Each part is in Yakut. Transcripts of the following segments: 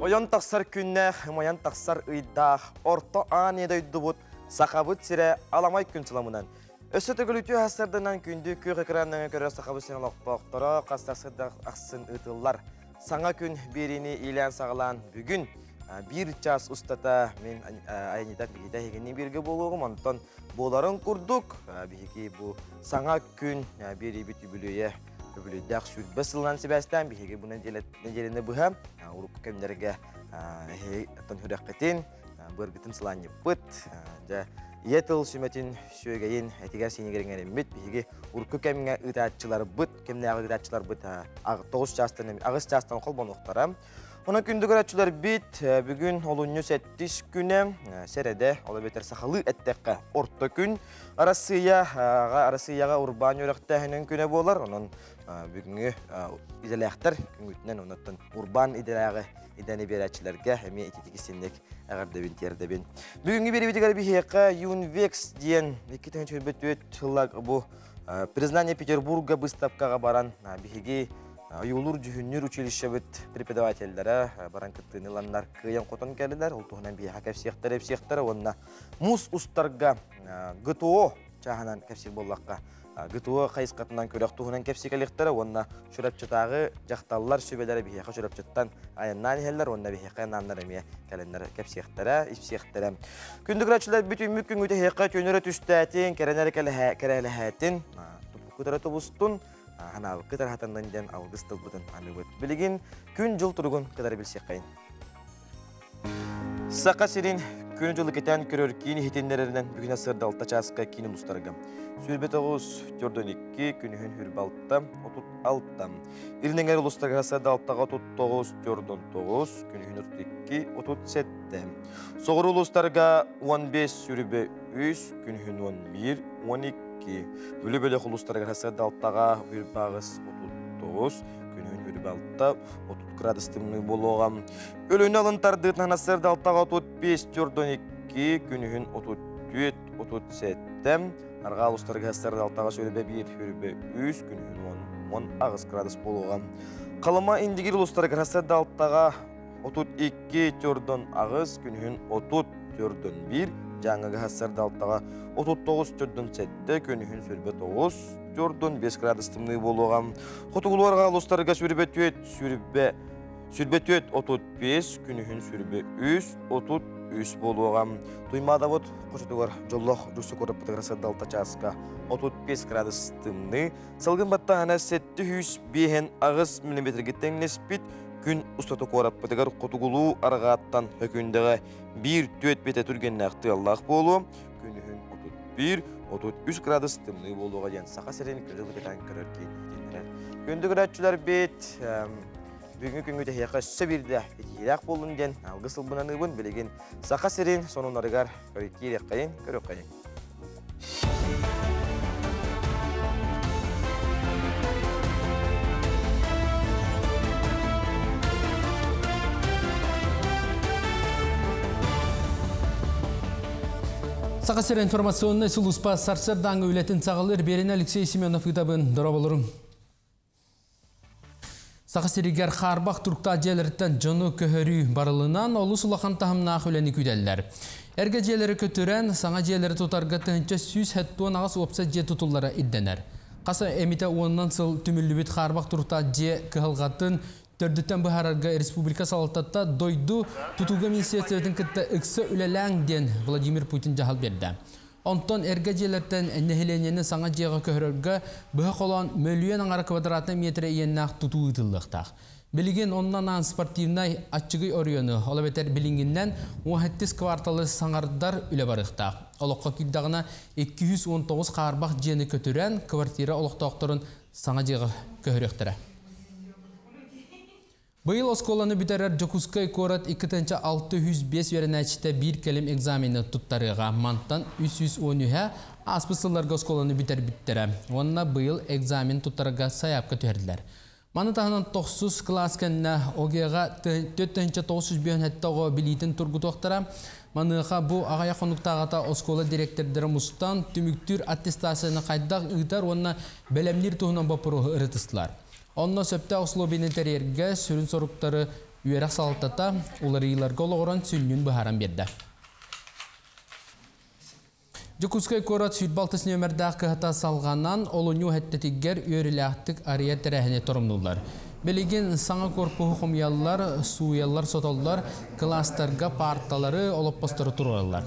Ойон тахсар күннээх, ымайан тахсар ыйдаах, орто аан ийэ дойдубут, Сахабыт сирэ аламай күн сыламынан. Өссө төгүл үтүө сарсыарданан күндү күөх экранынан көрөр Сахабыт сирин олохтоохторо хас сарсыарда ахсын ыытыллар. Саҥа күн биэриини иилээн-саҕалаан бүгүн биир час устата мин айанньытар биһиги эһигини бииргэ буолуоҕум. Онтон буоларын курдук биһиги бу саҥа күн биэриибит үбүлүөйэ үбүлүөйдээх 20 сылынан сибээстээн биһиги бу нэдиэлэни быһа урукку кэмнэргэ эһиги хүрэххитин быаргытын сылаанньыппыт. Дьэ, ийэ тыл сүмэтин сүөгэйин этигэр сиинигэр иҥэриммит биһиги урукку кэмҥэ ыытааччыларбыт, кэмнээҕи ыытааччыларбыт 9 чаастан 8 чаастан холбонуохтара. Онон күндү көрөөччүлэрбит, бүгүн олунньу сэттис күнэ, сэрэдэ, ол эбэтэр сахалыы эттэххэ орто күн, Арассыыйаҕа Арассыыйаҕа урбаан үөрэхтээһинин күнэ буолар. Онон бүгүҥҥү идэлээхтэр күҥҥүтүнэн оннуттан урбаан идэлээҕи идэни биэрээччилэргэ эмиэ ититик истинник эҕэрдэбин тиэрдэбин. Бүгүҥҥү биэриибитигэр биһиэхэ Юнвекс диэн 2024 сыллаах бу Признание Петербурга быыстапкаҕа баран биһиги ойуулуур-дьүһүннүүр училищебыт преподавателлэрэ баран кыттыыны ыланнар кыайан-хотон кэллилэр. Ол туһунан биһиэхэ кэпсиэхтэрэ ипсиэхтэрэ уонна муус устарга ГТО чааһынан кэпсиир буоллахха ГТО хайысхатынан күрэх туһунан кэпсии кэлиэхтэрэ уонна Чурапчытааҕы дьахталлар сүбэлэрэ биһиэхэ Чурапчыттан айаннаан иһэллэр уонна биһиэхэ анааннар эмиэ кэлэннэр кэпсиэхтэрэ, ипсиэхтэрэ. Күндү көрөөччүлэр бүтүммүт күҥҥүт эһиэхэ түөнөрө түстээтин, кэрэнэрэ кэрэлэһээтин, туппуккутара тубустун, ханаабыккыт араһатаннын диэн алгыс тылбытын аныыбыт. Билигин күн-дьыл туругун кытары билсиэххэйин. Саха сирин күнү-дьылы кэтээн көрөр киин иһитиннэрэринэн бүгүн сырда 6 чааска киин улуустарга 29 42 күнүһүн хүрбалта 36 Илин эҥэр улуустарга сырда 6-га 39 49 күнүһүн 32 37 Соҕуруу улуустарга 15 сүрүбэ 3 күнүһүн 11 12 Бүлүү бөлөх улуустарыгар сырда 6-га 28 39 күнүһүн үрүбэ 6 30 градус тымныы буолуоҕа. Өлүөнэ алын тардыытынан сырда 6-га 35 42, күнүһүн 34 37. Арҕаа улуустарга сырда 6-га сүүрбэ 1 үрүбэ 3, күнүһүн 10 18 градус буолуоҕа. Халыма Индигир улуустарыгар сырда 6-га 32 48, күнүһүн 30 41, Дьааҥыга сырда 6-га 39 47, күнүһүн сүүрбэ 9 45 градус тымныы буолуоҕа. Хотугулуу-арҕаа улуустарга сүүрбэ 4 сүүрбэ 24 35, күнүһүн 23 33 буолуоҕа. Туймаадабыт хочотугар дьоллоох дьусу куораппытыгар сырдалта чааска 35 градус тымныы. Салгын баттааһына 705 миллиметрге тэҥнэспит. Күн устата куораппытыгар хотугулуу арҕааттан Хөкүндэҕэ 1-4 битэ түргэннээх тыаллаах буолуо. Күнүһүн 31 33 градус тымныы буолуоҕа диэн Саха сирин күнү кытаан көрөр киин иһитиннэрэр. Күндү көрөөччүлэрбит, бүгүҥҥү күҥҥүт эһиэхэ өссө биирдэ итиилээх буоллун диэн алгыс ылбынаныыбын. Билигин Саха сирин сонуннарыгар киириэххэйин, көрүөххэйин. Саха сирэ информационнай сулууспа сарсыардааҥы үлэтин саҕалыыр биэрин Алексей Семенов ыытабын. Дорооболорум. Саха сиригэр хаарбах туруктаах дьиэлэриттэн дьону көһөрүү барылынан олус улахан таһымнаах үлэни күүтэллэр. Эргэ дьиэлэри көтүрэн, саҥа дьиэлэри тутарга 1178 уопсай дьиэ тутуллара ирдэнэр. Хас эмитэ уонунан сыл түмүллүбүт хаарбах туруктаах дьиэ кыһалҕатын төрдүттэн быһаарарга республика салалтата дойду тутууга министерствотын кытта ыкса үлэлээҥ диэн Владимир Путин дьаһал биэрдэ. Онтон эргэ дьиэлэртэн нэһилиэнньэни саҥа дьиэҕэ көһөрөргө быһа холоон мөлүйүөн аҥара квадратнай миэтэрэ иэннээх тутуу ыытыллыахтаах. Билигин онно анаан спортивнай аччыгый оройуону, ол эбэтэр билиҥҥиннэн 17 кварталы саҥардар үлэ барыахтаах. Олоххо киирдэҕинэ 219 хаарбах дьиэни көтүрэн, квартира олохтоохторун саҥа дьиэҕэ көһөрүөхтэрэ. Быйыл оскуоланы бүтэрэр Дьокуускай куорат 2605 үөрэнээччитэ биир кэлим экзамены туттарыаҕа. Мантан 313-э ааспыт сылларга оскуоланы бүтэрбиттэрэ уонна быйыл экзамен туттарарга сайаапка түһэрдилэр. Маны таһынан тохсус кылаас кэннэ ОГЭ-ҕа 4957 оҕо билиитин тургутуохтара. Маныаха бу аҕыйах хонуктааҕыта оскуола дириэктэрдэрэ мустан түмүктүүр аттестацияны хайдах ыытар уонна бэлэмниир туһунан боппуруоһу ырытыстылар. Онно сөптөөх условияны тэрийэргэ сүрүн соруктары Үөрэх салалтата уларыйыыларга олоҕуран сүнньүн быһааран биэрдэ. Дьокуускай куорат 26 нүөмэрдээх кыһата салҕанан, олунньу сэттэтигэр үөрүүлээхтик арыйар тэрээһини торумнууллар. Билигин саҥа корпуһу хомуйаллар, сууйаллар, сотоллор, кылаастарга паарталары, олоппостору туруораллар.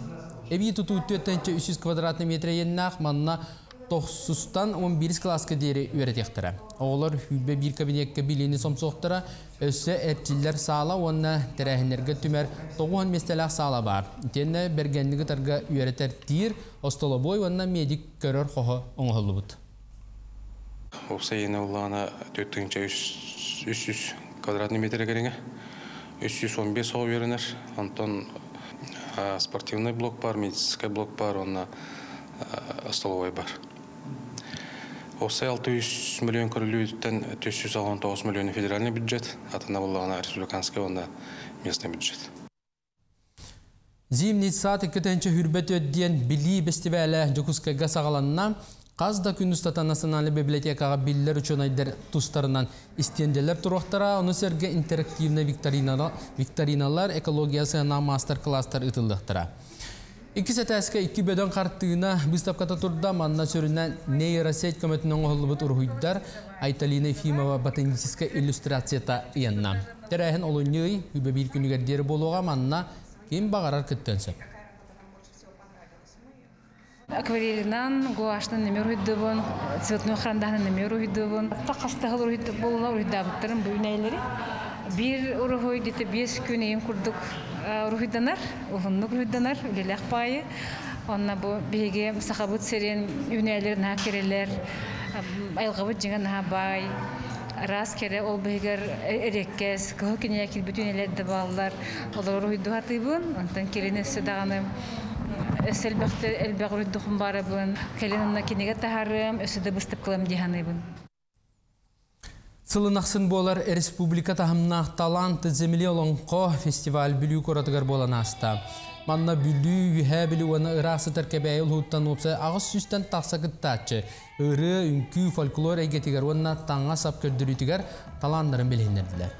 Эбии тутуу 4 300 квадратный метр иэннээх, манна тохсустан 11 кылааска диэри үөрэтиэхтэрэ. Оҕолор 21 кабинекка билиини сомсуохтара, өссө эрчиллэр саала уонна тэрээһиннэргэ түмэр 90 миэстэлээх саала баар. Итиэннэ бэргэнник ытарга үөрэтэр тиир, остолобуой уонна медик көрөр хоһо оҥоһуллубут. Уопсай иэнэ буоллаҕына 4300 квадратный метр кэриҥэ. 315 оҕо үөрэнэр. Онтон спортивный блок бар, медицинский блок бар, уонна столовой бар. Уопсай 600 миллион көрүллүүтүттэн 469 миллион федеральный бюджет, атына буоллаҕына республиканский уонна местный бюджет. Зимний сад 2024 диэн билии бэстибээлэ Дьокуускайга саҕаланна. Хас да күн устата Национальнай библиотекаҕа биллэр учуонайдар тустарынан истиэнделер туруохтара, ону сэргэ интерактивный викториналар, экология сыана мастер-класстар ыытыллыахтара. Иккис этээскэ икки бөдөҥ хартыына быыстапката турда, манна сүрүннээн нейросеть көмөтүнэн оҥоһуллубут уруһуйдар, Айталина Ефимова ботаническая иллюстрацията ыйанна. Тэрээһин олунньу ый 21 күнүгэр диэри буолуоҕа, манна ким баҕарар кыттыан сөп. Акварелинан, гуашнан нөмер уруһуйдуубун, цветной харандааһынан нөмер уруһуйдуубун. Хастаһыл буолла уруһуйдаабыттарым бу үүнээйилэри. Биир уруһуй где-то 5 күн эйин курдук уруһуйданар, уһуннук уруһуйданар, үлэлээх баайы. Онно бу биһиги сахабыт сирин үүнээйилэри наһаа кэрэлэр, айылҕабыт дьиҥэ наһаа баай, араас кэрэ ол быһыгар эриэккэс, кыһыл кинигэ киирбит үүнээлэр да бааллар. Олор уруһуйдуу сатыыбын, онтон кэлин өссө даҕаны өссө элбэх уруһуйдуохпун баҕарабын. Кэлин онно кинигэ таһаарыам, өссө да быыстапкалыам дии саныыбын. Сылын ахсын буолар республика таһымнаах «Талант земли» олоҥхо фестиваль Бүлүү куоратыгар буолан ааста. Манна Бүлүү, Үөһээ Бүлүү уонна ыраах сытар Кэбээйи улууһуттан уопсай 800-тэн тахса кыттааччы ырыа, үҥкүү, фольклор эйгэтигэр уонна таҥас-сап көрдөрүүтүгэр талааннарын билиһиннэрдилэр.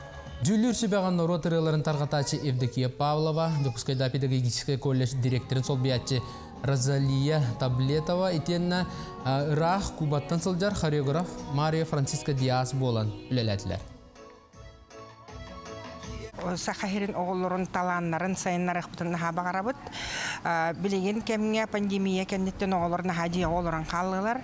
Дьүүллүүр сүбэҕэ норуот ырыаларын тарҕатааччы Евдокия Павлова, Дьокуускайдааҕы педагогическай колледж директорын солбуйааччы Розалия Таблетова итиэннэ ыраах Кубаттан сылдьар хореограф Марио Франциско Диас буолан үлэлээтилэр. Саха сирин оҕолорун талааннарын сайыннарыахпытын наһаа баҕарабыт. Билигин кэмҥэ пандемия кэнниттэн оҕолор наһаа дьиэҕэ олорон хааллылар.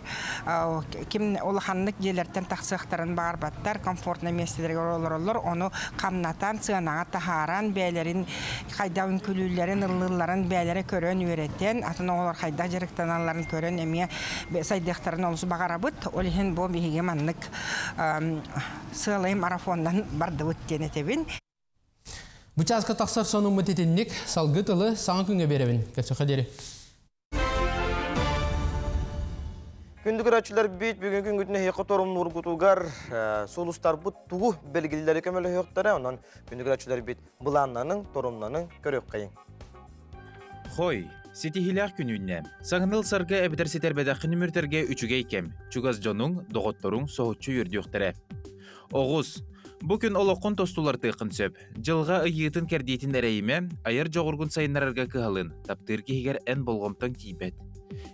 Ким улаханнык дьиэлэртэн тахсыахтарын баҕарбаттар, комфортное миэстэлэригэр олороллор. Ону хамнатан, сыанаҕа таһааран, бэйэлэрин хайдах үҥкүүлүүллэрин, ыллыылларын бэйэлэрэ көрөн үөрэтэн, атын оҕолор хайдах дьарыктаналларын көрөн эмиэ сайдыахтарын олус баҕарабыт. Ол иһин бу биһиги маннык сыалай марафоннан бардыбыт диэн этэбин. Бу чааска тахсар сонуммут итинник, салгыы тылы саҥа күҥҥэ биэрэбин. Көрсүөххэ диэри. Күндү көрөөччүлэрбит, бүгүн күнгүтүн эһиэхэ торумнуургутугар сулустарбыт тугу белгилери көмөлөһүөхтэрэ, онон күндү көрөөччүлэрбит, былааннаның, торумнаның, көрүөххэйиҥ. Хой, ситиһиилээх күн үүннэ. Саҥаны ылсарга эбэтэр ситэрбэтэххин үмүрүтэргэ үчүгэй кэм. Чугас дьонуҥ, доҕотторуҥ соһуччу үөрдүөхтэрэ. Оҕус, бу күн олоххун тосту уларытыаххын сөп. Дьылҕа ыйыытын кэрдиитин эрэйимэ, айар дьоҕургун сайыннарарга кыһалын, таптыыр киһигэр эн болҕомтоҥ тиийбэт.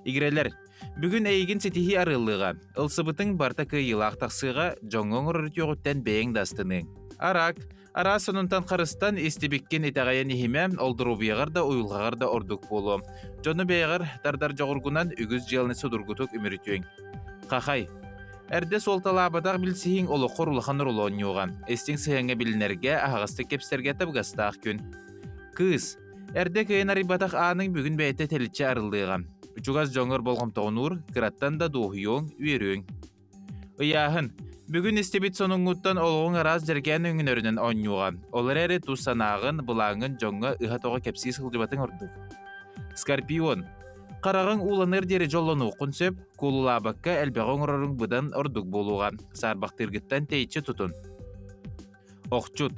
Игирэлэр, бүгүн эйигин ситиһии арыаллыаҕа. Ылсыбытыҥ барыта кыайыылаах тахсыаҕа, дьоҥҥо оҥорор үтүөҕүттэн бэйэҥ да астыныаҥ. Арак, араас сонунтан харыстан, истибиккин итэҕэйэн иһимэ, ол доруобуйаҕар да уйулҕаҕар да ордук буолуо. Дьону бэйэҕэр тардар дьоҕургунан үгүс дьыаланы судургутук үмүрүтүөҥ. Хахай, эрдэ суолталаабатах билсиһиҥ олоххор улахан оруолу оонньуоҕа. Истиҥ сыһыаҥҥа билинэргэ, аһаҕастык кэпсэтэргэ табыгастаах күн. Кыыс, эрдэ кыайан арыйбатах ааныҥ бүгүн бэйэтэ тэличчи арыллыаҕа. Чугас дьоҥҥор болҕомтоҕун уур, кыраттан да дуоһуйуоҥ, үөрүөҥ. Ыйааһын. Бүгүн истибит сонуҥҥуттан олоҕуҥ араас дьэргээн өҥнөрүнэн оонньуоҕа. Ол эрээри тус санааҕын, былааҥҥын дьоҥҥо ыһа-тоҕо кэпсии сылдьыбатыҥ ордук. Скорпион. Хараҕыҥ ууланыар диэри дьоллонуоххун сөп, куолулаабакка элбэҕи оҥороруҥ быдан ордук буолуоҕа. Саарбахтыыргыттан тэйиччи тутун. Охчут.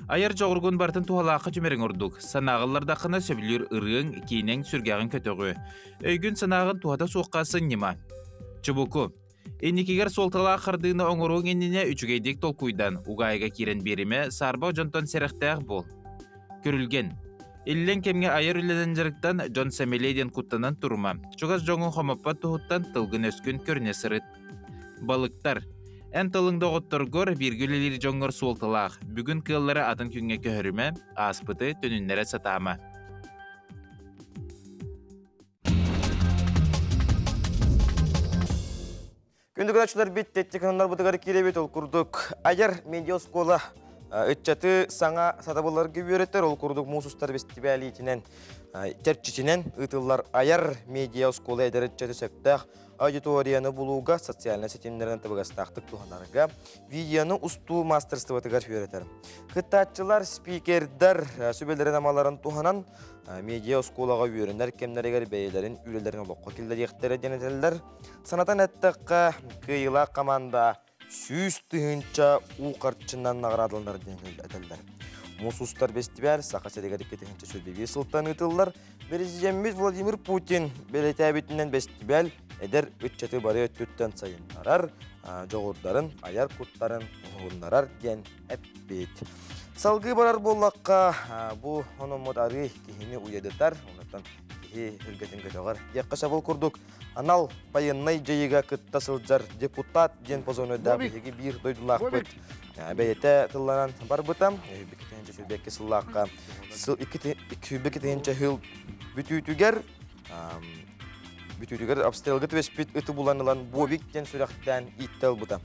Айар дьоҕургун барытын туһалаахха түмэриҥ ордук. Санааҕыллардаххына сөбүлүүр ырыаҥ, киинэҥ сүргэҕин көтөҕүө. Өйгүн-санааҕын туһата суохха сынньыма. Чубуку. Инникигэр суолталаах хардыыны оҥоруоҥ иннинэ үчүгэйдик толкуйдан, угаайга киирэн биэримэ, саарба дьонтон сэрэхтээх буол. Күрүлгэн. Иллэҥ кэмҥэ айар үлэнэн дьарыктан, дьон сэмэлиэ диэн куттанан турума. Чугас дьоҥҥун хомоппот туһуттан тылгын-өскүн көрүнэ сырыт. Балыктар. Эн тылыҥ доҕотторгор, бииргэ үлэлиир дьоҥҥор суолталаах. Бүгүн кыаллары атын күҥҥэ көһөрүмэ, ааспыты төнүннэрэ сатаама. Күндү көрөөччүлэрбит, тэттик бытыгар киирэбит. Ол курдук айар медиа-оскуола ыччаты саҥа сатабылларга үөрэтэр, ол курдук муус устар бэстибээлиитинэн чэрчитинэн ыытыллар айар медиа-оскуола эдэр ыччаты сөптөөх аудиторияны булууга, социальнай ситимнэринэн табыгастаахтык туһанарга, видеоны устуу маастарыстыбатыгар үөрэтэр. Кыттааччылар, спикердэр сүбэлэрин-амаларын туһанан медиа-оскуолаҕа үөрэнэр кэмнэригэр бэйэлэрин үлэлэрин олоххо киллэриэхтэрэ диэн этэллэр. Санатан эттэххэ, кыайыылаах команда 100 000 уу харчынан наҕараадаланар диэн этэллэр. Муус устар бэстибээл Саха сиригэр 2025 сылтан ыытыллар. Президеммит Владимир Путин бэлиэтээбитинэн бэстибээл эдэр ыччаты бары өттүттэн сайыннарар, дьоҕурдарын, айар куттарын уһуннарар диэн эппит. Салгыы барар буоллахха, бу ономмут арыы киһини уйадытар, онуттан киһи үргэтин көтөҕөр. Диэххэ сөп курдук, анал байыаннай дьайыыга кытта сылдьар депутат диэн позывнойдаах биһиги биир дойдулаахпыт бэйэтэ тылланан барбыта. 2022 сыллаахха сыл 2022 жыл бүтүүтүгэр бүтүүтүгэр обстрелга түбэспит ыты булан ылан Бобик диэн сүрэхтээн ииттэ ылбыта.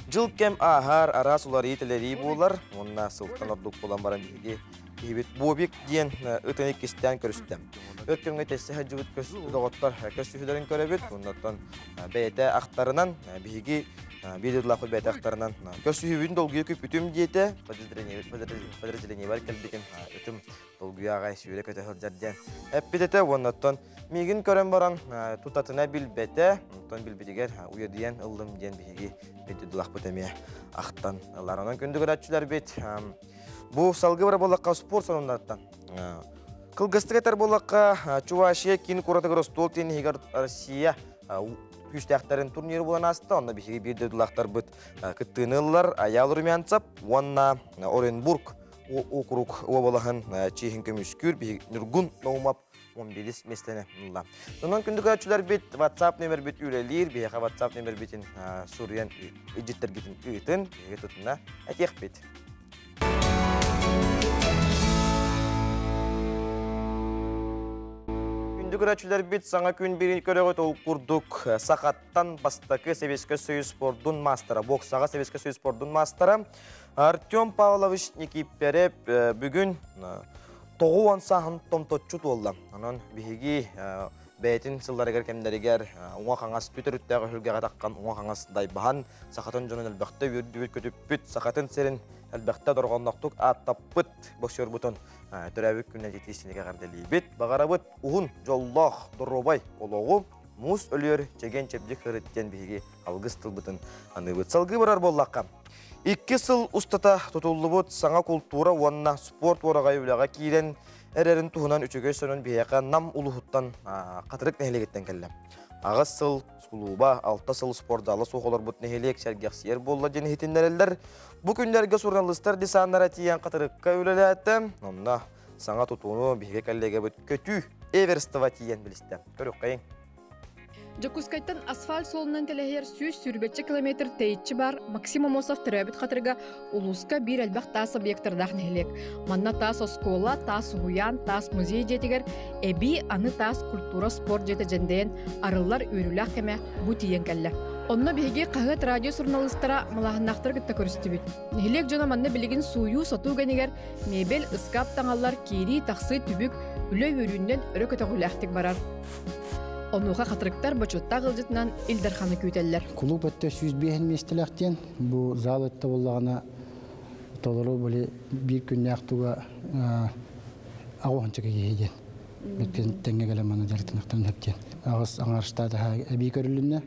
Жыл кэм ааһар, араас уларыы тэлэрии буолар, уонна сылтан ордук буолан баран биһиги киһибит Бобик диэн ытын иккистээн көрүстэ. Өр кэмҥэ тэссе сылдьыбыт доҕоттор көстүһүүлэрин көрөбүт, оннуттан бэйэтэ ахтарынан биһиги биир дойдулаахпыт бэйэтэ ахтарынан көрсүһүүбүтүн долгуйа күүппүтүм диэтэ, подразделениебар кэлбитим ытым долгуйа аҕай сүүрэ көтө сылдьар диэн эппит этэ. Уоннаттан миигин көрөн баран тутатына билбэтэ, онтон билбитигэр уйадыйан ыллым диэн биһиги биир дойдулаахпыт эмиэ ахтан ылар. Онон күндү көрөөччүлэрбит, бу салгыы бар буоллахха спорт сонуннарыттан кылгастык этэр буоллахха, Чувашия киин куоратыгар остуол тенниһигэр Россия күүстээхтэрин турниры буолан ааста. Онно биһиги биир дойдулаахтарбыт кыттыыны ыллар. Аял Румянцев уонна Оренбург округ уобалаһын чиэһин көмүскүүр биһиги Ньургун Наумов 11 миэстэни ылла. Онон күндү көрөөччүлэрбит, WhatsApp номербит үлэлиир, биһиэхэ WhatsApp номербитин суруйан илдьиттэргитин ыытын, биһиги тутуна этиэхпит. Күндү көрөөччүлэрбит, саҥа күн биирин көрөҕүт. Ол курдук Сахаттан бастакы Советскай Союз спордун маастара, боксаҕа Советскай Союз спордун маастара Артем Павлович Никиперев бүгүн 90 сааһын томточчу туолла. Онон биһиги бэйэтин сылларыгар кэмнэригэр уҥа хаҥас бүтөрүттээх өһүлгэҕэ таххан уҥа хаҥас дайбаһан сахатын дьонун элбэхтэ үөрдүбүт көтүппүт, сахатын сирин элбэхтэ дорҕоннохтук ааттаппыт боксербутун төрөөбүт күнүнэн итии-истиҥник эҕэрдэлиибит. Баҕарабыт уһун, дьоллоох, доруобай олоҕу, муус өлүөр чэгиэн чэбдик сырыт диэн биһиги алгыс тылбытын аныыбыт. Салгыы барар буоллахха, 2 сыл устата тутуллубут саҥа култуура уонна спорт уораҕай үлэҕэ киирэн эрэрин туһунан үчүгэй сонун биһиэхэ Нам улууһуттан Хатырык нэһилиэгиттэн кэллэ. 8 сыл кулууба, 6 сыл спортзала суох олорбут нэһилиэк сэргэхсийэр буолла диэн иһитиннэрэллэр. Бу күннэргэ суруналыыстар десаннара тиийэн Хатырыкка үлэлээтэ. Онно саҥа тутууну биһиги коллегабыт Көтүү Эверстова тиийэн билистэ. Көрүөххэйиҥ. Дьокуускайтан асфальт суолунан тэлэһийэр 120 километр тэйиччи бар Максим Аммосов төрөөбүт Хатырыга улууска биир элбэх таас объектардаах нэһилиэк. Манна таас оскуола, таас уһуйаан, таас музей дьиэтигэр эбии аны таас культура спорт дьиэтэ дьэндэйэн арыллар үөрүүлээх кэмэ бу тиийэн кэллэ. Онно биһиги хаһыат радио суруналыыстара малааһыннаахтары кытта көрүстүбүт. Нэһилиэк дьоно манна билигин сууйуу-сотуу кэнигэр мебель, ыскаап таҥаллар, киирии-тахсыы түбүк, үлэ үөрүүнэн өрө көтөҕүүлээхтик барар. Онуоха хатырыктар бочуоттаах ыалдьытынан Ил Дарханы күүтэллэр. Кулууп өттө 105 миэстэлээх диэн, бу зал өттө буоллаҕына толору били биир күннээх туга 80 киһи диэн. Бүткүн тэҥҥэ кэлэн манна дьарыктаныахтарын сөп диэн. Аҕыс аҥаар штат эбии көрүлүннэ.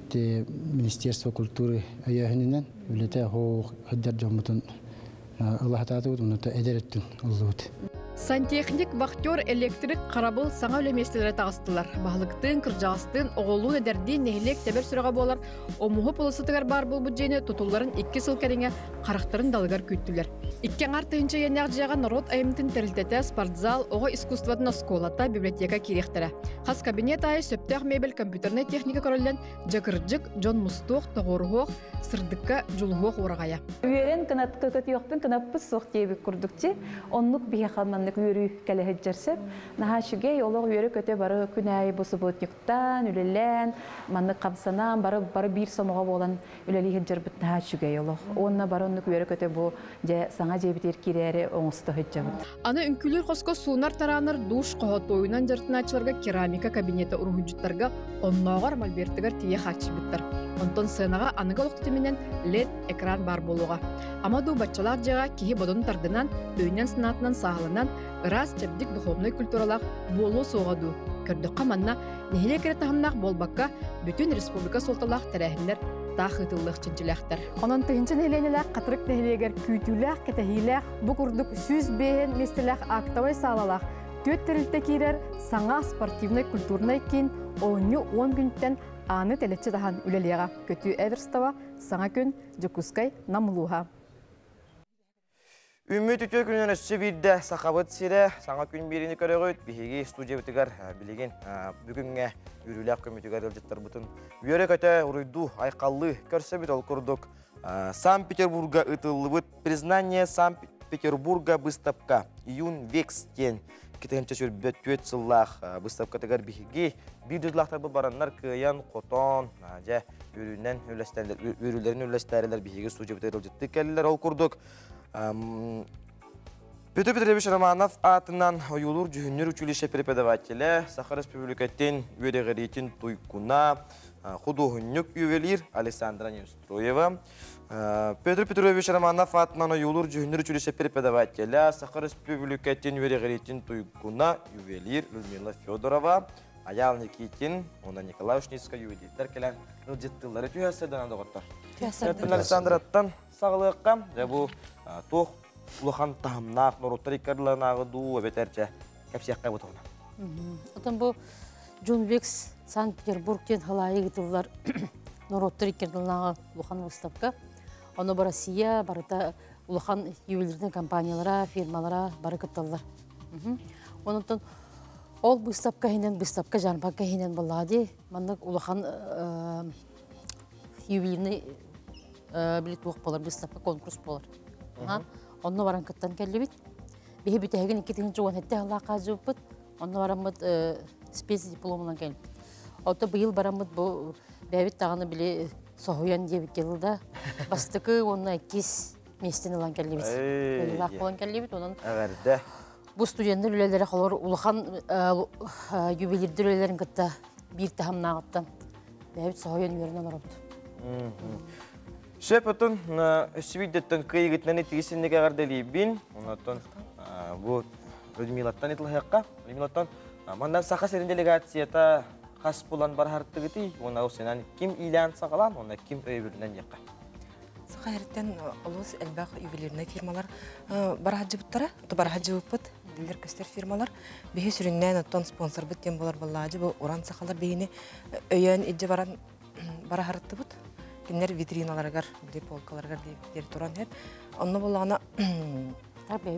Те Министерство культуры өйөөһүнүнэн үлэтэ хоох хыддар дьоммутун ылаһатаатыбыт, онно эдэр өттүн ыллыбыт. Сантехник, вахтер, электрик, харабыл саҥа үлэ миэстэлэрэ таҕыстылар. Баһылыктыын, кырдьаҕастыын, оҕолуун эдэрдиин нэһилиэк тэбэр сүрэҕэ буолар Омуһу полосатыгар баар буолбут дьиэни тутулларын 2 сыл кэриҥэ харахтарын далыгар күүттүлэр. 2,5 тыһыынча иэннээх дьиэҕэ норуот айымньытын тэрилтэтэ, спортзал, оҕо искусствотын оскуолата, библиотека киириэхтэрэ. Хас кабинет аайы сөптөөх мебель, компьютернай техника көрүллэн, дьэ кырдьык, дьон мустуох, тоҕуоруһуох, сырдыкка дьулуһуох уораҕайа. Үөрэн кынатка көтүөхпүн кынаппыт суох диэбит курдук чи оннук биһиэхэ маннык үөрүү кэлэ сылдьар сөп. Наһаа үчүгэй, олох үөрэ-көтө бары күн аайы бу субботниктаан, үлэлээн, маннык хамсанаан, бары бары биир сомоҕо буолан үлэлии сылдьарбыт наһаа үчүгэй олох. Уонна бары оннук үөрэ-көтө бу дьэ саҥа дьиэбитигэр киирээри оҥосто сылдьабыт. Аны үҥкүүлүүр хоско суунар-тараанар душ хоһотуойунан дьарыктанааччыларга керамика кабинета уруһуйдьуттарга оннооҕор мольбертыгар тиийэ хааччыйбыттар. Онтон сыанаҕа аныгы олох тэтиминэн LED экран баар буолуоҕа. Ама дуу баччалаах дьиэҕэ киһи бодун тардынан, өйүнэн-санаатынан сааһыланан, ыраас, чэбдик духовнай культуралаах буолуо суоҕа дуу? Көрдөххө манна нэһилиэк эрэ таһымнаах буолбакка, бүтүн республика суолталаах тэрээһиннэр таах ыытыллыах чинчилээхтэр. Онон тыһыынча нэһилиэнньэлээх Хатырык нэһилиэгэр күүтүүлээх, кэтэһиилээх бу курдук 105 миэстэлээх актовай саалалаах түөрт тэрилтэ киирэр саҥа спортивнай-культурнай киин олунньу 10 күнтэн ааны тэлэччи таһан үлэлиэҕэ. Көтүү Эверстова, Саҥа күн, Дьокуускай, Нам улууһа. Үммүт үтүө күнүнэн өссө биирдэ Сахабыт сирэ саҥа күн биэриини көрөҕүт. Биһиги студиябытыгар билигин бүгүҥҥэ үөрүүлээх көмүтүгэр ыалдьыттарбытын үөрэ-көтө, уруйдуу, айхаллыы көрсөбүт. Ол курдук Санкт-Петербурга ыытыллыбыт «Признание Санкт-Петербурга» выставка «Июнь Векс» диэн 2024 сыллаах выставкатыгар биһиги биир дойдулаахтарбыт бараннар кыайан, хотон, дьэ, үөрүүнэн үөрүүлэрин үллэстээрилэр биһиги студиябытыгар ыалдьыттыы кэллилэр. Ол курдук Петр Петрович Романов аатынан ойуулуур дьүһүннүүр училище преподавателэ, Саха Республикатын үөрэҕириитин туйгуна, худуоһунньук ювелир Александра Неустроева, Петр Петрович Романов аатынан ойуулуур дьүһүннүүр училище преподавателэ, Саха Республикатын үөрэҕириитин туйгуна, ювелир Людмила Федорова, Айаал Никитин уонна Николай Ушницкай ювелирдэр кэлэн ыалдьыттыыллары түһэрсэрдэнэн доҕоттор. Александраттан саҕалыахха. Дьэ бу туох улахан таһымнаах норуоттар иккардыларынааҕы дуу эбэтэр дьэ кэпсиэххэ бу туһунан. Отон бу Джунвекс Санкт-Петербург диэн халаайы ыытыллар норуоттар иккардыларынааҕы улахан выставка. Ону бу Россия барыта улахан ювелирный компаниялара, фирмалара бары кытталлар. Онон ол выставка иһинэн, выставка жармарка иһинэн буоллаҕа дии. Маннык улахан ювелирный били туох буолар, выставка, конкурс буолар. Онно баран кыттан кэллибит. Биһи бүтэһигин 2017 сыллаах хаажыбыппыт. Онно бараммыт спецдипломунан кэлбит. Ото быйыл бараммыт бу бэйэбит даҕаны били соһуйан диэбит да бастакы уонна иккис миэстэни ылан кэллибит. Кыайыылаах буолан кэллибит. Онон Эҕэрдэ. Бу студенттар үлэлэрэ холор улахан ювелирдэр үлэлэрин кытта биир таһымнааҕыттан бэйэбит соһуйан үөрэнэн олоробут. Сөп отун өссө биирдэттэн кыайыгытынан итиги эҕэрдэлиибин. Онтон бу Людмилаттан итылыһыахха. Людмилаттан манна Саха сирин делегацията хас булан барһартыгытый? Уонна ол сенан ким иилээн саҕалаан, уонна ким өйөбүлүнэн диэххэ. Саха сириттэн олус элбэх ювелирнай фирмалар бараһадьыбыттара, бараһадьыбыппыт биллэр көстөр фирмалар. Биһи сүрүннээн оттон спонсорбыт диэн болар боллаажы бу уран сахалар биһини өйөөн илдьэ баран бараһарыттыбыт. Кинилэр витриналарыгар, били полкаларыгар диэри туран хеп. Онно боллаҕына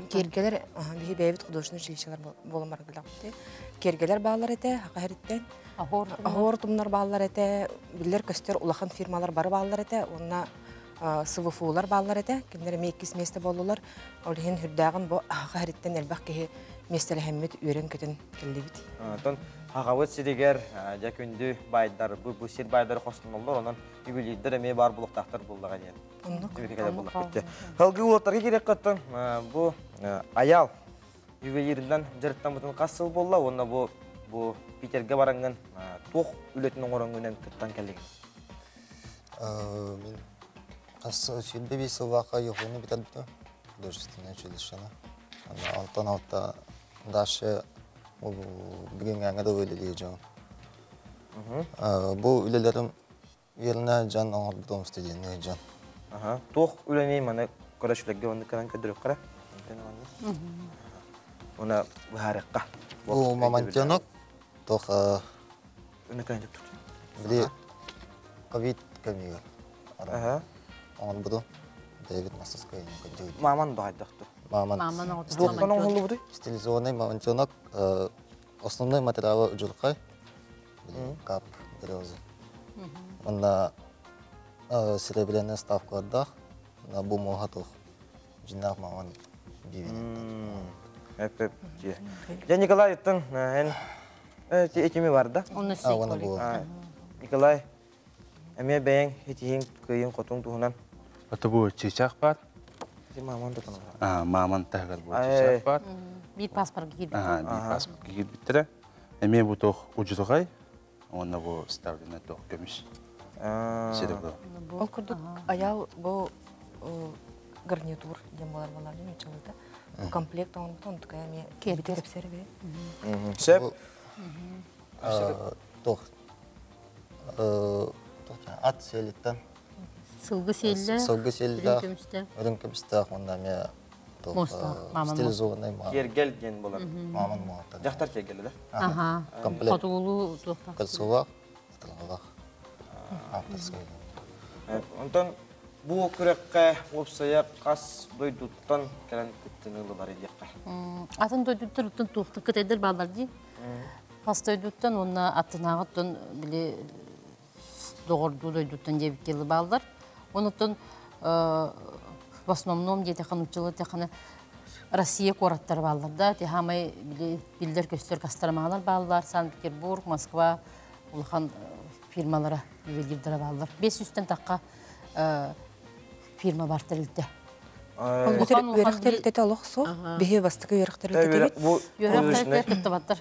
киэргэлэр биһи бэйэбит художественный училищелар буолан баргылаахпыт. Киэргэлэр бааллар этэ, Саха сириттэн. Оһуор тумнар бааллар этэ, биллэр көстөр улахан фирмалар бары бааллар этэ, уонна СВФУлар бааллар этэ. Кинилэр эмиэ иккис миэстэ буоллулар. Ол иһин хүрдээҕин бу Саха сириттэн элбэх киһи миэстэлэһэммит үөрэн-көтөн кэллибит. Онтон Сахабыт сиригэр дьэ күндү байдар, бу сир байдары хостоноллор, онон ювелирдэр эмиэ баар булуктаахтар буоллаҕа диэн. Оннук. Халгы уолаттарга кириэххэ бу Аял ювелиринэн дьарыктаммытын хас сыл буолла уонна бу бу Питергэ бараҥҥын туох үлэтин оҥороҥҥунан кыттан кэллигин? Мин хас 25 сыллаахха ЮХУну бүтэрбитим, художественное училищены. Онтон алта дальше бүгүҥҥэ да үлэлии дьон. Бу үлэлэрим үөрэнэ дьон оҥорбутум студенныы дьон. Туох үлэни маны көрөчүлэргэ оннук кынан көрдөрүөххэ. Уна быһаарыахха. Бу мамонтенок туох били ковид кэмигэр оҥорбутум. Дэвид Мастерская Маман баайдахту. Маман. Туохтан оҥоһуллубутуй? Стилизованный мамонтенок основной материалы удьурхай, кап, березы. Онна серебряная ставкалардаах, бу муоха туох дьиннээх маман биибин. Эп Дьэ Николай иттен эн этими бар да? Николай, эмиэ бэйэҥ итиһиҥ кыйын хотуҥ туһунан. Ата бу чычах бар. Маман тутан. Маман таһыгар бу чычах бар. Биир паспорт киирбит. Биир паспорт киирбиттэрэ. Эмиэ бу туох удьурҕай, уонна бу ставлена туох көмүс. Серебро. Ол курдук аял бу гарнитур диэн буолар балаҕан нууччалыыта. Комплект оҥорбут онтукай эмиэ киэрбити кэпсэр эбит. Сөп. Туох ат сиэлиттэн Сылгы сиэллэ, сылгы сиэллээх, үрүҥ көмүстээх уонна эмиэ стилизованный Киэргэл диэн буолар. Маман муота. Дьахтар киэргэлэ да? Аха. Комплект. Хотугулуу туохтаах. Кольцолаах, атылгалаах. Авторскай. Онтон бу күрэххэ уопсайа хас дойдуттан кэлэн кыттыны ылылар диэххэ. Атын дойдуттан туохтан кытайдар бааллар дии. Хас дойдуттан уонна аттынааҕыттан били доҕордуу дойдуттан диэбит бааллар. Онуттан в основном диэтэхэ нууччалыы тэхэнэ Россия куораттара бааллар да, тиһаамай биллэр көстөр Костромалар бааллар, Санкт-Петербург, Москва улахан фирмалара, ювелирдара бааллар. 500-тэн тахха фирма бар тэрилтэ. Үөрэх тэрилтэтэ олох суох. Биһи бастакы үөрэх тэрилтэтибит. Үөрэх тэрилтэтэ кыттыбаттар.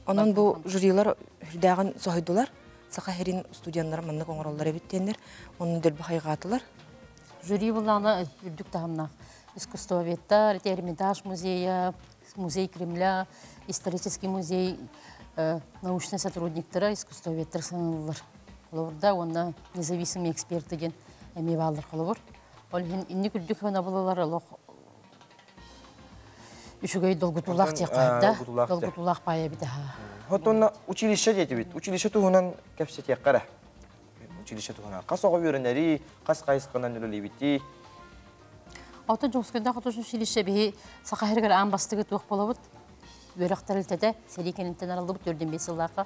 Онон бу жюрилар үрдээҕин соһуйдулар. Саха сирин студенттара маннык оҥороллор эбит диэннэр, онно дөлбө хайҕаатылар. Жюри буллаҕына үрдүк таһымнаах искусствоведтар, Эрмитаж музея, музей Кремля, исторический музей научный сотрудниктара, искусствоведтар саналылар. Холобурда уонна независимый эксперты диэн эмиэ бааллар холобур. Ол иһин инник үрдүк ханабылалар олох үчүгэй долгутуулаах диэххэ да, долгутуулаах паайа эбит аха. Хотонна училище диэтибит. Училище туһунан кэпсэтиэххэ эрэ. Училище туһунан. Хас оҕо үөрэнэри, хас хайысханан үлэлиибитий? Ото Дьокуускайдаах отус училище биһи Саха сиригэр аан бастакы туох буолабыт? Үөрэх тэрилтэтэ сэрии кэнниттэн арыллыбыт 4-5 сыллаахха.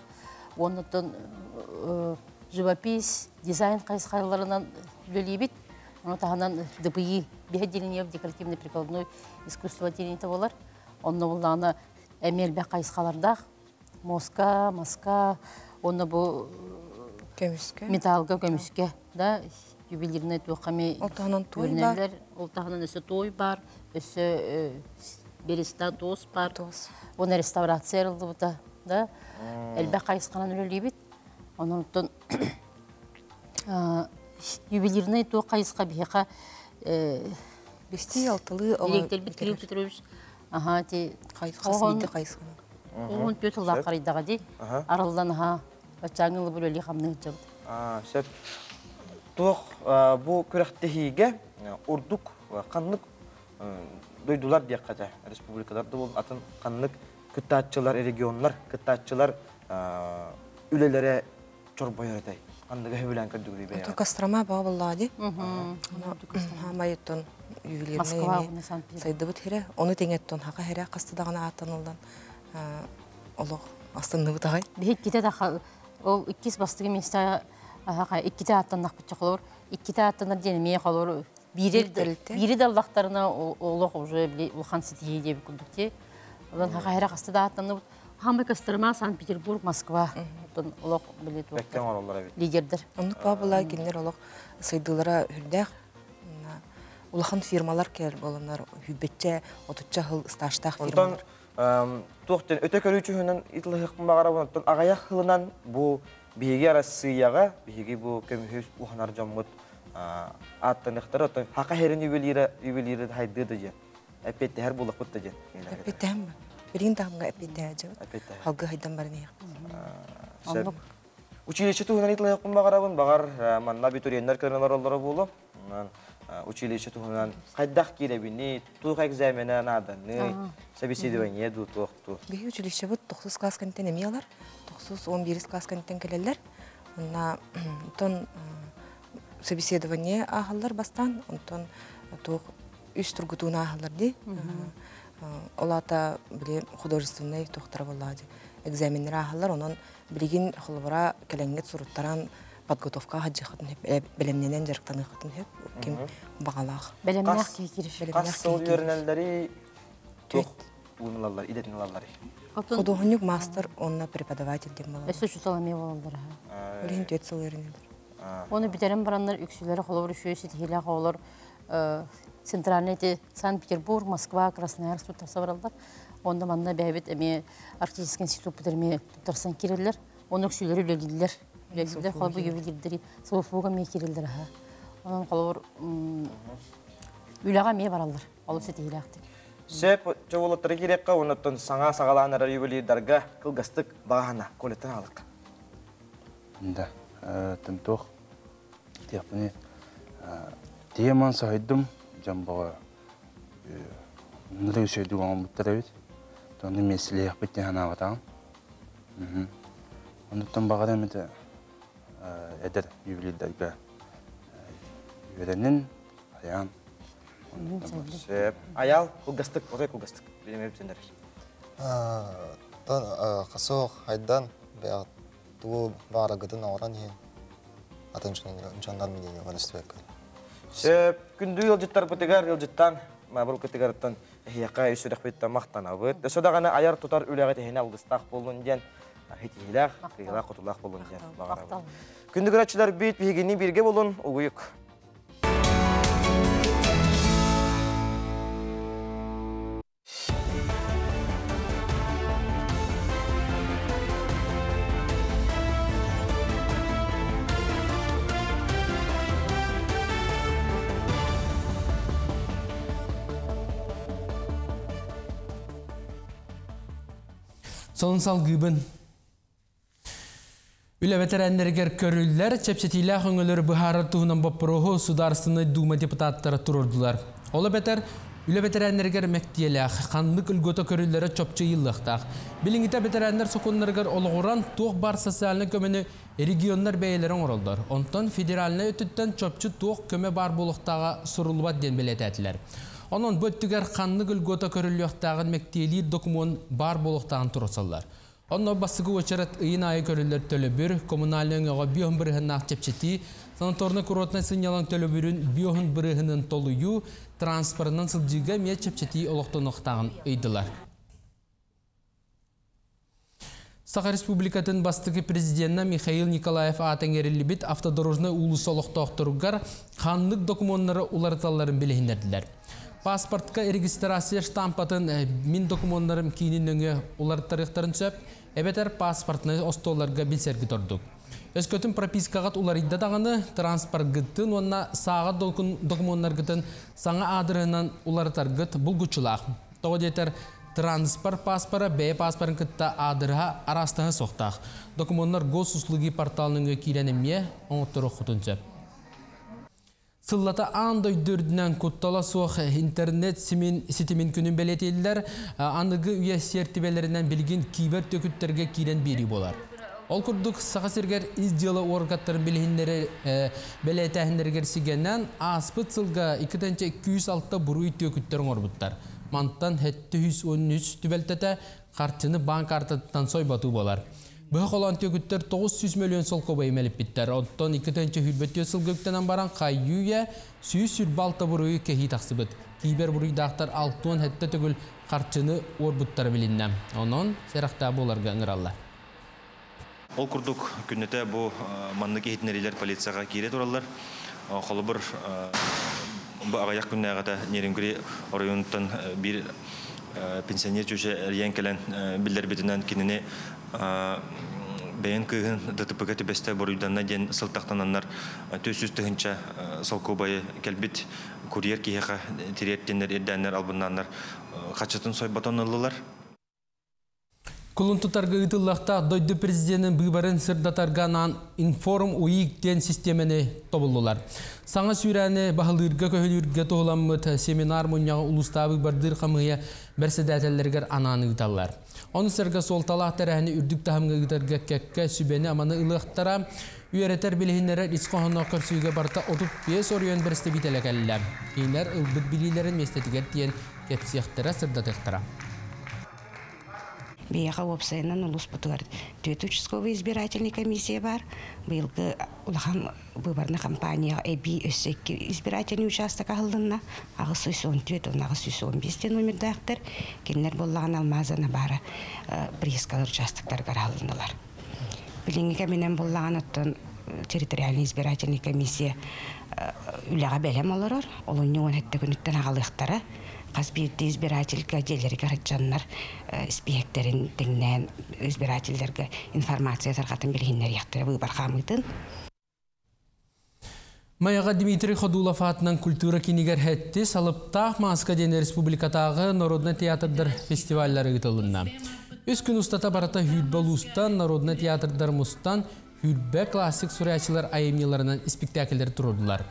Уоннаттан живопись, дизайн хайысхаларынан үлэлиибит. Ону таһынан ДПИ, биһи отделение декоративно-прикладной искусство отделениета буолар. Онно буллаҕына эмиэ элбэх хайысхалардаах. Моска, маска, онно бу көмүскэ, металлга көмүскэ, да, ювелирный туохха эмиэ Ол таһынан туой бар. Ол таһынан өссө туой бар, өссө береста туос бар. Оны реставрация ыллыбыта, да. Элбэх хайысханан үлэлиибит. Онон ювелирный туох хайысха биһиэхэ Бести алтылыы директорбит Кирилл Петрович аха ти хас биирдэ хайысханы. Оҕон түөрт сыллаах харыйдаҕа дии. Арыллан аха баччааҥҥы ылы үлэлии хамныы сылдьабыт. Сөп. Туох бу күрэхтэһиигэ урдук ханнык дойдулар диэххэ дьэ республикалар да буолун атын ханнык кыттааччылар, регионнар кыттааччылар үлэлэрэ чорбойор этэй? Ханныгы сөбүлээн көрдүгүрүй бэйэҕит? Кострома баа буоллаҕа дии. Хаамайыттан ювелирный эми сайдыбыт хирэ. Ону тэҥэттэн хака хирэ хаста даҕаны ааттаныллан олох астынныбыт аҕай. Биһи иккитэ да ол иккис бастакы места иккитэ ааттаннахпытча холор иккитэ аттанар диэн эмиэ холор биири да аллахтарына олох уже улахан ситиһии диэбит курдук дии. Онон хака хирэ хаста да ааттанныбыт. Хамай Кострома, Санкт-Петербург, Москва. Оттон олох били лидердер. Оннук баабыла кинилэр олох сайдыылара үрдээх. Улахан фирмалар кэлэр боланнар хүббэтчэ, отучча хыл стажтаах фирмалар. Онтон туохтан өтө көрүүчүһүнэн итылыһыкпын баҕарабын, оттон аҕыйах хылынан бу биһиги Арассыыйаҕа, биһиги бу көмүһү уһанар дьоммут ааттаныхтара, оттон хака херин ювелира ювелиры хайдыы да диэн. Эппиэттэһэр буоллахпыт да диэн. Эппиэттэһэн ба. Билигин таһымга эппиэттэһэ дьыбыт. Халгы хайдан баран иһиэхпит. Училище туһунан итылыһыкпын баҕарабын, баҕар манна абитуриеннар көрөн олороллоро буолуо. Училище туһунан хайдах киирэбиний, туох экзамена нааданый, собеседование дуу туох дуу. Биһи училищебыт тохсус класс кэнниттэн эмиэ ылар. Тохсус 11 класс кэнниттэн кэлэллэр. Онна онтон собеседование ааһаллар бастаан, онтон туох үс тургутууну ааһаллар дии. Ол аата били художественнай туохтара буоллаҕа дии. Экзаменнэр ааһаллар, онон билигин холобура кэлэҥҥит суруттаран подготовкаҕа сылдьыаххытын сөп, бэлэмнэнэн дьарыктаныаххытын сөп, ким баҕалаах. Бэлэмнээх киһи киирэр. Хас сыл үөрэнэллэрий, туох уун ылаллар, идэтин ылалларый? Худуоһунньук, маастар уонна преподаватель диэн буолаллар. Өссө учуутал эмиэ буолаллар. Ол иһин 4 сыл үөрэнэллэр. Оны бүтэрэн бараннар үксүлэрэ холобур үчүгэй ситиһиилээх оҕолор центральный эти Санкт-Петербург, Москва, Красноярск туттарса бараллар. Онно манна бэйэбит эмиэ Арктический институппут эмиэ туттарсан киирэллэр. Оны үксүлэри үлэлииллэр. Үлэлииллэр, холобур ювелирдэри СВФУга эмиэ киирэллэр аха. Онон холобур үлэҕэ эмиэ бараллар. Олус ситиһиилээхтик. Сөп, чобулаттары киириэххэ, оннуттан саҥа саҕалаан эрэр ювелирдарга кылгастык баҕаһына Колеттан аалык. Да, тантуох тиэхпини тиэман соһуйдум дьон бөҕө ныры үсөйдүк оҥорбуттар эбит. Онно миэстэлиэхпит диэн санаабатаҕым. Оннуттан баҕар эмит эдэр ювелирдарга үөрэнин, айаан. Сөп. Аял кылгастык, отой кылгастык. Билеме бүтүннэр. Тон хасох хайдан бэйэҕит тугу баарагытын оҥорон иһин атын дьоннор мнение көрүстүбэккэ. Сөп. Күндү ыалдьыттарбытыгар ыалдьыттан мабыл кытыгарыттан эһиэхэ үс сүрэхпиттэн махтанабыт. Өссө даҕаны айар тутар үлэҕит эһини алгыстаах буоллун диэн хитиилээх, кыайыылаах хотулаах буоллун диэн баҕарабыт. Күндү көрөөччүлэр биит биһигини бииргэ болун угуйук. Сонун салгыыбын. Үлэ бэтэрээннэригэр көрүллэр чэпчэтиилээх өҥөлөрү быһаарар туһунан боппуруоһу Судаарыстыбаннай Дума депутаттара туруордулар. Ол эбэтэр үлэ бэтэрээннэригэр мэктиэлээх, ханнык льгота көрүллэрэ чопчу ыйыллыахтаах. Билиҥҥитэ бэтэрээннэр сокуоннарыгар олоҕуран туох баар социальнай көмөнү регионнар бэйэлэрэ оҥороллор. Онтон федеральнай өттүттэн чопчу туох көмө баар буолуохтааҕа суруллубат диэн бэлиэтээтилэр. Онон бу өттүгэр ханнык льгота көрүллүөхтээҕин мэктиэлиир докумуон баар буолуохтааҕын туруорсаллар. Онно бастакы уочарат ыйын аайы көрүллэр төлөбүр, коммунальнай өҥөҕө биоһун бырыһыннаах чэпчэтии, санаторнай-курортнай сынньалаҥ төлөбүрүн биоһун бырыһынын толуйуу, транспорынан сылдьыыга эмиэ чэпчэтии олохтонуохтааҕын ыйдылар. Саха Республикатын бастакы президенэ Михаил Николаев аата иҥэриллибит автодорожнай уулусса олохтоохторугар ханнык докумуоннары уларыталларын билиһиннэрдилэр. Паспортка регистрация штампатын мин докумуоннарым киинин нөҥүө уларыттарыахтарын сөп, эбэтэр паспортнай остуолларга билсэргит ордук. Өскөтүн пропискаҕыт уларыйда даҕаны, транспортгытын уонна сааҕа докумуоннаргытын саҥа аадырыһынан уларытаргыт булгуччулаах. Тоҕо диэтэр, транспорт паспора бэйэ паспорын кытта аадырыһа араастаһа суохтаах. Докумуоннар госуслуги портал нөҥүө киирэн эмиэ оҥотторуоххутун сөп. Сыллата аан дойду үрдүнэн куттала суох интернет ситимин күнүн бэлиэтииллэр. Аныгы үйэ сиэртибэлэринэн билигин кибер төкүттэргэ киирэн биэрии буолар. Ол курдук Саха сиригэр ис дьыала уоргаттарын билиһиннэри бэлиэтээһиннэригэр сигэнэн ааспыт сылга 206 буруй түөкүттэр оҥорбуттар. Мантан 713 түбэлтэтэ харчыны банк картатыттан сойботуу буолар. Быһа холоон түөкүттэр 900 мөлүйүөн солкуобайы мэлиппиттэр. Оттон 2024 сылга үктэнэн баран хайыы-үйэ 126 буруйу кэһии тахсыбыт. Кибер буруйдаахтар 67 төгүл харчыны уорбуттара билиннэ. Онон сэрэхтээх буоларга ыҥыраллар. Ол курдук күннэтэ бу маннык иһитиннэриилэр полицияҕа киирэ тураллар. Холобур, бу аҕыйах күннээҕитэ Нерюнгри оройуонуттан биир пенсионер чүчэ эрийэн кэлэн биллэрбитинэн кинини бэйэн кыыһын ДТП-га түбэстэ буруйданна диэн сылтахтананнар 400 тыһыынча солкуобайы кэлбит курьер киһиэхэ тириэртиннэр ирдээннэр албыннааннар хаччытын сойботон ыллылар. Кулун тутарга ыытыллыахтаах дойду президенин быыбарын сырдатарга анаан Информ УИК диэн систиэмэни тобуллулар. Саҥа сүүрээни баһылыырга-көһүлүүргэ туһуламмыт семинар мунньаҕы улуустааҕы быыбардыыр хамыыһыйа бэрэссэдээтэллэригэр анаан ыыталлар. Ону сэргэ суолталаах тэрээһини үрдүк таһымҥа ыытарга кэккэ сүбэни-аманы ылыахтара. Үөрэтэр билиһиннэрэр ис хоһоонноох көрсүһүүгэ барыта 35 оройуон бэрэстэбиитэлэ кэллэ. Кинилэр ылбыт билиилэрин миэстэтигэр тиийэн кэпсиэхтэрэ, сырдатыахтара. Биһиэхэ уопсайынан улууспутугар түөрт участковый избирательный комиссия баар. Быйылгы улахан выборный кампанияҕа эбии өссө икки избирательный участок аһыллынна. 814 уонна 815 диэн номердаахтар. Кинилэр буоллаҕына Алмазана баара приискалар участоктарыгар аһылыннылар. Билиҥҥи кэминэн буоллаҕына оттон территориальный избирательный комиссия үлэҕэ бэлэм олорор. Олунньу 17 күнүттэн аҕалыахтара. Хас биирдии избирательга дьиэлэригэр сылдьаннар испииһэктэрин тэҥнээн избирателлэргэ информация тарҕатан билиһиннэриэхтэрэ быыбар хаамыытын. Майаҕа Дмитрий Ходулов аатынан культура кинигэр Хэтти салыптаах мааска диэн республикатааҕы народнай театрдар фестиваллара ыытылынна. Үс күн устата барыта 20 улуустан народнай театрдар мустан 20 классик суруйааччылар айымньыларынан испиктээкиллэри туруордулар.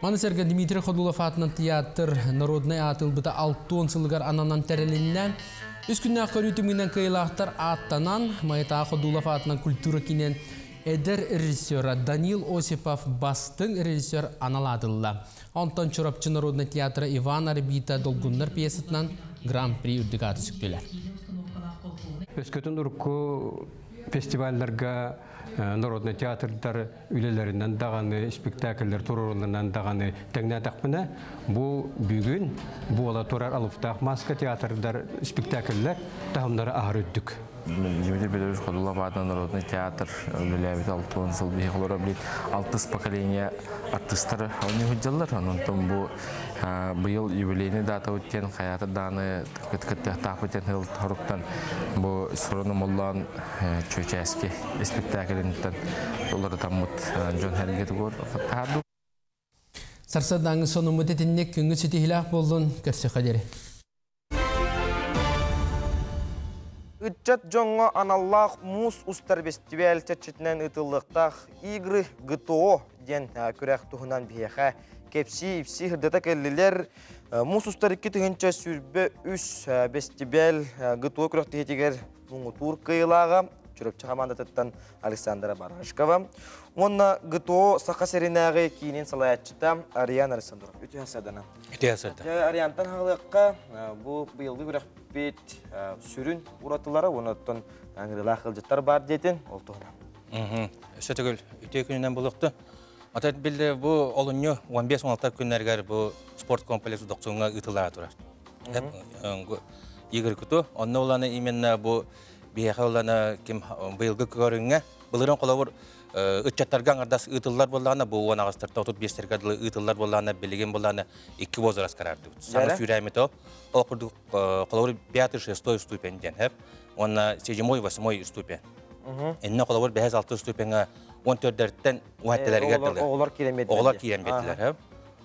Маны сэргэ Дмитрий Ходулов аатынан театр народнай ааты ылбыта 60 сылыгар ананан тэрилиннэ. Үс күннээх көрүү түмүгүнэн кыайыылаахтар ааттанан, Майатаа Ходулов аатынан культура киинин эдэр режиссера Данил Осипов бастыҥ режиссер анал аатылла. Онтон Чурапчы народнай театра Иван Арбита Долгуннар пьесатынан Гран-при үрдүк ааты сүктүлэр. Өскөтүн урукку фестивалларга народнай театрдар үлэлэринэн даҕаны, спектакльлэр туруоруларынан даҕаны тэҥнээтэхпинэ, бу бүгүн буола турар Алыптаах маска театрдар спектакльлэр таһымнара аһар үрдүк. Дмитрий Петрович Ходулов аатынан народный театр үлэлээбит 60 сыл биһи олоро билит алтыс поколение артыстары оонньуу сылдьаллар. Онтон бу быйыл юбилейный дата диэн хайаата дааны кыттыахтаахпыт диэн сыл хоруктан бу сорону моллоон чүөчээски испектаклинтан уларытаммыт дьон сэргэтигэр таһаардуу. Сарсыардааҥҥы сонуммут итинник күҥҥүт ситиһиилээх буоллун, көрсүөххэ диэри. Ыччат дьоҥҥо аналлаах муус устар бэстибээл чэрчитинэн ыытыллыахтаах Игры ГТО диэн күрэх туһунан биһиэхэ кэпсии-ипсии сырдата кэллилэр. Муус устар 2023 бэстибээл ГТО күрэхтэһиитигэр муҥутуур кыайыылааҕа Чурапчы хамаандатыттан Александра Барашкова уонна ГТО Саха сиринээҕи киинин салайааччыта Ариан Александров. Үтүө садана. Үтүө садана. Ариантан хаалыахха бу быйылгы күрэхпит сүрүн уратылара уонна оттон ыҥырыылаах ыалдьыттар баар диэтин ол туһунан. Өссө төгүл үтүө күнүнэн булуохтун. Ата билле бу олунньу 15-16 күннэригэр бу спорт комплекс Дохсуҥҥа ыытыллара турар. Игорь Куту, онно уланы именно бу биһиэхэ уланы ким быйылгы көрүҥҥэ былырын холобур ыччаттарга аҥардас ыытыллар буоллаҕына бу 18-тартан 35-тэргэ дылы ыытыллар буоллаҕына билигин буоллаҕына икки возраст караардыбыт. Саҥа сүүрээмит ол. Ол курдук холобур пятый, шестой ступень диэн хэп. Уонна седьмой, восьмой ступень. Инне холобур бэһэс алты ступеньга 14-дэртэн уһаттелэригэр дылы. Оҕолор киирэн биэрдилэр. Оҕолор киирэн биэрдилэр.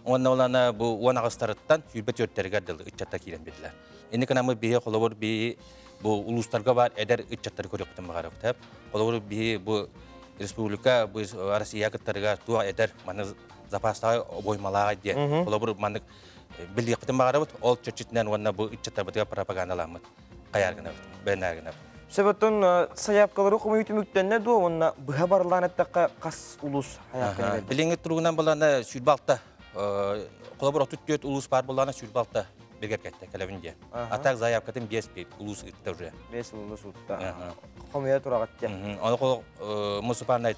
Уонна улана бу уон аҕыстарыттан сүүрбэ түөртэригэр дылы ыччатта киирэн биэрдилэр. Инни кынамы биһи холобур биһи бу улуустарга бар эдэр ыччаттары көрүөхпүтүн баҕарабыт. Холобур биһи бу республика бу Россия кыттарыгар туох эдэр маны запастаах обоймалааҕа диэн холобур маннык билиэхпитин баҕарабыт. Ол чөччүтүнэн уонна бу ыччаттарбытыгар пропагандаламмыт хайаар гынабыт, бэнээр гынабыт. Сөбөттөн сайаапкалары хомуйуу түмүктэннэ дуо уонна быһа барылаан эттэххэ хас улуус сайаапканы берди? Билиҥҥи туругунан булана 26 холобур 34 улуус баар буоллаҕына 26 бигэргэттэ кэлэбин диэн. А так заявкатын 5 улуус ыытта уже. 5 улуус ыытта. Хомуйа тураҕыт диэн. Оны мусупаннай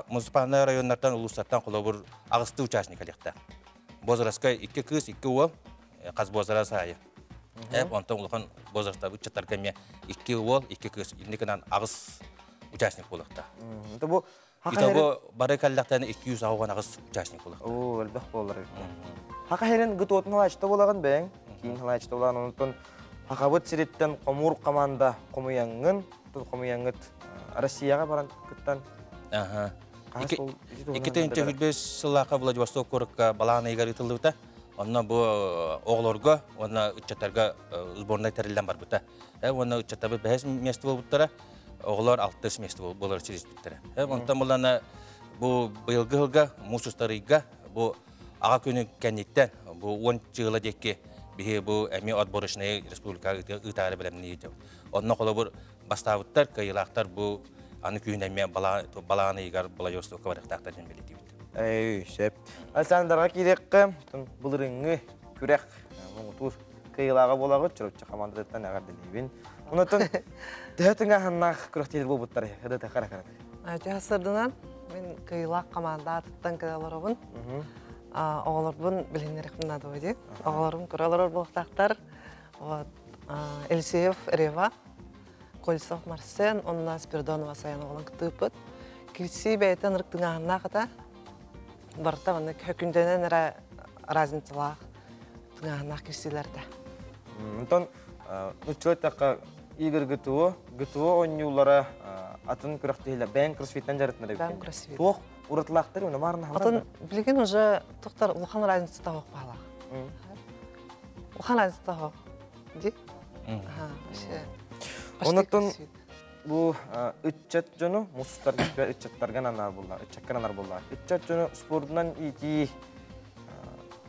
мусупаннай районнартан улуустартан холобур аҕысты участник кэлиэхтээх. Возрастка икки кыыс, икки уол, хас возраст аайы. Онтон улахан возрастта ыччаттарга эмиэ икки уол, икки кыыс, инникинэн аҕыс участник буолуохтаах. Бу Итого бары кэллэхтэринэ 268 участник буолуохтаах. Оо, элбэх буолар эбит. Хака херин гытуотун халаачыта буолаҕын бэйэҥ, киин халаачыта буолаҕын, онтон Хахабыт сириттэн хомуур команда хомуйаҥҥын, хомуйаҥҥыт Россияҕа баран кыттан Икки тыһыынча сүүрбэ сыллаахха Владивосток куоракка балаҕан ыйыгар ыытыллыбыта. Онно бу оҕолорго уонна ыччаттарга сборнай тэриллэн барбыта. Уонна ыччаттарбыт бэһис место буолбуттара, оҕолор алтыс место буолар сириспиттэрэ. Онтон булана бу быйылгы сылга муус устарыйга бу аҕа күнү кэнниттэн бу 10 чыыла диэки биһи бу эми отборочный республика ыытаары бэлэмниир. Онно холобур бастаабыттар, кыайыылаахтар бу аны күһүн эмиэ балаҕан ыйыгар Владивостокка барыахтаахтар диэн бэлиэтиибит. Эй, сөп. Александрга киириэххэ, былырыҥҥы күрэх муҥутуур кыайыылааҕа буолаҕыт, Чурапчы хамаандатыттан эҕэрдэлиибин. Онтон төһө тыҥааһыннаах күрэхтиир буолбуттар ыдыта хара хара. Төһө сырдынан мин кыайыылаах хамаанда аатыттан кэлэ олоробун. Оҕолорбун билиһиннэриэхпин наада дии. Оҕолорум көрө олорор буолуохтаахтар. Вот Елисеев Рева, Кольцов Марсен, онна Спиридонова Саян оҕолон кыттыыппыт. Кирсии бэйэтин ырык тыҥааһыннаах ата. Барыта маннык хөкүндэнэн эрэ разницалаах тыҥааһыннаах кирсиилэрдэ. Онтон нуччалыы эттэххэ Игорь ГТО, ГТО оонньуулара атын күрэхтэһиилэр бэйэҥ кроссфиттан дьарыктанар эбиккин. Бэйэм кроссфит. Туох уратылаахтар уонна маарына Атын билигин уже тохтор улахан разница таһох баалаах. Улахан разница таһох. Ди? Вообще. Онотон бу ыччат дьону мусустар ыччаттарга анаар булла, ыччакка анаар булла. Ыччат дьону спордунан иитии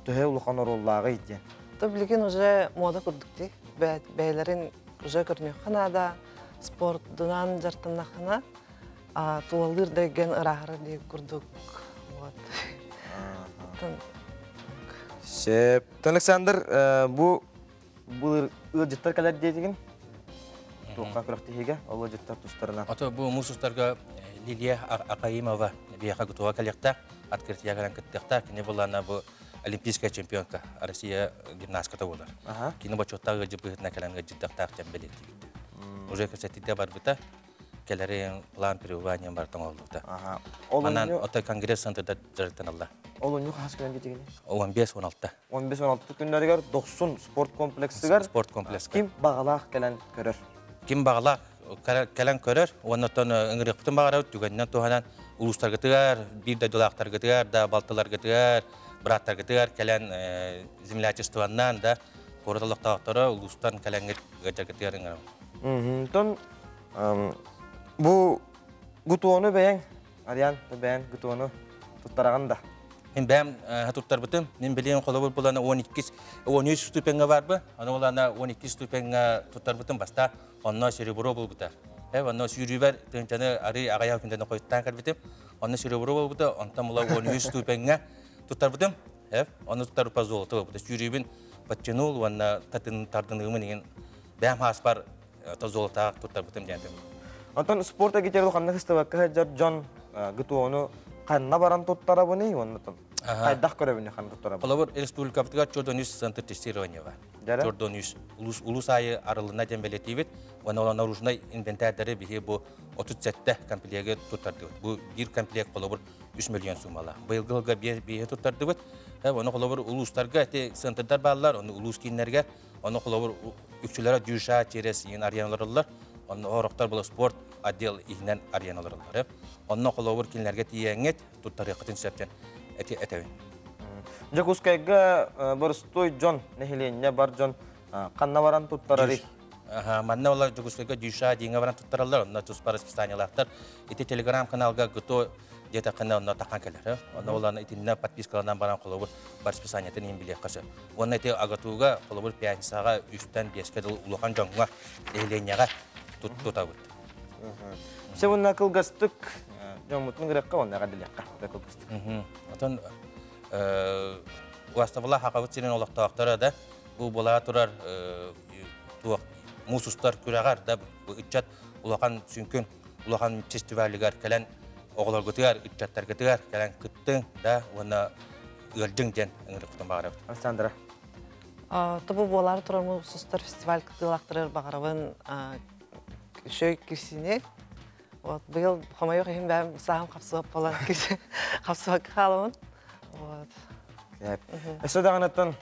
төһө улахан оруоллааҕый диэн. То билигин уже мода курдук дии. Бэйэлэрин уже көрүнүөххэ наада, спордунан дьарыктаннаххына тулалыыр да ген ырааһырар диир курдук. Вот. Сөп. Александр, бу былыр ыалдьыттар кэлэр диэтигин туохха күрэхтэһиигэ ол ыалдьыттар тустарынан. Ото бу муус устарга Лилия Акаимова биһиэхэ гутуга кэлиэхтээх, открытие кэлэн кыттыахтаах. Кини булана бу олимпийская чемпионка Россия гимнастката буолар. Кини бочуоттаах ыалдьыт быһыытынан кэлэн ыалдьыттахтаах дьон бэлиэтиибит. Уже кэпсэтиитэ барбыта, кэлэрин план пребывания барыта оҥоһуллубута. Манан ото конгресс центрда дьарыктаналлар. Олунньу хас күнэн диэтигини? 15-16. 15-16 күннэригэр Дохсун спорт комплексыгар спорт комплекска ким баҕалаах кэлэн көрөр? Ким баҕалаах кэлэн көрөр уонна оттон ыҥырыахпытын баҕарабыт түгэнинэн туһанан улуустаргытыгар, биир дойдулаахтаргытыгар да, балтыларгытыгар, бырааттаргытыгар кэлэн землячествоннан да куорат олохтоохторо улуустан кэлэҥҥит ыалдьаргытыгар ыҥырабын. Онтон бу гутуону бэйэҥ Ариан, бэйэҥ гутуону туттараҕын да? Мин бэйэм туттарбытым. Мин билигин холобур булана 12 13 ступеньга барбы. Аны улана 12 ступеньга туттарбытым баста. Онно серебро булбута. Онно сүүрүүбэр тыынчаны арый аҕыйах күндэн хойуттаан кэлбитим. Онно серебро булбута. Онтон була 13 ступеньга туттарбытым. Онно туттар по золото булбута. Сүүрүүбүн подтянул уонна тардыныгымын иҥин бэйэм хааспар золотаах туттарбытым диэн. Онтон спорт агитер ханна кыстыбакка сылдьар дьон ГТО-ну ханна баран туттарабыный уонна хайдах көрөбүнүй ханна туттарабын? Холобур, республикабытыгар чордон үс центр тестирования бар. Чордон үс улус улус айы арылына диэн бэлиэтиибит. Уонна ол наружный инвентарьдары биһи бу 37 комплеги туттардыбыт. Бу биир комплект холобур 3 миллион суммала. Быйылгы сылга биэһи туттардыбыт. Оны холобур улуустарга эти центрдар бааллар, оны улуус кииннэргэ, оны холобур үксүлэрэ дюша через иин арыйан олороллор. Онно орохтор була спорт отдел иһинэн арыйан олороллор. Онно холобур кинилэргэ тиийэҥҥит туттарыаххытын сөптөн эти этэбин. Дьокуускайга боростуой дьон, нэһилиэнньэ бар дьон ханна баран туттарарый? Манна олар Дьокуускайга Дюша диэҥҥэ баран туттараллар, онно туспа расписаниелаахтар. Ити телеграм-каналга ГТО диэтэххинэ онно тахан кэлэр. Онно олан итиннэ подпискаланан баран холобур расписаниетын иһин билиэххэ сөп. Уонна ити АГАТУга холобур пятницаҕа үстэн биэскэ дылы улахан дьоҥҥо, нэһилиэнньэҕэ тутабыт. Все уонна кылгастык дьоммутун ыҥырыахха уонна эҕэрдэлиэххэ кылгастык. Отон Уастабыла Хахабыт сирин олохтоохторо да бу буола турар туох муус устар күрэҕэр да ыччат улахан сүҥкүн улахан фестивалыгар кэлэн оҕолоргутугар, ыччаттаргытыгар кэлэн кыттыҥ да уонна ыалдьыҥ диэн ыҥырыкпытын баҕарабыт. Александра. Тобу буолаары турар муус устар фестиваль кыттыылаахтарыгар баҕарабын үчүгэй кирсини. Вот быйыл хомойуох иһин бэйэм сааһым хапсыбат буолан хапсыбакка хаалабын. Вот. Өссө даҕанаттан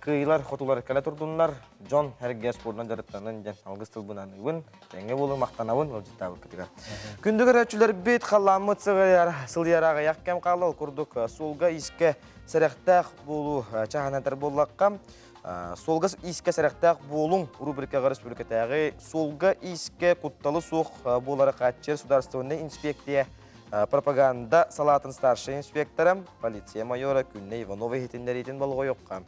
кыайыылар хотулар кэлэ турдуннар, дьон эргэ спордунан дьарыктанын диэн алгыс тылбынан ыыбын, тэҥҥэ буолу махтанабын ыалдьыттаабыккытыгар. Күндү көрөөччүлэрбит халлааммыт сылыйар сылыйар аҕыйах кэм хаалла, ол курдук суолга искэ сэрэхтээх буолуу чаһанатар буоллахха, Суолга иискэ сэрэхтээх буолуҥ рубрикаҕа республикатааҕы суолга иискэ кутталы суох буолары хааччыйар судаарыстыбаннай инспекция пропаганда салаатын старшай инспектора, полиция майора Күннэ Иванова иһитиннэриитин болҕойуохха.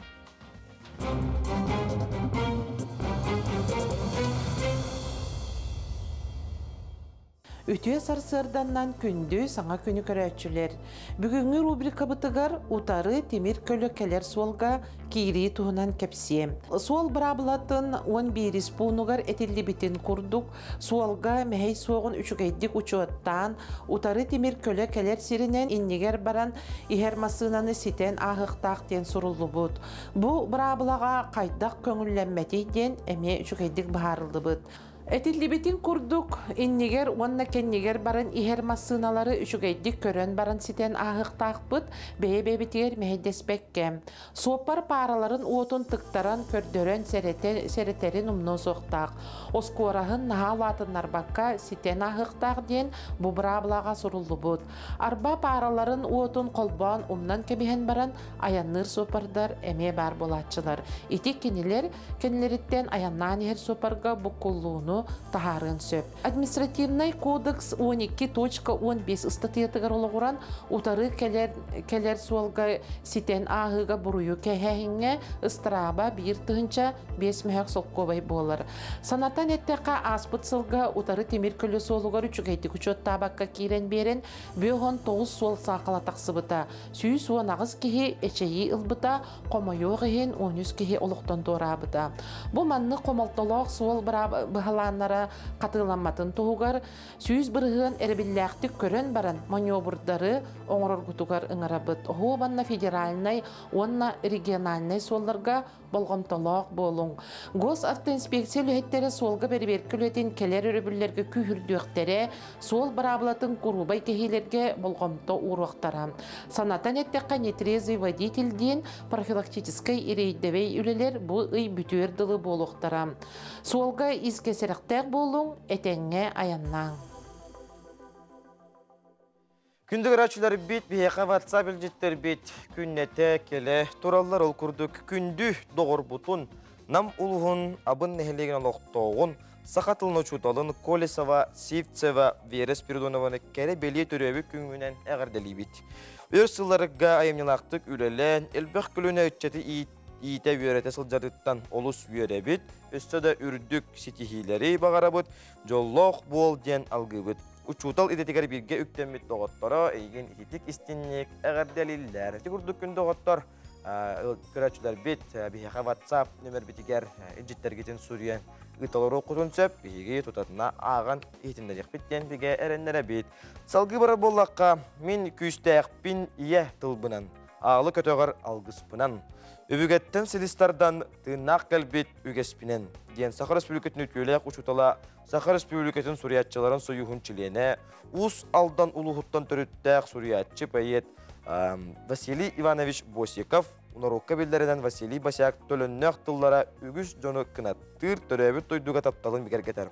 Үтүө сарсыарданнан күндү саҥа күнү көрөөччүлэр! Бүгүҥҥү рубрикабытыгар утары тимир көлө кэлэр суолга киирии туһунан кэпсиэм. Суол быраабылатын 11 пуунугар этиллибитин курдук, суолга мэһэй суоҕун үчүгэйдик учуоттаан, утары тимир көлө кэлэр сиринэн иннигэр баран иһэр массыынаны ситэн ааһыахтаах диэн суруллубут. Бу быраабылаҕа хайдах көҥүллэммэтий диэн эмиэ үчүгэйдик быһаарыллыбыт. Этиллибитин курдук, иннигэр уонна кэннигэр баран иһэр массыыналары үчүгэйдик көрөн баран ситэн ааһыахтаахпыт, бэйэ-бэйэбитигэр мэһэйдэспэккэ. Суоппар паараларын уотун тыктаран, көрдөрөн, сэрэтэрин умнуо суохтаах. Оскуораһын наһаа улаатыннарбакка ситэн ааһыахтаах диэн бу быраабылаҕа суруллубут. Арба паараларын уотун холбоон умнан кэбиһэн баран айанныыр суоппардар эмиэ баар буолааччылар. Ити кинилэр Кэннилэриттэн айаннаан иһэр суоппарга буккуллууну таһаарыан сөп. Административнай кодекс 12.15 ыстатыйатыгар олоҕуран утары кэлэр, кэлэр суолга ситэн ааһыыга буруйу кэһээһиҥҥэ ыстарааба 1 5 мөһөх солкуобай буолар. Санатан эттэххэ, ааспыт сылга утары тимир көлө суолугар үчүгэйдик учуоттаабакка киирэн биэрэн, 59 суол саахала тахсыбыта. 118 киһи эчэйии ылбыта, хомойуох иһин 13 киһи олохтон туораабыта. Бу маннык хомолтолоох суол быһалааннара хатыламматын туһугар 100% эрэбиллээхтик көрөн баран маневрдары оҥороргутугар ыҥырабыт. Оһуобанна федеральнай уонна региональнай суолларга болҕомтолоох буолуҥ. Госавтоинспекция үлэһиттэрэ суолга бэрэбиэркэ үлэтин кэлэр өрөбүллэргэ күүһүрдүөхтэрэ, суол быраабылатын куруубай кэһиилэргэ болҕомто ууруохтара. Санатан эттэххэ, нетрезвый водитель диэн профилактическай рейдэвэй үлэлэр бу ый бүтүөр дылы буолуохтара. Суолга искэ сэрэхтээх буолуҥ, этэҥҥэ айаннааҥ. Күндү көрөөччүлэрбит, биһиэхэ WhatsApp илдьиттэрбит күннэтэ кэлэ тураллар. Ол курдук күндү доҕорбутун, Нам улуһун Абын нэһилиэгин олохтооҕун, саха тылын учууталын Колесова, Сивцева Вера Спиридонованы кэрэ бэлиэ төрөөбүт күҥҥүнэн эҕэрдэлиибит. Өр сылларга айымньылаахтык үлэлээн, элбэх көлүөнэ ыччаты иитэ-үөрэтэ сылдьарыттан олус үөрэбит, өссө да үрдүк ситиһиилэри баҕарабыт, дьоллоох буол диэн алгыыбыт. Учуутал идэтигэр бииргэ үктэммит доҕотторо эйигин ититик истинник эҕэрдэлииллэр. Ити курдук күн доҕоттор көрөөччүлэрбит биһиэхэ WhatsApp нөмербитигэр илдьиттэргитин суруйан ыыталаруоххутун сөп. Биһиги тутатына ааҕан иһитиннэриэхпит диэн бигэ эрэннэрэбит. Салгыы барар буоллахха, мин күүстээхпин ийэ тылбынан, аалы көтөҕөр алгыспынан, өбүгэттэн силис тардан тыыннаах кэлбит үгэспинэн диэн Саха Республикатын үтүөлээх учуутала Саха Республикатын суруйааччыларын союһун чилиэнэ, Уус Алдан улууһуттан төрүттээх суруйааччы, поэт Василий Иванович Босиков, норуокка биллэринэн Василий Босяк төлөннөөх тыллара үгүс дьону кынаттыыр, төрөөбүт дойдуга тапталын бигэргэтэр.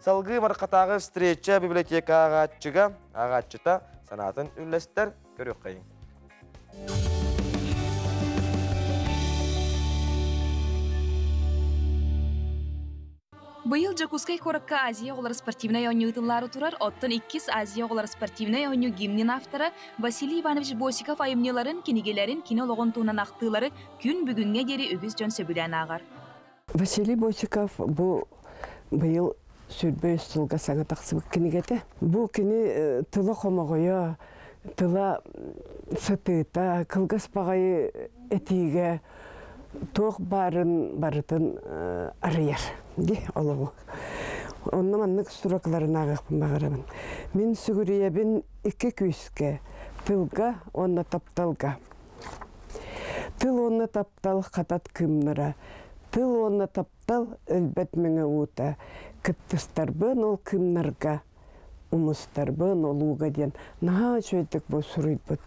Салгыы Мархатааҕы встреча библиотека ааҕааччыга, ааҕааччыта санаатын үллэстэр, көрүөххэйиҥ. Быйыл Дьокуускай куоракка Азия оҕолоро спортивнай оонньуу ыытыллаары турар, оттон иккис Азия оҕолоро спортивнай оонньуу гимнин автора Василий Иванович Босиков айымньыларын, кинигэлэрин, кини олоҕун туһунан ахтыылары күн бүгүҥҥэ диэри үгүс дьон сөбүлээн ааҕар. Василий Босиков бу быйыл 23 сылга саҥа тахсыбыт кинигэтэ. Бу кини тыла хомоҕойо, тыла сытыыта, кылгас баҕайы этиигэ туох баарын барытын арыйар ди олоҕу. Онно маннык строкаларын ааҕыахпын баҕарабын. Мин сүгүрүйэбин икки күүскэ, тылга уонна тапталга. Тыл уонна таптал хатат кыымнара, тыл уонна таптал өлбөт мэҥэ уута, кыттыстарбын ол кыымнарга, умустарбын ол ууга диэн наһаа үчүгэйдик бу суруйбут.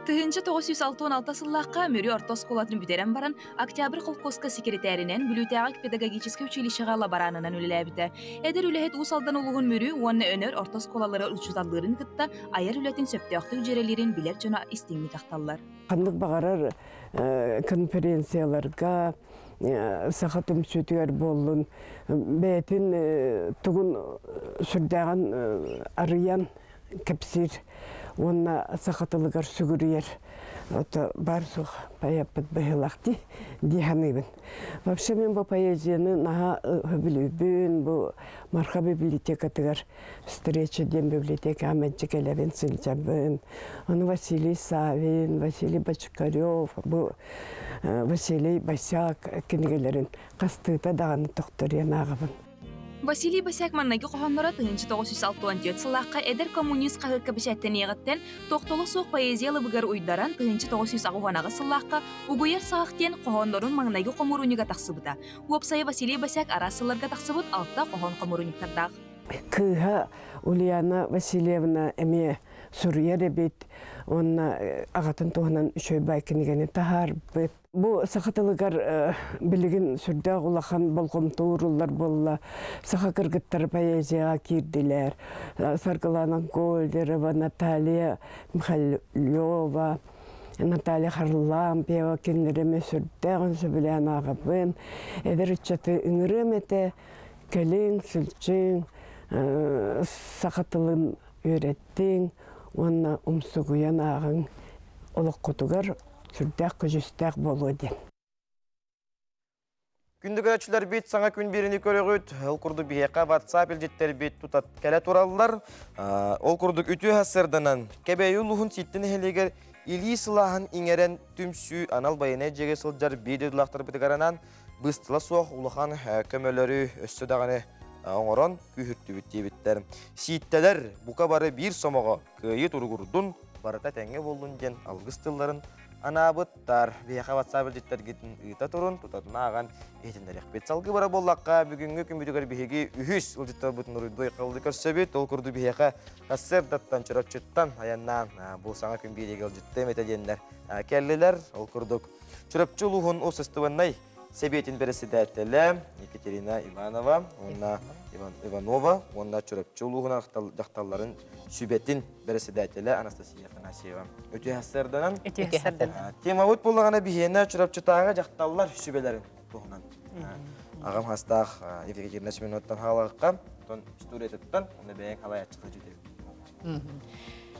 1966 сыллаахха Мүрү орто оскуолатын бүтэрэн баран, Октябрь холкуоска секретаринэн, Бүлүүтээҕи педагогическай училищеҕа лаборанынан үлэлээбитэ. Эдэр үлэһит Уус Алдан улууһун Мүрү уонна Өнөр орто оскуолалара учууталлыырын кытта айар үлэтин сөптөөхтүк дьүөрэлиирин билэр дьоно истиҥник ахталлар. Ханнык баҕарар конференцияларга саха түмсүүтүгэр буоллун бэйэтин тугун сүрдээҕин арыйан кэпсиир уонна саха тылыгар сүгүрүйэр ото баар суох поэппыт быһыылаах дии дии саныыбын. Вообще мен бу поэзияны наһаа сөбүлүүбүн бу Марха библиотекатыгар встреча диэн библиотекаҕа мэлдьи кэлэбин сылдьабын. Аны Василий Савин, Василий Бочкарев, бу Василий Босяк кинигэлэрин хастыыта даҕаны тохторуйан ааҕабын. Василий Босяк маннайгы хоһоонноро 1964 сыллаахха эдэр коммунист хаһыакка бэчээттэниэҕиттэн тохтоло суох поэзия лыбыгар уйдаран 1998 сыллаахха Угуйар саҕах диэн хоһооннорун маҥнайгы хомуурунньуга тахсыбыта. Уопсайа Василий Босяк араас сылларга тахсыбыт алта хоһоон хомуурунньуктардаах. Кыыһа Ульяна Васильевна эмиэ суруйар эбит уонна аҕатын туһунан үчүгэй баай кинигэни таһаарбыт. Бу саха тылыгар билигин сүрдээх улахан болҕомто ууруллар буолла. Саха кыргыттара поэзияҕа киирдилэр. Саргылана Гольдерова, Наталья Михайлова, Наталья Харлампьева кинилэри эмиэ сүрдээҕин сөбүлээн ааҕабын. Эдэр ыччаты ыҥырыам этэ. Кэлиҥ, сылдьыҥ, саха тылын үөрэттиҥ уонна умсугуйан ааҕыҥ олоххутугар сүрдээх көдьүүстээх буолуо диэн. Күндү көрөөччүлэрбит саҥа күн биэриини көрөҕүт. Ол курдук биһиэхэ WhatsApp илдьиттэрбит тута кэлэ тураллар. Ол курдук үтүө сарсыарданан Кэбээйи улууһун Сииттэ нэһилиэгэр илии сылааһын иҥэрэн түмсүү анал байыаннай дьиэгэ сылдьар биир дойдулаахтарбытыгар анаан быыстала суох улахан көмөлөрү өссө даҕаны оҥорон күүһүртүбүт диэбиттэр. Сииттэлэр бука бары биир сомоҕо кыайыы туругурдун, барыта тэҥҥэ буоллун диэн алгыс тылларын анаабыттар. Биһиэхэ WhatsApp илдьиттэргитин ыыта турун, тутатына ааҕан иһитиннэриэхпит. Салгыы бара буоллахха, бүгүҥҥү күммүтүгэр биһиги үһүс ыалдьыттарбытын уруйдуй халды көрсөбүт. Ол курдук биһиэхэ сарсыардаттан, Чурапчыттан айаннаан бу саҥа күн биэриигэ ыалдьыттыам этэ диэннэр кэллилэр. Ол курдук Чурапчы улууһун уопсастыбаннай Сэбиэтин бэрэссэдээтэлэ Екатерина Иванова уонна Иванова уонна Чурапчы улууһун дьахталларын сүбэтин бэрэссэдээтэлэ Анастасия Афанасьева. Үтүө сарсыарданан. Үтүө сарсыарданан. Темабыт буоллаҕына биһиэнэ Чурапчытааҕы дьахталлар сүбэлэрин туһунан. Аҕам хастаах Екатерина Семеновтан хаалаҕыкка, онтон историятыттан, уонна бэйэҥ халайааччыта дьүтэбит.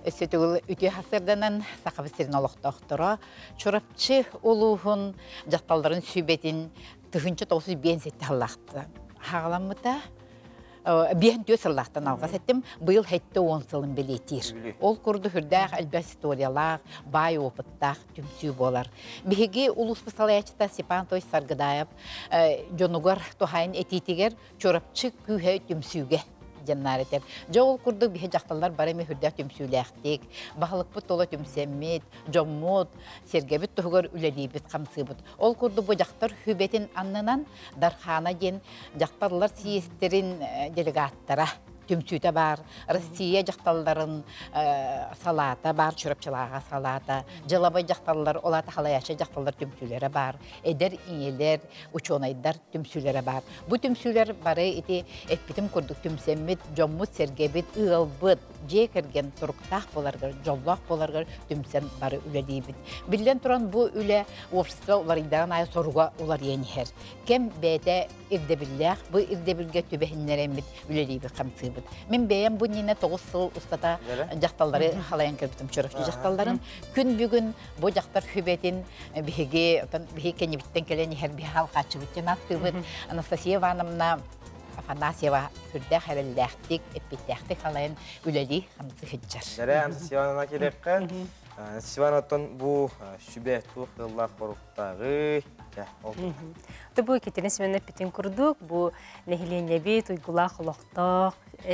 Өссө төгүл үтүө сарсыарданан Сахабыт сирин олохтоохторо Чурапчы улууһун дьахталларын сүбэтин 1957 сыллаахта хаҕаламмыта. 54 сыллаахтан алҕас эттим. Быйыл 70 сылын бэлиэтиир. Ол курдук үрдээх элбэх историялаах, баай опыттаах түмсүү буолар. Биһиги улууспут салайааччыта Степан Анатольевич Саргыдаев дьонугар туһаайын этиитигэр Чурапчы күүһэ түмсүүгэ диэн наар этэр. Дьэ ол курдук биһи дьахталлар бары эмиэ үрдээх түмсүүлээхтик, баһылыкпыт тула түмсэммит, дьоммут, сэргэбит туһугар үлэлиибит, хамсыыбыт. Ол курдук бу дьахтар сүбэтин аннынан Дархаана диэн дьахталлар сийиэстэрин делегаттара түмсүүтэ баар, Россия дьахталларын салаата баар, Чурапчылааҕа салаата, дьылабай дьахталлар, ол аата халайааччы дьахталлар түмсүүлэрэ баар, эдэр ийэлэр, учуонайдар түмсүүлэрэ баар. Бу түмсүүлэр бары ити эппитим курдук түмсэммит, дьоммут-сэргэбит, ыалбыт, дьиэ кэргэн туруктаах буоларыгар, дьоллоох буоларыгар түмсэн бары үлэлиибит. Биллэн туран, бу үлэ общество уларыйдаҕын аайы соруга уларыйан иһэр. Кэм бэйэтэ ирдэбиллээх, бу ирдэбилгэ түбэһиннэрэммит үлэлиибит, хамсыыбыт. Мин бэйэм бу иннинэ 9 сыл устата дьахталлары халайан кэлбитим, Чурапчы дьахталларын. Күн бүгүн бу дьахтар сүбэтин биһиги биһиги кэннибиттэн кэлэн иһэр биһи халҕааччыбыт диэн ааттыыбыт. Анастасия Ивановна Афанасьева сүрдээх эрэллээхтик, эппиттээхтик халайан үлэлии хамсыы сылдьар. Дэрэ Анастасия Ивановна кэлиэххэ. Анастасия Ивановнаттан бу сүбэ туох тыллаах боруктааҕый? Бу Екатерина Семеновна эппитин курдук, бу нэһилиэнньэбит уйгулаах олохтоох,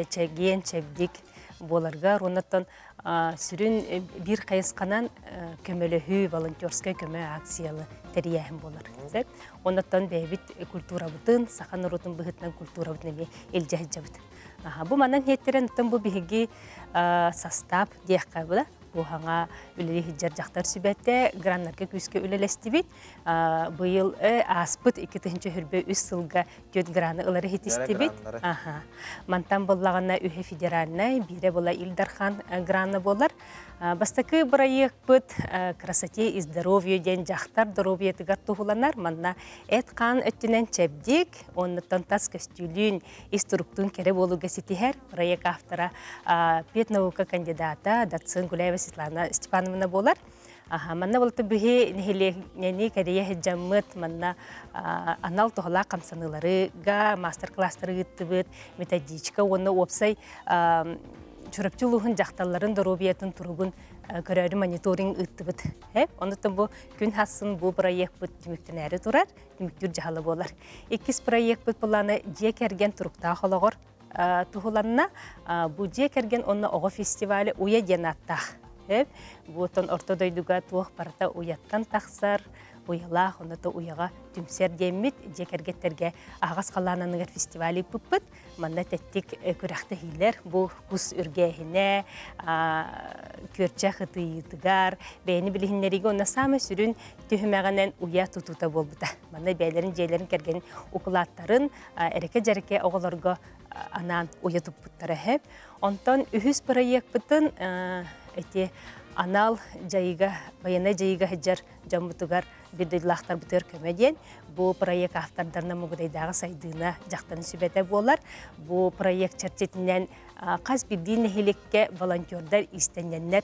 чэгиэн, чэбдик буоларгар уоннаттан сүрүн биир хайысханан көмөлөһүү, волонтерскай көмө акциялы тэрийээһин буолар. Оннаттан бэйэбит культурабытын, саха норуотун быһыытынан культурабытын эмиэ илдьэ сылдьабыт. Бу манан хиэттэрэн оттон бу биһиги состав диэххэ була. Бу хаҥа үлэлии сылдьар дьахтар сүбэтэ граннарга күүскэ үлэлэстибит. Быйыл ааспыт 2023 сылга 4 граны ылары хитистибит. Мантан буллаҕына үһэ федеральнай, биирэ була Ил Дархан грана буолар. Бастакы бырайыакпыт «Красоте и здоровью» диэн дьахтар доруобуйатыгар туһуланар. Манна эт-хаан өттүнэн чэбдик, оннуттан тас көстүүлүүн, ис туруктуун кэрэ буолууга ситиһэр. Проект автора педнаука кандидата, доцент Гуляева Светлана Степановна буолар. Манна болта биһи нэһилиэнньэни кэрийэ сылдьаммыт, манна анал туһалаах хамсаныыларыга мастер-класстары ыыттыбыт, методичка уонна уопсай Чурапчы улууһун дьахталларын доруобуйатын туругун көрөөрү мониторинг ыыттыбыт. Онуттан бу күн хассын бу проектпыт түмүктэнээри турар, түмүктүүр дьаһала буолар. Иккис проектпыт былааны дьиэ кэргэн туруктаах олоҕор туһуланна. Бу дьиэ кэргэн уонна оҕо фестивалі Уйа диэн ааттаах. Бу оттон орто дойдуга туох барыта уйаттан тахсар, уйалаах, онно уйаҕа түмсэр диэммит дьиэ кэргэттэргэ аһаҕас халаан аныгар фестиваль ыыппыппыт. Манна тэттик күрэхтэһиилэр бу кус үргээһинэ, күөрчэх ытыйыытыгар, бэйэни билиһиннэриигэ уонна саамай сүрүн түһүмэҕинэн уйа тутуута буолбута. Манна бэйэлэрин дьиэлэрин кэргэнин укулааттарын эрэкэ-дьэрэкэ оҕолорго анаан уйа туппуттара эһэ. Онтон үһүс бырайыакпытын эти анал дьайыыга, байыаннай дьайыыга сылдьар дьоммутугар биир дойдулаахтарбытыгар көмө диэн бу проект автордарынан Мугудайдааҕы сайдыына дьахтарын сүбэтэ буолар. Бу проект чэрчитинэн хас биирдии нэһилиэккэ волонтердар, иистэнньэннэр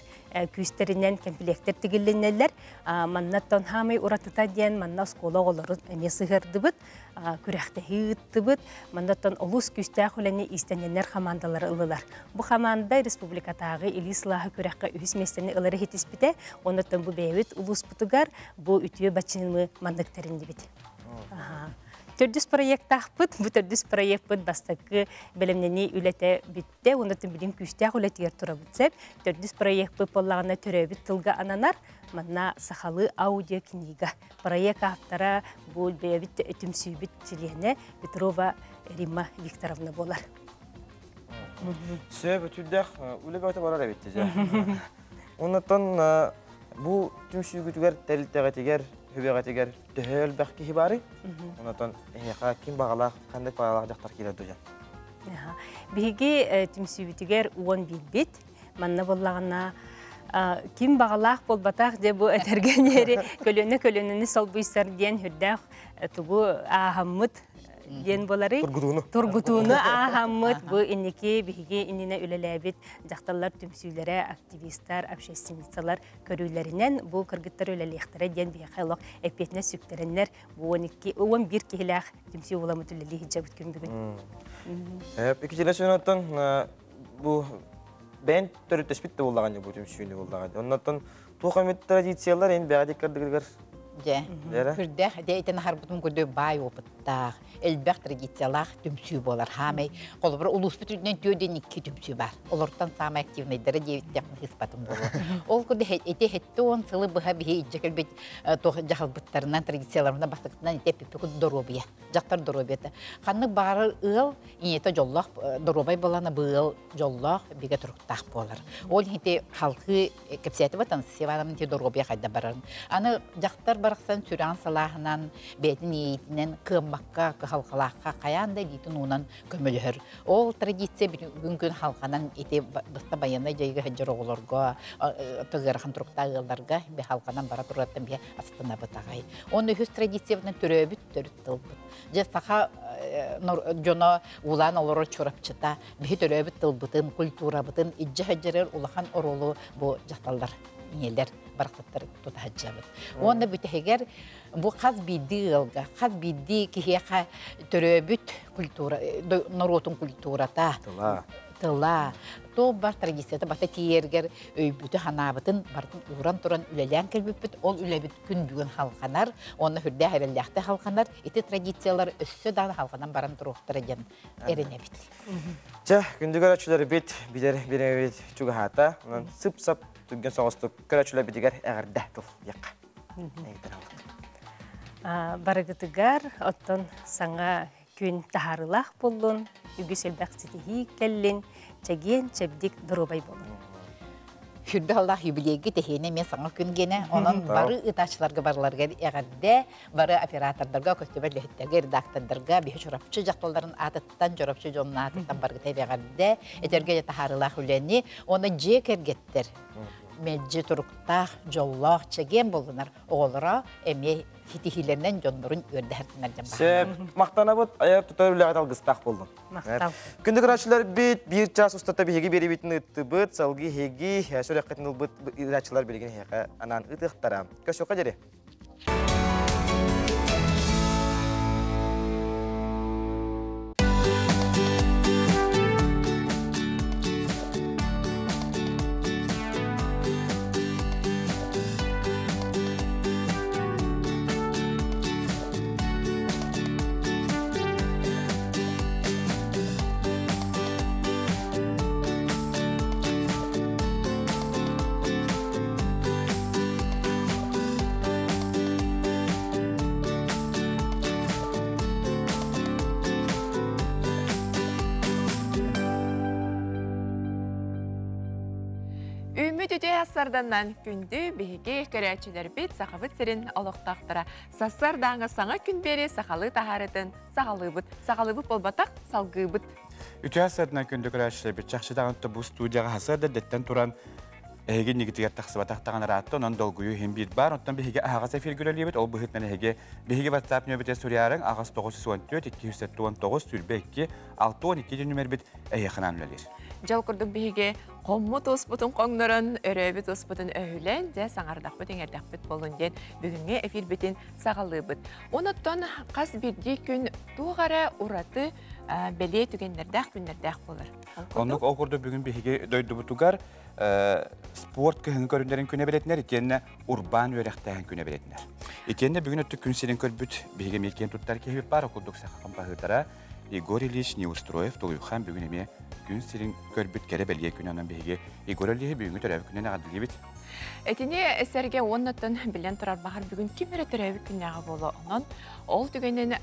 күүстэринэн кэмпилиэктэр тигиллиннэллэр. Манна хаамай уратыта диэн манна оскуола оҕолорун эмиэ сыһыардыбыт, күрэхтэһии ыыттыбыт. Маннаттан олус күүстээх үлэни иистэнньэннэр хамаандалары ыллылар. Бу хамаанда республикатааҕы илии сылааһы күрэххэ үһүс миэстэни ылары хитиспитэ. Оннуттан бу бэйэбит улууспутугар бу үтүө бачыымы маннык тэриннибит. Төрдүс проектаахпыт, бу төрдүс проектпыт бастакы бэлэмнэнии үлэтэ бүттэ, оннуттан билим күүстээх үлэтигэр турабыт сөп. Төрдүс проектпыт буоллаҕына төрөөбүт тылга ананар, манна сахалыы аудиокнига. Проект автора бу бэйэбит түмсүүбүт чилиэнэ Петрова Римма Викторовна буолар. Сөп өтүрдэх үлэ бөҕөтө барар эбит дьэ. Оннуттан бу түмсүүгүтүгэр тэрилтэҕитигэр, хүбэҕитигэр төһө элбэх киһи баарый? Оннуттан эһиэхэ ким баҕалаах, ханнык баҕалаах дьахтар киирэр дуо? Биһиги түмсүүбүтүгэр 11 бит. Манна буоллаҕына ким баҕалаах буолбатах дьэ бу этэргэ диэри көлүөнэ көлүөнэни солбуйсар диэн үрдээх тугу ааһаммыт диэн буоларый? Тургутууну. Тургутууну ааһаммыт бу инники биһиги иннинэ үлэлээбит дьахталлар түмсүүлэрэ, активистар, общественницалар көрүүлэринэн бу кыргыттар үлэлиэхтэрэ диэн биһиэхэ олох эппиэтинэс сүктэрэннэр бу 12 11 киһилээх түмсүү буламмыт үлэлии сылдьабыт күн бүгүн. Екатерина Семеновнаттан бу бэйэн төрүттэспит да буоллаҕын бу түмсүүнү буоллаҕын. Оннуттан туох эмит традициялар эн бэҕэ диккардыгар Дьэ, күрдэх, дьэ итин аһарбытым курдук баай опыттаах, элбэх традициялаах түмсүү буолар. Хаамай, холобура, улууспут үрдүнэн түөрдэн икки түмсүү бар. Олортон саамай активнайдара диэбиттэх ыспатым буолуо. Ол курдук ити 70 сылы быһа биһи илдьэ кэлбит туох дьаһалбыттарынан, традицияларынан бастакытынан ити эппиппит доруобуйа, дьахтар доруобуйата. Ханнык баҕарар ыал ийэтэ дьоллоох доруобай буолана бу ыал дьоллоох бигэ туруктаах буолар. Ол иһити халкыы кэпсээтибит Анастасия Ивановна ити доруобуйа хайда барарын. Аны дьахтар барахсан сүрэҕин салааһынан, бэйэтин иэйиитинэн кыаммакка, кыһалҕалаахха хайаан да илиитин уунан көмөлөһөр. Ол традиция бүгүн күн халҕанан ити быста байыаннай дьайыыга сылдьар оҕолорго, ыарахан туруктаах ыалларга би халҕанан бара турарыттан биһи астынабыт аҕай. Уонна үһүс традициябытынан төрөөбүт төрүт тылбыт. Дьэ саха дьоно уулаан олорор Чурапчыта биһи төрөөбүт тылбытын, культурабытын илдьэ сылдьарыгар улахан оруолу бу дьахталлар, ийэлэр барахсаттар тута сылдьабыт. Уонна бүтэһигэр бу хас биирдии ыалга, хас биирдии киһиэхэ төрөөбүт культура, норуотун культурата, тыла, туох бар традицията бата тиийэргэр өйбүтү ханаабытын барытын ууран туран үлэлээн кэлбиппит. Ол үлэбит күн бүгүн халҕанар, уонна сүрдээх эрэллээхтик халҕанар. Ити традициялар өссө даҕаны халҕанан баран туруохтара диэн эрэнэбит. Чэ, күндү көрөөччүлэрбит, билэр бириэмэбит чугаһаата. Онон сып-сап түргэн соҕустук көрөөччүлэрбитигэр эҕэрдэ тыл диэххэ. Барыгытыгар оттон саҥа күн таһаарыылаах буоллун, үгүс элбэх ситиһии кэллин, чэгиэн, чэбдик, доруобай буолун. Хүрбэ аллах юбилейги тэһиэнэ мен саҥа күн генэ. Онон бары ытааччыларга барыларыгар эҕэрдэ, бары оператордарга, көстүбэт үлэһиттэргэ, редактордарга, биһи Чурапчы дьахталларын аатыттан, Чурапчы дьонун аатыттан баргыта эҕэрдэ, этэргэ таһаарыылаах үлэни, уонна дьиэ кэргэттэр мэлдьи туруктаах, дьоллоох, чэгиэн буоллунар, оҕолоро эмиэ хитиһиилэринэн дьоннорун үөрдэһэртинэр дьон Сөп. Махтанабыт, айар тутар үлэҕит алгыстаах буоллун. Махтал. Күндү көрөөччүлэрбит, биир час устата биһиги биэриибитин ыыттыбыт, салгыы эһиги сүрэххитин ылбыт ыытааччылар билигин эһиэхэ анаан ыытыахтара. Көрсүөххэ диэри. Үүммүт үтүө сарданнан күндү биһиги көрөөччүлэрбит Сахабыт сирин олохтоохторо сарсыардааҥы саҥа күн биэри сахалыы таһаарытын саҕалыыбыт. Саҕалыыбыт буолбатах, салгыыбыт. Үтүө сарданнан күндү көрөөччүлэрбит чахчы даҕаны бу студияҕа сарсыарда эрдэттэн туран эһиги иннигитигэр тахсыбатах даҕаны ыраатта, онон долгуйуу иһин биир баар. Оттон биһиги аһаҕас эфиргэ үлэлиибит, ол быһыытынан эһиги биһиги WhatsApp нөмербитигэр суруйаарыҥ аҕыс 914 279 22 62 нүмербит эһиэхэ анаан үлэлиир. Дьол курдук биһиги хоммут успутун хоҥнорон, өрөөбүт успутун өһүлэн, дьэ саҥардахпыт, иҥэрдэхпит буолун диэн бүгүҥҥү эфирбитин саҕалыыбыт. Онуттан хас биирдии күн туох эрэ ураты бэлиэ түгэннэрдээх күннэрдээх буолар. Оннук ол курдук бүгүн биһиги дойдубутугар спорт кыһыҥҥы көрүҥнэрин күнэ бэлэтинэр, итиэннэ урбаан үөрэхтээһин күнэ бэлэтинэр. Итиэннэ бүгүн өттүк күн сирин көрбүт биһиги эмиэ киэн туттар киһибит баар, ол курдук саха хампаһыытара Егор Ильич Неустроев Тулуйхан бүгүн эмиэ күн сирин көрбүт кэрэ бэлиэ күнэ онон биһиги Егор Ильичи бүгүҥҥү төрөөбүт күнүнэн эҕэрдэлиибит. Итини сэргэ уоннаттан билэн турар баҕар бүгүн ким эрэ төрөөбүт күннээҕи буолуо. Онон ол түгэнин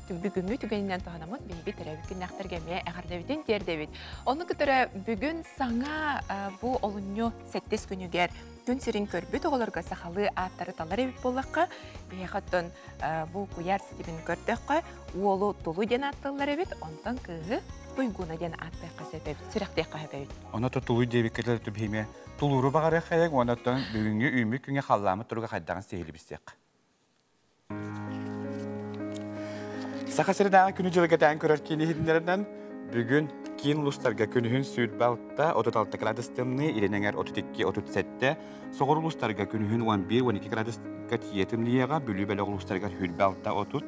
бүгүҥҥү түгэнинэн туһанаммыт биһиги төрөөбүт күннээхтэргэ эмиэ эҕэрдэбитин тиэрдэбит. Ону кытары бүгүн саҥа бу олунньу сэттис күнүгэр күн сирин көрбүт оҕолорго сахалыы ааттары талар эбит буоллахха, биһиэхэ оттон бу куйаар ситимин көрдөххө, уолу Тулу диэн ааттыыллар эбит, онтон кыыһы Туйгуна диэн ааттыахха сөп эбит, сүрэхтиэххэ сөп эбит. Ону Тулуй диэбиккэ түбүһүмэ тулууру баҕарыаххайыҥ, онон бүгүҥҥү үүммүт күҥҥэ халлааммыт туруга хайдаҕын сиһилии билсиэх. Саха сиринээҕи күнү-дьылы кэтээн көрөр киин иһитиннэринэн бүгүн киин улуустарга күнүһүн 26 36 градус тымныы, илин эҥэр 32-37, соҕуруу улуустарга күнүһүн 11-12 градуска тиийэ тымныйыаҕа, Бүлүү бөлөх улуустарыгар 26-30,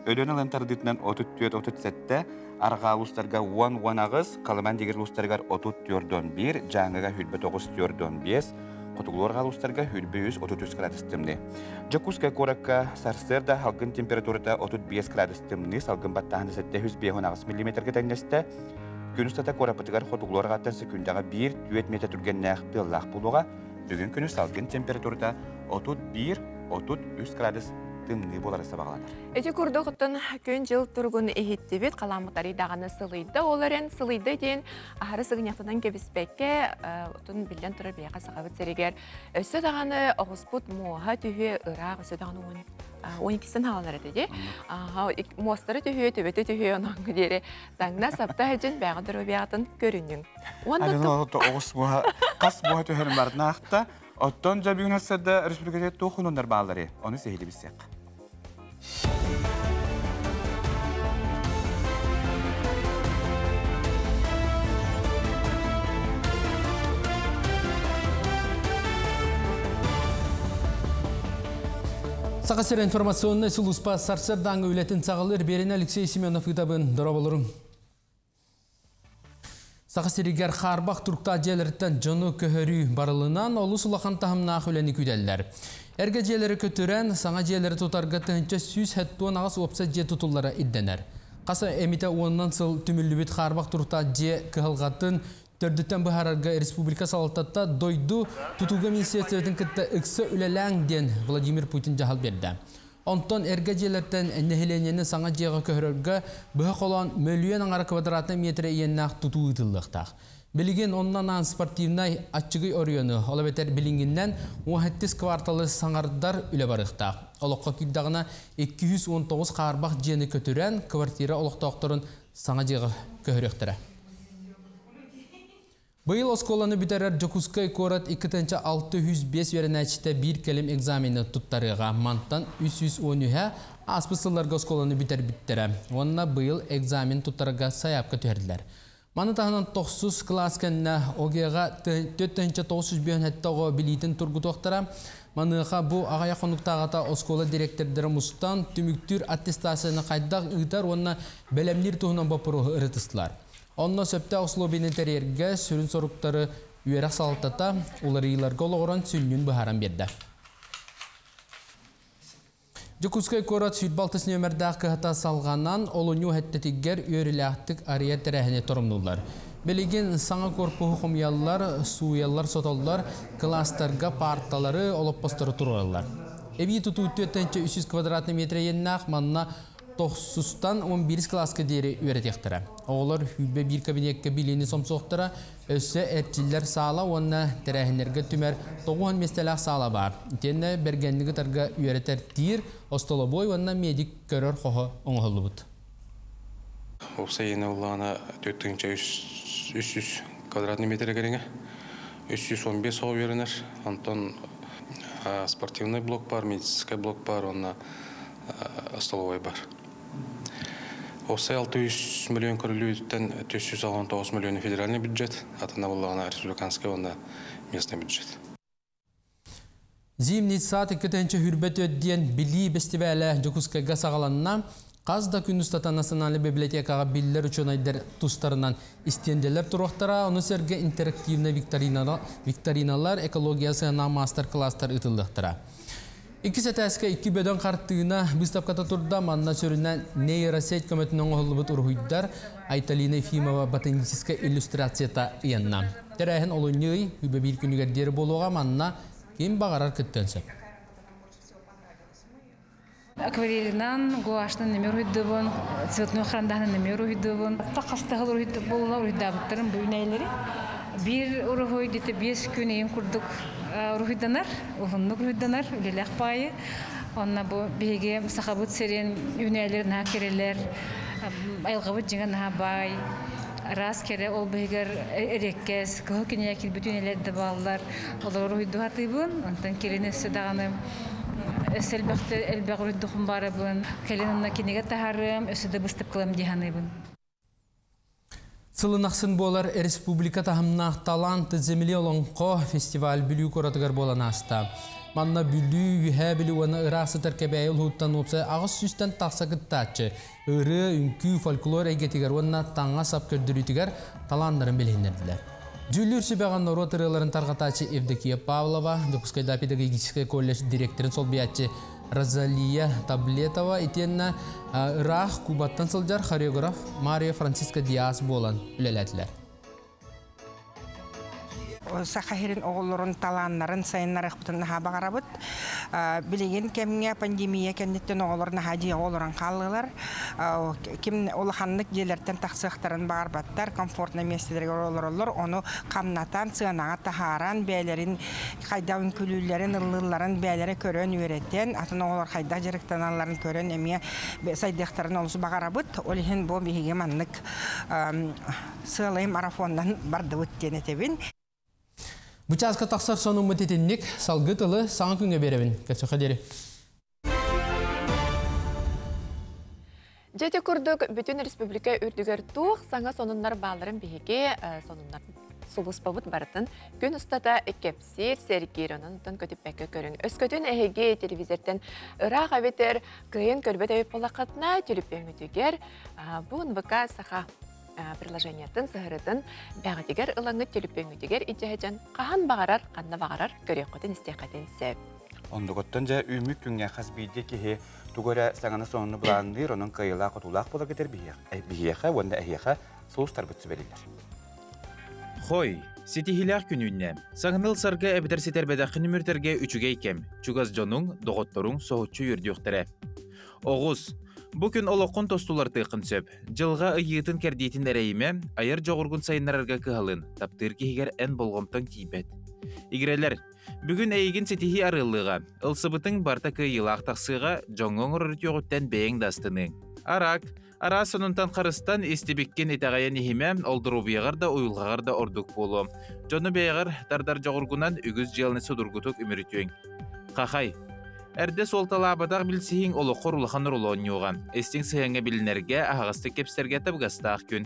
Өлөөн ылан тардыытынан 34-37, арҕаа улуустарга 10-18, Халыман дигир улуустарыгар 34-11, Дьааҥыга 29-45, Хотугулуу арҕаа улуустарга 23-33 градус тымныы. Дьокуускай куоракка сарсыарда салгын температурата 35 градус тымныы, салгын баттааһына 758 миллиметргэ тэҥнэстэ. Күн устата куораппытыгар хотугулуу арҕааттан секундаҕа 1-4 метр түргэннээх тыаллаах буолуоҕа. Бүгүн күнү салгын температурата 31-33 градус тымныы буолара сабаҕаланар. Ити курдук оттон күн-дьыл туругун иһиттибит, халаммытарый даҕаны сылыйда, ол эрэн сылыйда диэн аһары сыгынньахтанан кэбиспэккэ, отун биллэн турар биһиэхэ Сахабыт сиригэр өссө даҕаны оҕуспут муоһа түһүө ыраах, өссө даҕаны 12-син хааланар этэ дии. Муостары түһүө, төбөтө түһүө, онон диэри таҥна сапта сылдьан бэйэҕит доруобуйаҕытын көрүнүҥ. Уонна оҕус муоһа хас муоһа түһэрин барытын Оттон дьэ бүгүн сарсыарда республикатыгар туох хонуннар бааллары ону сиһилии билсиэх. Саха сирэ информационнай сулууспа сарсыардааҥы үлэтин саҕалыыр биэринэ Алексей Семенов ыытабын. Дорооболоруҥ. Саха сиригэр хаарбах туруктаах дьиэлэриттэн дьону көһөрүү барылынан олус улахан таһымнаах үлэни күүтэллэр. Эргэ дьиэлэри көтүрэн, саҥа дьиэлэри тутарга 1178 уопсай дьиэ тутуллара ирдэнэр. Хас эмитэ уонунан сыл түмүллүбүт хаарбах туруктаах дьиэ кыһалҕатын төрдүттэн быһаарарга республика салалтата дойду тутууга министиэристибэтин кытта ыкса үлэлээҥ диэн Владимир Путин дьаһал биэрдэ. Онтон эргэ дьиэлэртэн нэһилиэнньэни саҥа дьиэҕэ көһөрөргө быһа холоон мөлүйүөн аҥара квадратнай миэтэрэ иэннээх тутуу ыытыллыахтаах. Билигин онно анаан спортивнай аччыгый оройуону, ол эбэтэр билиҥҥиннэн 17 кварталы саҥардар үлэ барыахтаах. Олоххо киирдэҕинэ 219 хаарбах дьиэни көтүрэн, квартира олохтоохторун саҥа дьиэҕэ көһөрүөхтэрэ. Быйыл оскуоланы бүтэрэр Дьокуускай куорат 2605 үөрэнээччитэ биир кэлим экзамены туттарыаҕа. Мантан 313-э ааспыт сылларга оскуоланы бүтэрбиттэрэ уонна быйыл экзамен туттарарга сайаапка түһэрдилэр. Маны таһынан тохсус кылаас кэннэ ОГЭ-ҕа 4957 оҕо билиитин тургутуохтара. Маныаха бу аҕыйах хонуктааҕыта оскуола дириэктэрдэрэ мустан, түмүктүүр аттестацияны хайдах ыытар уонна бэлэмниир туһунан боппуруоһу ырытыстылар. Онно сөптөөх условиены тэрийэргэ сүрүн соруктары үөрэх салалтата уларыйыыларга олоҕуран сүнньүн быһааран биэрдэ. Дьокуускай куорат 26 нүөмэрдээх кыһата салҕанан, олунньу сэттэтигэр үөрүүлээхтик арыйар тэрээһини торумнууллар. Билигин саҥа корпуһу хомуйаллар, сууйаллар, сотоллор, кылаастарга паарталары, олоппостору туруораллар. Эбии тутуу 4 300 квадратный метр иэннээх, манна тохсустан 11 кылааска диэри үөрэтиэхтэрэ. Оҕолор сүүрбэ биир кабинекка билиини сомсуохтара, өссө эрчиллэр саала уонна тэрээһиннэргэ түмэр 90 миэстэлээх саала баар. Итиэннэ бэргэнник ытарга үөрэтэр тиир, остолобуой уонна медик көрөр хоһо оҥоһуллубут. Уопсай иэнэ буоллаҕына 4300 квадратный метр кэриҥэ. 315 оҕо үөрэнэр. Онтон спортивный блок бар, медицинскэй блок бар уонна столовой бар. Уопсай 600 миллион көрүллүүтүттэн 469 миллион федеральный бюджет, атына буоллаҕына республиканский уонна местный бюджет. Зимний сад 2024 диэн билии бэстибээлэ Дьокуускайга саҕаланна. Хас да күн устата Национальнай библиотекаҕа биллэр учуонайдар тустарынан истиэнделер туруохтара, ону сэргэ интерактивнай викториналар, экология сыһыаннаах маастар-кылаастар ыытыллыахтара. Иккис этээскэ икки бөдөҥ хартыына быыстапката турда. Манна сүрүннээн нейросеть көмөтүнэн оҥоһуллубут уруһуйдар Айталина Ефимова ботаническай иллюстрацията ыйанна. Тэрээһин олунньу ый 21 күнүгэр диэри буолуоҕа. Манна ким баҕарар кыттыан сөп. Акварелинан, гуашынан нөмер уруһуйдуубун, цветной харандаһынан нөмер уруһуйдуубун. Хастаһыл буолуна уруһуйдаабыттарым бу үүнээйилэри. Биир уруһуй где-то 5 күн ыйын курдук уруһуйданар, уһуннук уруһуйданар, үлэлээх баайы. Онно бу биһиги сахабыт сирин үүнээйилэри наһаа кэрэлэр, айылҕабыт дьиҥэ наһаа баай. Араас кэрэ ол быһыгар эриэккэс, кыһыл кинигэ киирбит үүнээлэр да бааллар. Олору уруһуйдуу сатыыбын, онтон кэлин өссө даҕаны өссө элбэхтэ элбэх уруһуйдуохпун баарабын. Кэлин онно кинигэ таһаарыам, өссө да быыстапкалам дии саныыбын. Сылын ахсын буолар республика таһымнаах Талант земли олоҥхо фестиваль Бүлүү куоратыгар буолан ааста. Манна Бүлүү, Үөһээ Бүлүү уонна ыраах сытар Кэбээйи улууһуттан уопсай 800-тэн тахса кыттааччы ырыа, үҥкүү, фольклор эйгэтигэр уонна таҥас-сап көрдөрүүтүгэр талааннарын билиһиннэрдилэр. Дьүүллүүр сүбэҕэ норуот ырыаларын тарҕатааччы Евдокия Павлова, Дьокуускайдааҕы педагогическай колледж директорын солбуйааччы Розалия Таблетова итиэннэ ыраах Кубаттан сылдьар хореограф Марио Франциско Диас буолан үлэлээтилэр. Саха сирин оҕолорун талааннарын сайыннарыахпытын наһаа баҕарабыт. Билигин кэмҥэ пандемия кэнниттэн оҕолор наһаа дьиэҕэ олорон хааллылар. Ким улаханнык дьиэлэртэн тахсыахтарын баҕарбаттар, комфортное миэстэлэригэр олороллор. Ону хамнатан, сыанаҕа таһааран, бэйэлэрин хайдах үҥкүүлүүллэрин, ыллыылларын бэйэлэрэ көрөн үөрэтэн, атын оҕолор хайдах дьарыктаналларын көрөн эмиэ сайдыахтарын олус баҕарабыт. Ол иһин бу биһиги маннык сыалай марафоннан бардыбыт диэн этэбин. Бу чааска тахсар сонуммут итинник салгыы тылы саҥа күҥҥэ биэрэбин. Көрсүөххэ диэри. Дьэ ити курдук бүтүн республика үрдүгэр туох саҥа сонуннар баалларын биһиги сонуннар сулууспабыт барытын күн устата кэпсиир, сэргиир, онон көтүппэккэ көрүҥ. Өскөтүн эһиги телевизортан ыраах эбэтэр кыайан көрбөт эбит буоллаххытына, төлөпүөҥҥүтүгэр бу НВК Саха приложениятын, сыһыарыытын бэҕитигэр ылаҥҥыт төлөпүөҥҥүтүгэр илдьэ хаһан баҕарар, ханна баҕарар көрүөххүтүн, истиэххитин сөп. Оннугуттан дьэ үүммүт күҥҥэ хас биирдии киһи тугу эрэ саҥаны сонуну былаанныыр, онон кыайыылаах-хотуулаах буоларгытыгар биһиэхэ уонна эһиэхэ сулустарбыт сүбэлииллэр. Хой, ситиһиилээх күн үүннэ. Саҥаны ылсарга эбэтэр ситэрбэтэххин үмүрүтэргэ үчүгэй кэм. Чугас дьонуҥ, доҕотторуҥ соһуччу үөрдүөхтэрэ. Оҕус, Бу күн олоххун тостулартыаххын сөп. Дьылҕа ыйыытын кэрдиитин эрэйимэ, айар дьоҕургун сайыннарарга кыһалын, таптыыр киһигэр эн болҕомтоҥ тиийбэт. Игирэлэр, бүгүн эйигин ситиһии арыаллыаҕа. Ылсыбытыҥ барыта кыайыылаах тахсыаҕа, дьоҥҥо оҥорор үтүөҕүттэн бэйэҥ да астыныаҥ. Араак, араас сонунтан харыстан, истибиккин итэҕэйэн иһимэ, ол доруобуйаҕар да уйулҕаҕар да ордук буолуо. Дьону бэйэҕэр тардар дьоҕургунан үгүс дьыаланы судургутук үмүрүтүөҥ. Хахай. Эрдэ суолталаабатах билсиһиҥ олоххор улахан оруолу оонньуоҕа. Истиҥ сыһыаҥҥа билинэргэ, аһаҕастык кэпсэргэ табыгастаах күн.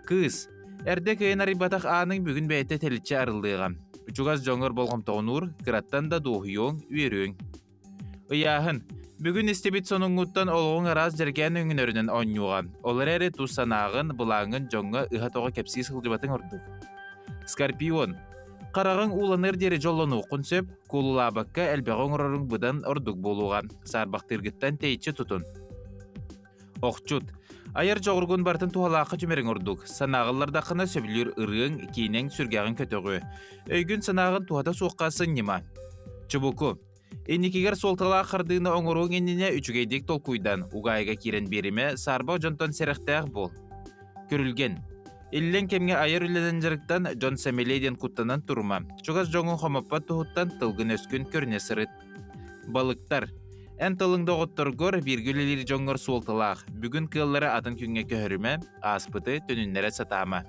Кыыс. Эрдэ кыайан арыйбатах ааныҥ бүгүн бэйэтэ тэличчи арыллыаҕа. Чугас дьоҥҥор болҕомтоҕун уур, кыраттан да дуоһуйуоҥ, үөрүөҥ. Ыйааһын. Бүгүн истибит сонуҥҥуттан олоҕуҥ араас дьэргээн өҥнөрүнэн оонньуоҕа. Ол эрээри тус санааҕын, былааҥҥын дьоҥҥо ыһа-тоҕо кэпсии сылдьыбатыҥ ордук. Скорпион. Хараҕыҥ ууланыар диэри дьоллонуоххун сөп, куолулаабакка элбэҕи оҥороруҥ быдан ордук буолуоҕа. Саарбахтыыргыттан тэйиччи тутун. Охчут. Айар дьоҕургун барытын туһалаахха түмэриҥ ордук. Санааҕыллардаххына сөбүлүүр ырыаҥ, киинэҥ сүргэҕин көтөҕүө. Өйгүн-санааҕын туһата суохха сынньыма. Чубуку. Инникигэр суолталаах хардыыны оҥоруоҥ иннинэ үчүгэйдик толкуйдан, угаайыга киирэн биэримэ, саарбах дьонтон сэрэхтээх буол. Күрүлгэн. Иллэҥ кэмҥэ айар үлэнэн дьарыктан, дьон сэмэлиэ диэн куттанан турума. Чугас дьоҥҥун хомоппот туһуттан тылгын-өскүн көрүнэ сырыт. Балыктар. Эн тылыҥ доҕотторгор, бииргэ үлэлиир дьоҥҥор суолталаах. Бүгүн кыаллары атын күҥҥэ көһөрүмэ, ааспыты төнүннэрэ сатаама.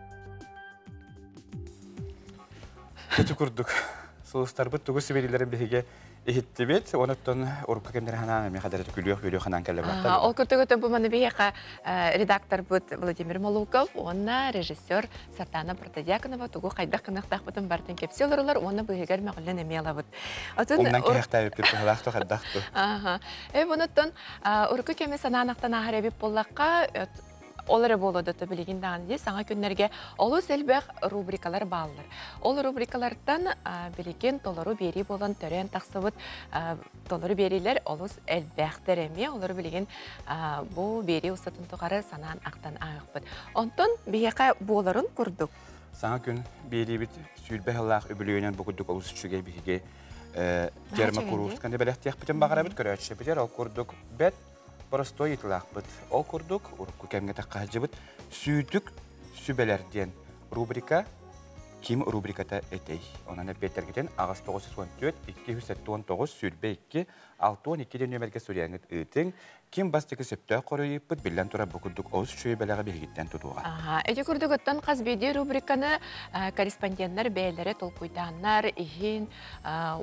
Ити курдук сулустарбыт тугу сибилилэрин биһиги иһиттибит. Онуттан урукку кэмнэр ханаан эмиэ хадары күлүөх үөрүөх ханаан кэллэ буолта. Ол курдук бу маны биһиэхэ редакторбыт Владимир Молуков уонна режиссер Сартана Протодьяконова тугу хайдах гыныахтаахпытын барытын кэпсии олоролор уонна быыһыгар мөҕүллэн эмиэ ылабыт. Отун Умнан кэһэхтээбиппит быһалаах то хайдах ту. Аха. Э бунуттан урукку кэми санаан ахтан ааһар эбит буоллахха Ол эрэ буолуо да билигин даҕаны дии саҥа күннэргэ олус элбэх рубрикалар бааллар. Ол рубрикалартан билигин толору биэрии буолан төрөөн тахсыбыт толору биэриилэр олус элбэхтэр эмиэ. Олору билигин бу биэрии устатын тухары санаан ахтан ааһыахпыт. Онтон биһиэхэ буоларын курдук. Саҥа күн биэриибит 20 сыллаах үбүлүөйүнэн бу курдук олус үчүгэй биһиги термокуруусканы бэлэхтиэхпитин баҕарабыт көрөөччүбүтэр ол курдук бэт Боростуой ыйытылаахпыт. Ол курдук, урукку кэмҥэ таххаһдьыбыт «Сүүтүк сүбэлэр» диэн рубрика ким рубриката этэй? Онон эппиэттэргитин 8 914 279 22 62 диэн нүөмэргэ суруйаҥҥыт ыытыҥ. Ким бастакы сөптөөх хоруйу ыыппыт, биллэн турар, бу курдук олус үчүгэй бэлэҕи биһигиттэн тутуоҕа. Ити курдук оттон хас биирдии рубриканы корреспонденттар бэйэлэрэ толкуйдааннар, иһин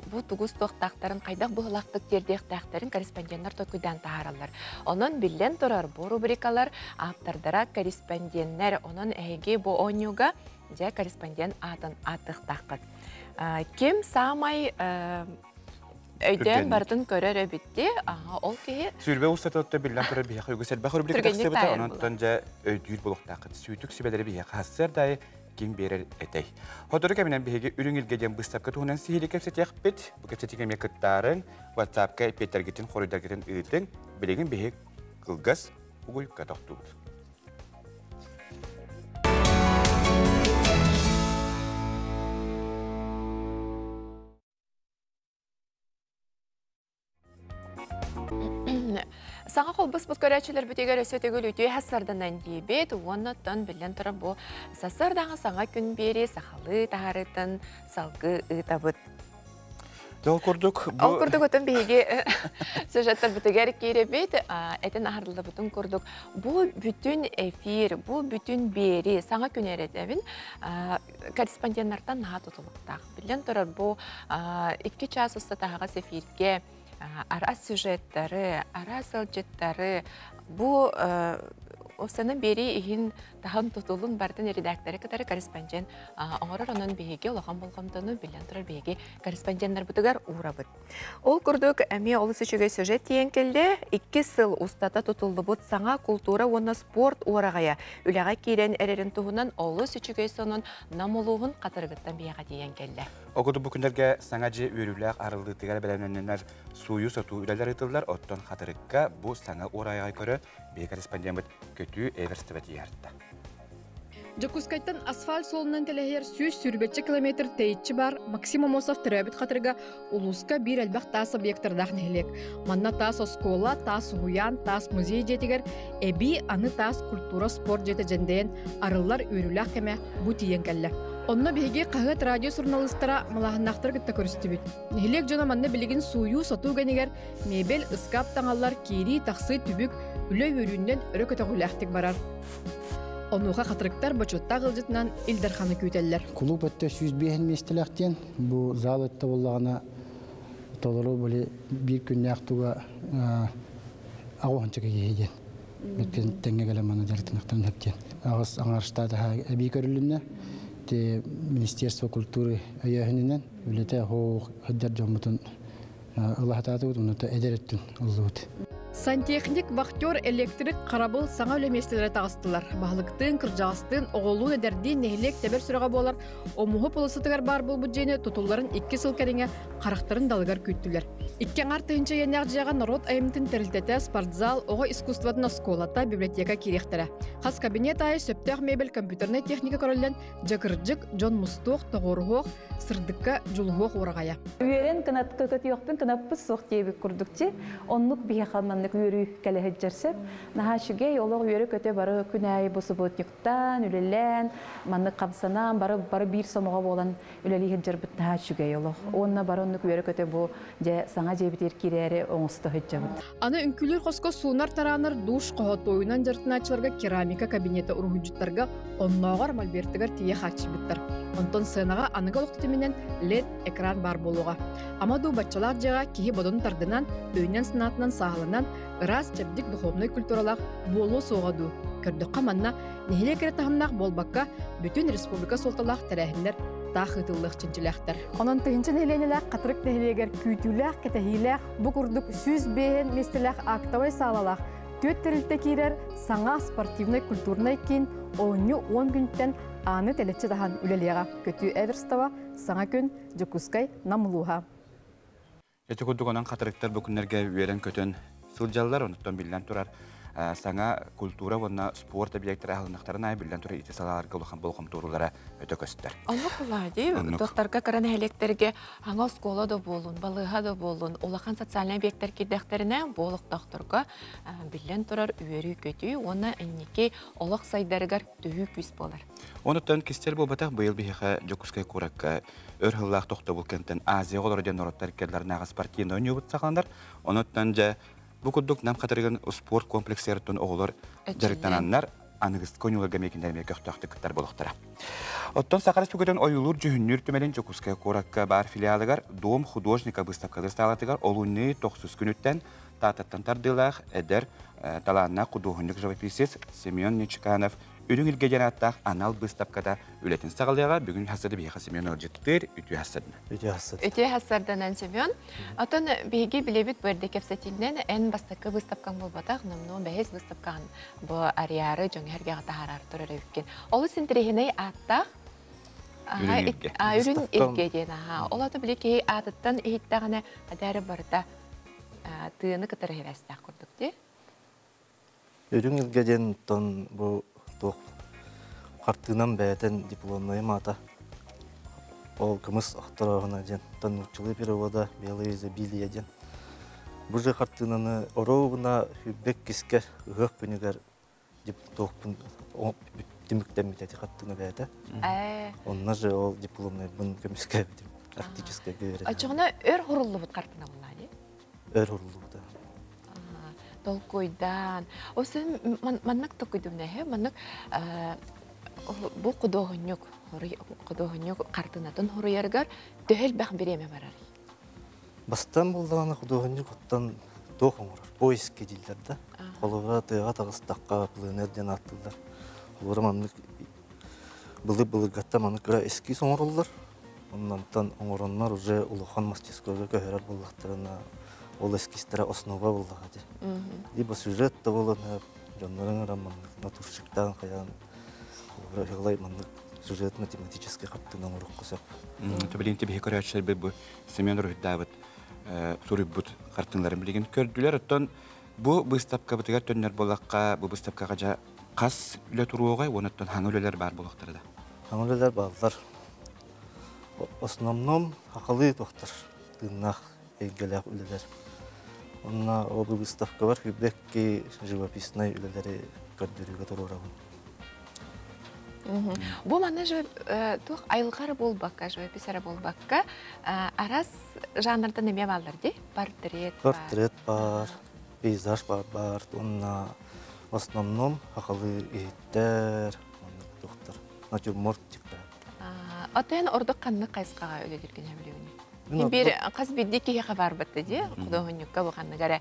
бу тугу туохтаахтарын, хайдах быһылаахтык тиэрдиэхтээхтэрин корреспонденттар толкуйдаан таһаараллар. Онон биллэн турар, бу рубрикалар ааптардара корреспонденттэр. Онон эһиги бу оонньууга дьэ корреспондент аатын ааттыахтааххыт. Ким саамай өйдөөн барытын көрөр эбитти, ол киһи Сүүрбэ устата биллэн турар биһиэхэ үгүс элбэх рубрика тахсыбыта, онон дьэ өйдүүр буолуохтааххыт. Сүүтүк сүбэлэри биһиэхэ хассыар ким биэрэр этэй. Сотору кэминэн биһиги Үрүҥ илгэ диэн быыстапка туһунан сиһилии кэпсэтиэхпит. Бу кэпсэтиигэ эмиэ кыттаарыҥ, WhatsApp-ка эппиэттэргитин, хоруйдаргытын ыытыҥ. Билигин биһиги кылгас угуйукка тохтуубут. Саҥа холбоспут көрөөччүлэрбитигэр өссө төгүл үтүө сарданан диэбит уонна оттон биллэн турар бу сарсыардаҥы саҥа күн биэри сахалыы таһаарыытын салгыы ыытабыт. Ол курдук Ол курдук отон биһиги сюжеттарбытыгар киирэбит, этин аһарыллыбытын курдук бу бүтүн эфир, бу бүтүн биэри саҥа күн эрэтэбин корреспонденттартан наһаа тутулуктаах. Биллэн турар бу 2 час устата аһаҕас эфиргэ араас сюжеттары, араас сылдьыттары бу Осаны биэрии иһин таһын тутулун бартын редакторы кытары корреспондент оҥорор онон биһиги улахан болҕомтону биллэн турар биһиги корреспонденнарбытыгар уурабыт. Ол курдук эмиэ олус үчүгэй сюжет тиийэн кэллэ. 2 сыл устата тутуллубут саҥа култуура уонна спорт уораҕайа үлэҕэ киирэн эрэрин туһунан олус үчүгэй сонун Нам улууһун Хатырыгыттан биһиэхэ тиийэн кэллэ. Огоду бу күннэргэ саҥа дьиэ үөрүүлээх арыллыытыгар бэлэмнэнэр сууйуу-сотуу үлэлэр ыытыллар. Оттон Хатырыкка бу саҥа уораҕай көрө биһи корреспондеммыт Көтүү Эверстова тиийэртэ. Дьокуускайтан асфальт суолунан тэлэһийэр 120 километр тэйиччи баар Максим Аммосов төрөөбүт Хатырыга улууска биир элбэх таас объектардаах нэһилиэк. Манна таас оскуола, таас уһуйаан, таас музей дьиэтигэр эбии аны таас культура спорт дьиэтэ дьэндэйэн арыллар үөрүүлээх кэмэ бу тиийэн кэллэ. Онно биһиги хаһыат радио суруналыыстара малааһыннаахтары кытта көрүстүбүт. Нэһилиэк дьоно манна билигин сууйуу-сотуу гэнигэр мебель, ыскаап таҥаллар, киирии-тахсыы түбүк, үлэ үөрүүнэн өрө көтөҕүүлээхтик барар. Онуоха хатырыктар бочуоттаах ыалдьытынан Ил Дарханы күүтэллэр. Кулууп өттө 105 миэстэлээх диэн, бу зал өттө буоллаҕына толору били биир күннээх туга аҕуһунча киһи диэн. Бүткүн тэҥҥэ кэлэн маны дьарыктаныахтарын сөп диэн. Аҕыс аҥаар штатаһа эбии көрүлүннэ. Те Министерство культуры өйөөһүнүнэн үлэтэ хоох сылдьар дьоммутун ылаһатаатыбыт, онно эдэр өттүн ыллыбыт. Сантехник, вахтер, электрик, харабыл саҥа үлэ миэстэлэрэ таҕыстылар. Баһылыктыын, кырдьаҕастыын, оҕолуун, эдэрдиин нэһилиэк тэбэр сүрэҕэ буолар Омуһу полосатыгар баар буолбут дьиэни тутулларын 2 сыл кэриҥэ харахтарын далыгар күүттүлэр. Икки аҥаар тыһыынча иэннээх дьиэҕэ норуот айымньытын тэрилтэтэ, спортзал, оҕо искусствотын оскуолата, библиотека киириэхтэрэ. Хас кабинет аайы сөптөөх мебель, компьютернай техника көрүллэн, дьэ кырдьык, дьон мустуох, тоҕуоруһуох, сырдыкка дьулуһуох уораҕайа. Үөрэн кынатка көтүөхпүн кынаппыт суох диэбит курдук чи оннук биһиэхэ маннык үөрүү кэлэ сылдьар сөп. Наһаа үчүгэй, олох үөрэ-көтө бары күн аайы бу субботниктаан, үлэлээн, маннык хамсанан, бары бары биир сомоҕо буолан үлэлии сылдьарбыт наһаа үчүгэй олох. Уонна бары оннук үөрэ-көтө бу дьэ саҥа дьиэбитигэр киирээри оҥосто сылдьабыт. Аны үҥкүүлүүр хоско суунар-тараанар душ хоһотуойунан дьарыктанааччыларга керамика кабинета уруһуйдьуттарга оннооҕор мольбертыгар тиийэ хааччыйбыттар. Онтон сценаҕа аныгы олох тэтиминэн LED экран баар буолуоҕа. Ама дуу баччалаах дьиэҕэ киһи бодун тардынан, өйүнэн-санаатынан сааһыланан, ыраас, чэбдик духовнай культуралаах буолуо суоҕа дуу? Көрдөххө манна нэһилиэк эрэ таһымнаах буолбакка, бүтүн республика суолталаах тэрээһиннэр таах ыытыллыах чинчилээхтэр. Онон тыһыынча нэһилиэнньэлээх Хатырык нэһилиэгэр күүтүүлээх, кэтэһиилээх бу курдук 105 миэстэлээх актовай саалалаах түөрт тэрилтэ киирэр саҥа спортивнай-культурнай киин оонньуу 10 күнтэн ааны тэлэччи таһан үлэлиэҕэ. Көтүү Эверстова, Саҥа күн, Дьокуускай, Нам улууһа. Ити курдук онон хатырыктар бу күннэргэ үөрэн-көтөн сылдьаллар, онуттан биллэн турар саҥа культура уонна спорт объектара аһылыннахтарын аайы биллэн турар ити салааларга улахан болҕомторуулара өтө көстөр. Оннук буолаа дии. Туохтарга кыра нэһилиэктэргэ аңа оскуола да буолун, балыыһа да буолун, улахан социальнай объектар киирдэхтэринэ бу олохтоохторго биллэн турар үөрүү-көтүү уонна инники олох сайдарыгар төһүү күүс буолар. Онуттан кистэл буолбатах быйыл биһиэхэ Дьокуускай куоракка өр сыллаах тохтобул кэнтэн Азия оҕолоро диэн норуоттар иккиэллэринээҕи спортивнай оонньуубут саҕаланар. Онуттан дьэ бу курдук Нам Хатырыгын спорт комплексыттан оҕолор дьарыктананнар аныгыскы оонньууларга эмиэ кинилэр эмиэ көхтөөхтүк кыттар буолуохтара. Оттон Саха Республикатын ойуулуур дьүһүннүүр түмэлин Дьокуускай куоракка баар филиалыгар Дом художника быыстапкалыыр саалатыгар олунньу тохсус күнүттэн Тааттаттан тардыылаах эдэр талааннаах худуоһунньук-живописец Семен Нечеканов Үрүҥ илгэ диэн ааттаах анал быыстапката үлэтин саҕалыаҕа. Бүгүн хассады биһиэхэ Семен ыалдьыттыыр. Үтүө хассадына. Үтүө хассады. Үтүө хассарданан Семен. Отон биһиги билэбит бу эрдэ кэпсэтиинэн эн бастакы быыстапкаҥ буолбатах, номнуо бэһис быыстапкаҕын бу ариары дьоҥ-сэргэҕэ таһаарар турар эбиккин. Олус интэриэһинэй ааттаах Үрүҥ илгэ. Үрүҥ илгэ диэн аха. Ол ата били киһи аатыттан иһиттэҕинэ адары барыта тыаны кытары хирээстээх курдук дии. Үрүҥ илгэ диэн оттон бу туох хартыынам бэйэтин дипломнайым аата ол кымыс охторооһуна диэн оттон нууччалыы перевода белое изобилие диэн бу же хартыынаны оруобуна сүүрбэ иккискэ ыһыах күнүгэр туохпун түмүктэммит эти хартыына бэйэтэ онно же ол дипломнайбын көмүскээбитим арктическай үөрэнэ Оччоҕуна өр хуруллубут хартыына буоллаа дии өр хуруллубута толкуйдаан. Осын маннык толкуйдумнаһы, маннык бу худуоһунньук, худуоһунньук хартыынатын хуруйарыгар төһө элбэх бириэмэ барар? Бастаан булдаҕына худуоһунньук оттон туох оҥорор? Поиски дииллэр да. Холобура тыаҕа таҕыстахха пленэр диэн ааттыыллар. Холобура маннык былыр-былыргаттан маннык кыра эскиз оҥороллор. Оннонтон оҥороннор уже улахан мастерскойга көһөрөр буоллахтарына ол эскизтэрэ основа буоллаҕа дии. Либо сюжет да буолан дьоннорун ыран маннык натурщиктаан хайаан холобура маннык сюжет математическай хартыына оҥоруохха сөп. Билигин биһи көрөөччүлэр бу Семен Руһуйдаабыт суруйбут хартыыналарын билигин көрдүлэр. Оттон бу быыстапкабытыгар төннөр буоллахха, бу быыстапкаҕа дьа Хас үлэ туруоҕай, онуттан хаҥа үлэлэр баар буолуохтара да? Хаҥа үлэлэр бааллар. Основном хахалыы туохтар, тыыннаах эйгэлээх үлэлэр. Онно ол выставкабар күбэкки живописнай үлэлэри көрдөрүүгэ туруорабын. Бу манна же туох айылҕа эрэ буолбакка, живопись эрэ буолбакка, арас жанрдан эмиэ бааллар дии? Портрет бар. Портрет бар, пейзаж бар бар, уонна в основном хахалыы иһиттэр, оннук туохтар, натюрморт тиктэр. Отон ордук ханнык хайысхаҕа үлэлииргин сөбүлүүгүнүй? Биир хас биирдии киһиэхэ баар батта дии, худуоһунньукка бу ханнык эрэ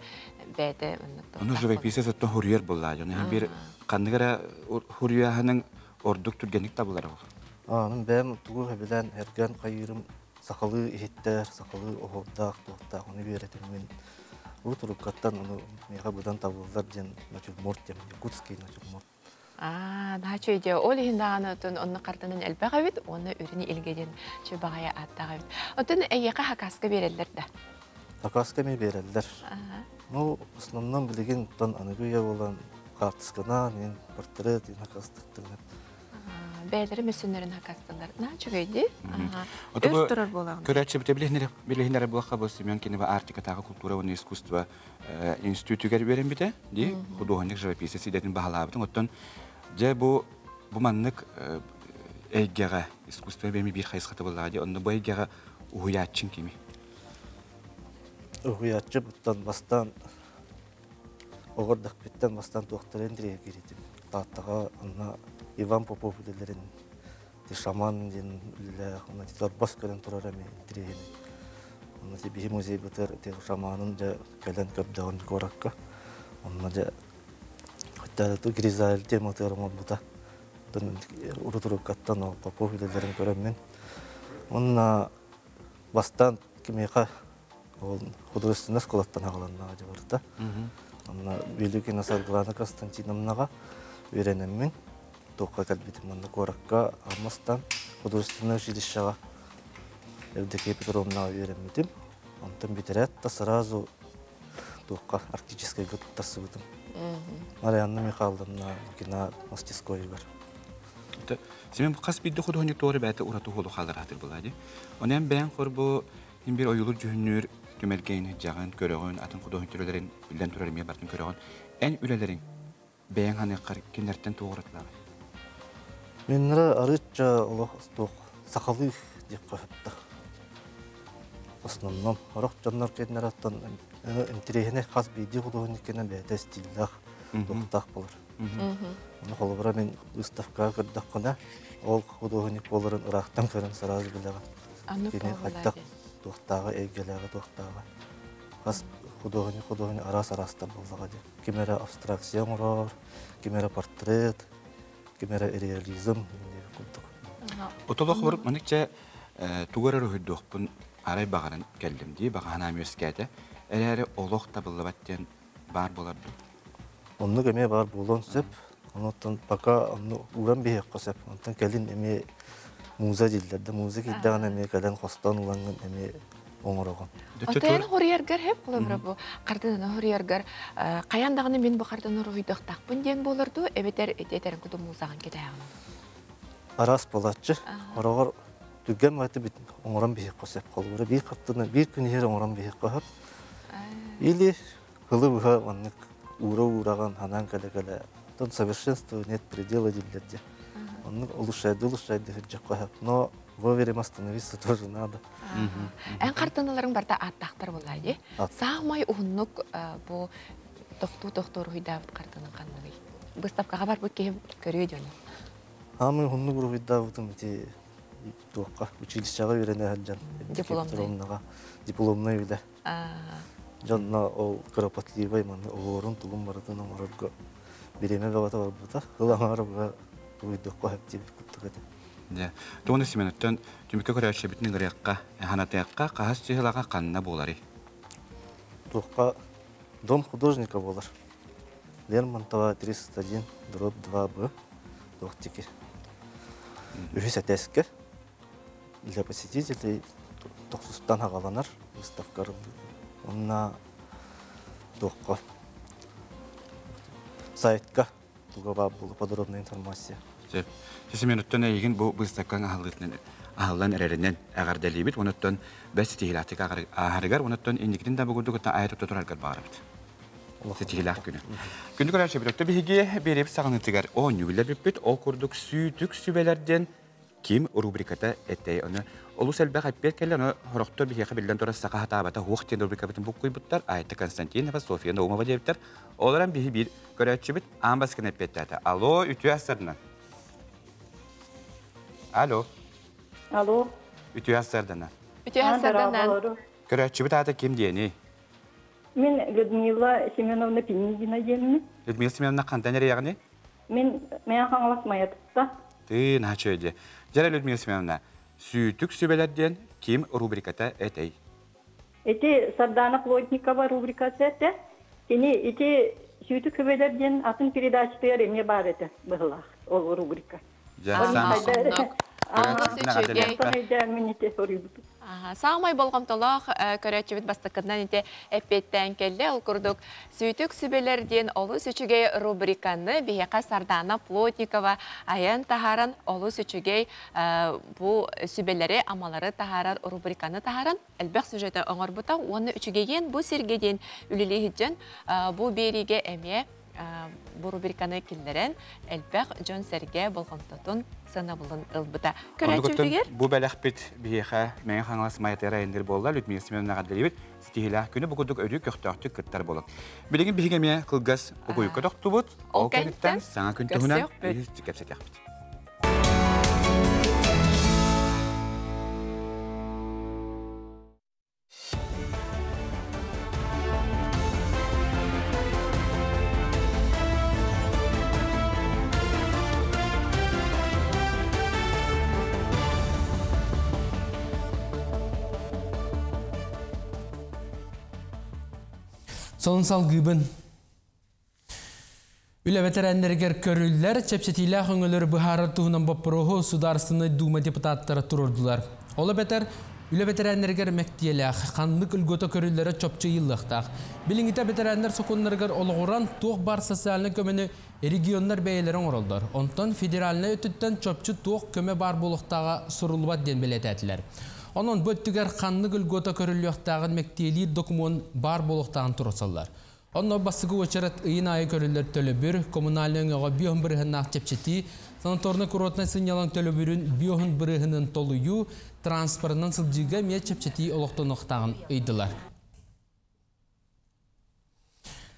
бэйэтэ оннук Ону живописец оттон хуруйар буоллаа дьон. Биир ханнык эрэ хуруйааһының ордук түргэнник табылар ол. Мин бэйэм тугу сөбүлээн эргэн хайыырым сахалыы иһиттэр, сахалыы оһуордаах, туохтаах ону үөрэтим мин. Бу туруккаттан ону миэхэ быдан табыллар диэн натюрморт диэн, якутский натюрморт. Аа, наһаа үчүгэй. Ол иһин даҕаны отон онно хартынан элбэх эбит, уонна үрүнү илгэ диэн үчүгэй баҕайы ааттаах эбит. Оттон эйиэхэ хакаска биэрэллэр да? Хакаска эмиэ биэрэллэр. Ну, в основном билигин тон аныгы үйэ буолан хаартысканан, мин портрет хакастыктырын. Бэйэлэри мөссүннэрин хакастылар. Наһаа үчүгэй дии. Өр турар буолаҕын. Көрөөччү билиһиннэрэ буолха бу Семен Кинева Арктикатааҕы культура уонна искусство институтугар үөрэммитэ дии худуоһунньук живописец идэтин баһылаабытын. Оттон дьэ бу бу маннык эйгэҕэ искусство бэми биир хайысхата буоллаҕа дии. Онно бу эйгэҕэ уһуйааччыҥ кими? Уһуйааччы буттан бастаан оҕордохпүттэн бастаан туохтарын тириэкиритим. Тааттаҕа онно Иван Попов үлэлэрин шаман диэн үлэлээх, онно торбос көрөн турар эми интириэһинэй. Онно биһи музейбытыгар шаманын дьэ кэлэн көрдөҕүн куоракка. Онно дьэ хотя Гризайль тематыгар оҥорбута. Урутуруккаттан ол Попов үлэлэрин көрөммүн. Онно бастаан кимиэхэ ол художественная школаттан аҕаланнаҕа дьыбарта. Онно Великина Саргылана Константиновнаҕа үөрэнэммин туохха кэлбитим манна куоракка Алмастан художественное училищеҕа Евдокия Петровнаҕа үөрэммитим. Онтон бүтэрээт да сразу туохха арктическайга туттарсыбытым. Марианна Михайловна Лукина мастерскойугар. Семен хас биирдэ худуоһунньук туора бэйэтэ ураты уһулу хаалар хатыр буолаа дии. Онон бэйэҥ хорбу Мин биир ойуулур дьүһүннүүр түмэлгэйин дьаҕын, көрөҕүн, атын худуоһунньук үлэлэрин биллэн турар эмиэ бартын көрөҕүн. Эн үлэлэриҥ бэйэҥ ханыаххар кинилэртэн туох уратылааҕый? Миннара арыычча олох туох сахалыы диэххэ сөптөөх. Основном сорох дьоннор кинилэр оттон интэриэһинэй хас биирдии худуоһунньук кэнэ бэйэтэ стиллээх, туохтаах буолар. Ону холобура мин выставкаҕа көрдөххүнэ, ол худуоһунньук буоларын ыраахтан көрөн сразу билэҕин. Кини хайдах туохтааҕа, эйгэлээҕэ туохтааҕа. Хас худуоһунньук худуоһунньук араас араастар буоллаҕа дии. Ким эрэ абстракция оҥорор, ким эрэ портрет, ким эрэ реализм курдук. Отолох бар маныкча тугу эрэ уруһуйдуохпун арай баҕаран кэллим дии, баҕа санаам үөскээтэ. Эрээри олох табыллыбат диэн баар буолар дуу? Оннук эмиэ баар буолуон сөп. Онуттан пока онну ууран биһиэххэ сөп. Онтон кэлин эмиэ муза дииллэр да, муза киирдэҕинэ эмиэ кэлэн хостоон ылаҥҥын эмиэ оҥороҕун. Отойон хоруйаргар хеп холобура бу хартыынаны хоруйаргар хайаан даҕаны мин бу хартыынаны уруһуйдуохтаахпын диэн буолар дуу, эбэтэр ити этэрин куту музаҕын кэтэһэҕин? Араас буолааччы. Хороҕор түргэн баҕайытык оҥорон биһиэххэ сөп. Холобура биир хартыына биир күн иһэр оҥорон биһиэххэ сөп. Или кылы быһа маннык уура-уураҕын ханаан кэлэ-кэлэ оттон совершенству нет предела дииллэр дьэ. Оннук улучшайды-улучшайды сылдьахха сөп. Но вовремя остановиться тоже надо. Эн хартыыналарыҥ барыта ааттаахтар буоллаа дии. Саамай уһуннук бу тохтуу-тохтуу уруһуйдаабыт хартыынаҥ ханныгый? Выставкаҕа барбыт киһи көрүө дьону. Аамай уһуннук уруһуйдаабытым ити туохха училищеҕа үөрэнэ сылдьан дипломнай дипломнай үлэ. Дьонно ол кропотливай манны оһуорун тугун барытын оҥорорго бириэмэ бөҕөтө барбыта. Ыл аҥаара быһа уйдуохха сөп диэбит курдук этэ. Дьэ, тугуну Семеновтан түмүккэ көрөөччүбүтүн ыҥырыахха, ханатыахха, хаһыс чыһылаҕа ханна буоларый? Туохха Дом художника буолар. Лермонтова 301 дробь 2Б туох тики. Үһүс этээскэ для посетителей тохсустан хаҕаланар выставка арыллыы. Онно туохха сайтка туга баар буолу подробная информация. Сөп. Семен, оттон эйигин бу быыстапкаҥ аһыллыытынан аһыллан эрэринэн эҕэрдэлиибит. Онуттан бэс ситиһиилээхтик ааһарыгар, онуттан инникитин да бу курдук айа тутта тураргар баҕарабыт. Ситиһиилээх күнү. Күндү көрөөччүбүт, өттө биһиги биэриэбит саҕаныытыгар оонньуу биллэрбиппит. Ол курдук сүүтүк сүбэлэр диэн ким рубриката этэй. Ону олус элбэх эппиэт кэллэ, ону хорохтор биһиэхэ биллэн турар саха хатаабата хуох диэн рубрикабытын буккуйбуттар. Айта Константинова, Софья Наумова диэбиттэр. Олорон биһи биир көрөөччүбүт аан баскын эппиэттээтэ. Алло, үтүө астарынан. Алло. Алло. Үтүө астарданан. Үтүө астарданан. Көрөөччүбүт аата ким диэний? Мин Людмила Семеновна Пинигина диэммин. Людмила Семеновна хантан эрийэҕиний? Мин Мэҥэ Хаҥалас Майатытта. Тыы, наһаа үчүгэй дии. Дьэ, Людмила Семеновна, сүүтүк сүбэлэр диэн ким рубриката этэй? Ити Сардана Плотникова рубрикасы этэ. Кини ити сүүтүк сүбэлэр диэн атын передачатыгар эмиэ баар этэ быһылаах ол рубрика. Дьэ, Саамай болҕомтолоох көрөөччүбүт бастакынан ити эппиэттээн кэллэ. Ол курдук Сүүтүк сүбэлэр диэн олус үчүгэй рубриканы биһиэхэ Сардана Плотникова айан таһааран олус үчүгэй бу сүбэлэри, амалары таһаарар рубриканы таһааран элбэх сюжеты оҥорбута уонна үчүгэйиэн бу сиргэ диэн үлэлии сылдьан бу биэриигэ эмиэ бу рубриканы киллэрэн элбэх дьон-сэргэ болҕомтотун сыанабылын ылбыта. Көрөөччүбүтүгэр бу бэлэхпит биһиэхэ Мэҥэ Хаҥалас Майатыгар айанныыр буолла. Людмила Семеновна эҕэрдэлиибит. Ситиһиилээх күнү бу курдук өрүү көхтөөхтүк кыттар буолуҥ. Билигин биһиги эмиэ кылгас угуйукка тохтубут. Ол кэнниттэн саҥа күн туһунан кэпсэтиэхпит. Сонун салгыыбын. Үлэ бэтэрээннэригэр көрүллэр чэпчэтиилээх өҥөлөрү быһаарар туһунан боппуруоһу Судаарыстыбаннай Дума депутаттара туруордулар. Ол эбэтэр, үлэ бэтэрээннэригэр мэктиэлээх, ханнык льгота көрүллэрэ чопчу ыйыллыахтаах. Билиҥҥитэ бэтэрээннэр сокуоннарыгар олоҕуран, туох баар социальнай көмөнү регионнар бэйэлэрэ оҥороллор. Онтон федеральнай өттүттэн чопчу туох көмө баар буолуохтааҕа суруллубат диэн бэлиэтээтилэр. Онон бу өттүгэр ханнык льгота көрүллүөхтээҕин мэктиэлиир докумуон баар буолуохтааҕын туруорсаллар. Онно бастакы уочарат ыйын аайы көрүллэр төлөбүр, коммунальнай өҥөҕө биоһун бырыһыннаах чэпчэтии, санаторнай-курортнай сынньалаҥ төлөбүрүн биоһун бырыһынын толуйуу, транспорынан сылдьыыга эмиэ чэпчэтии олохтонуохтааҕын ыйдылар.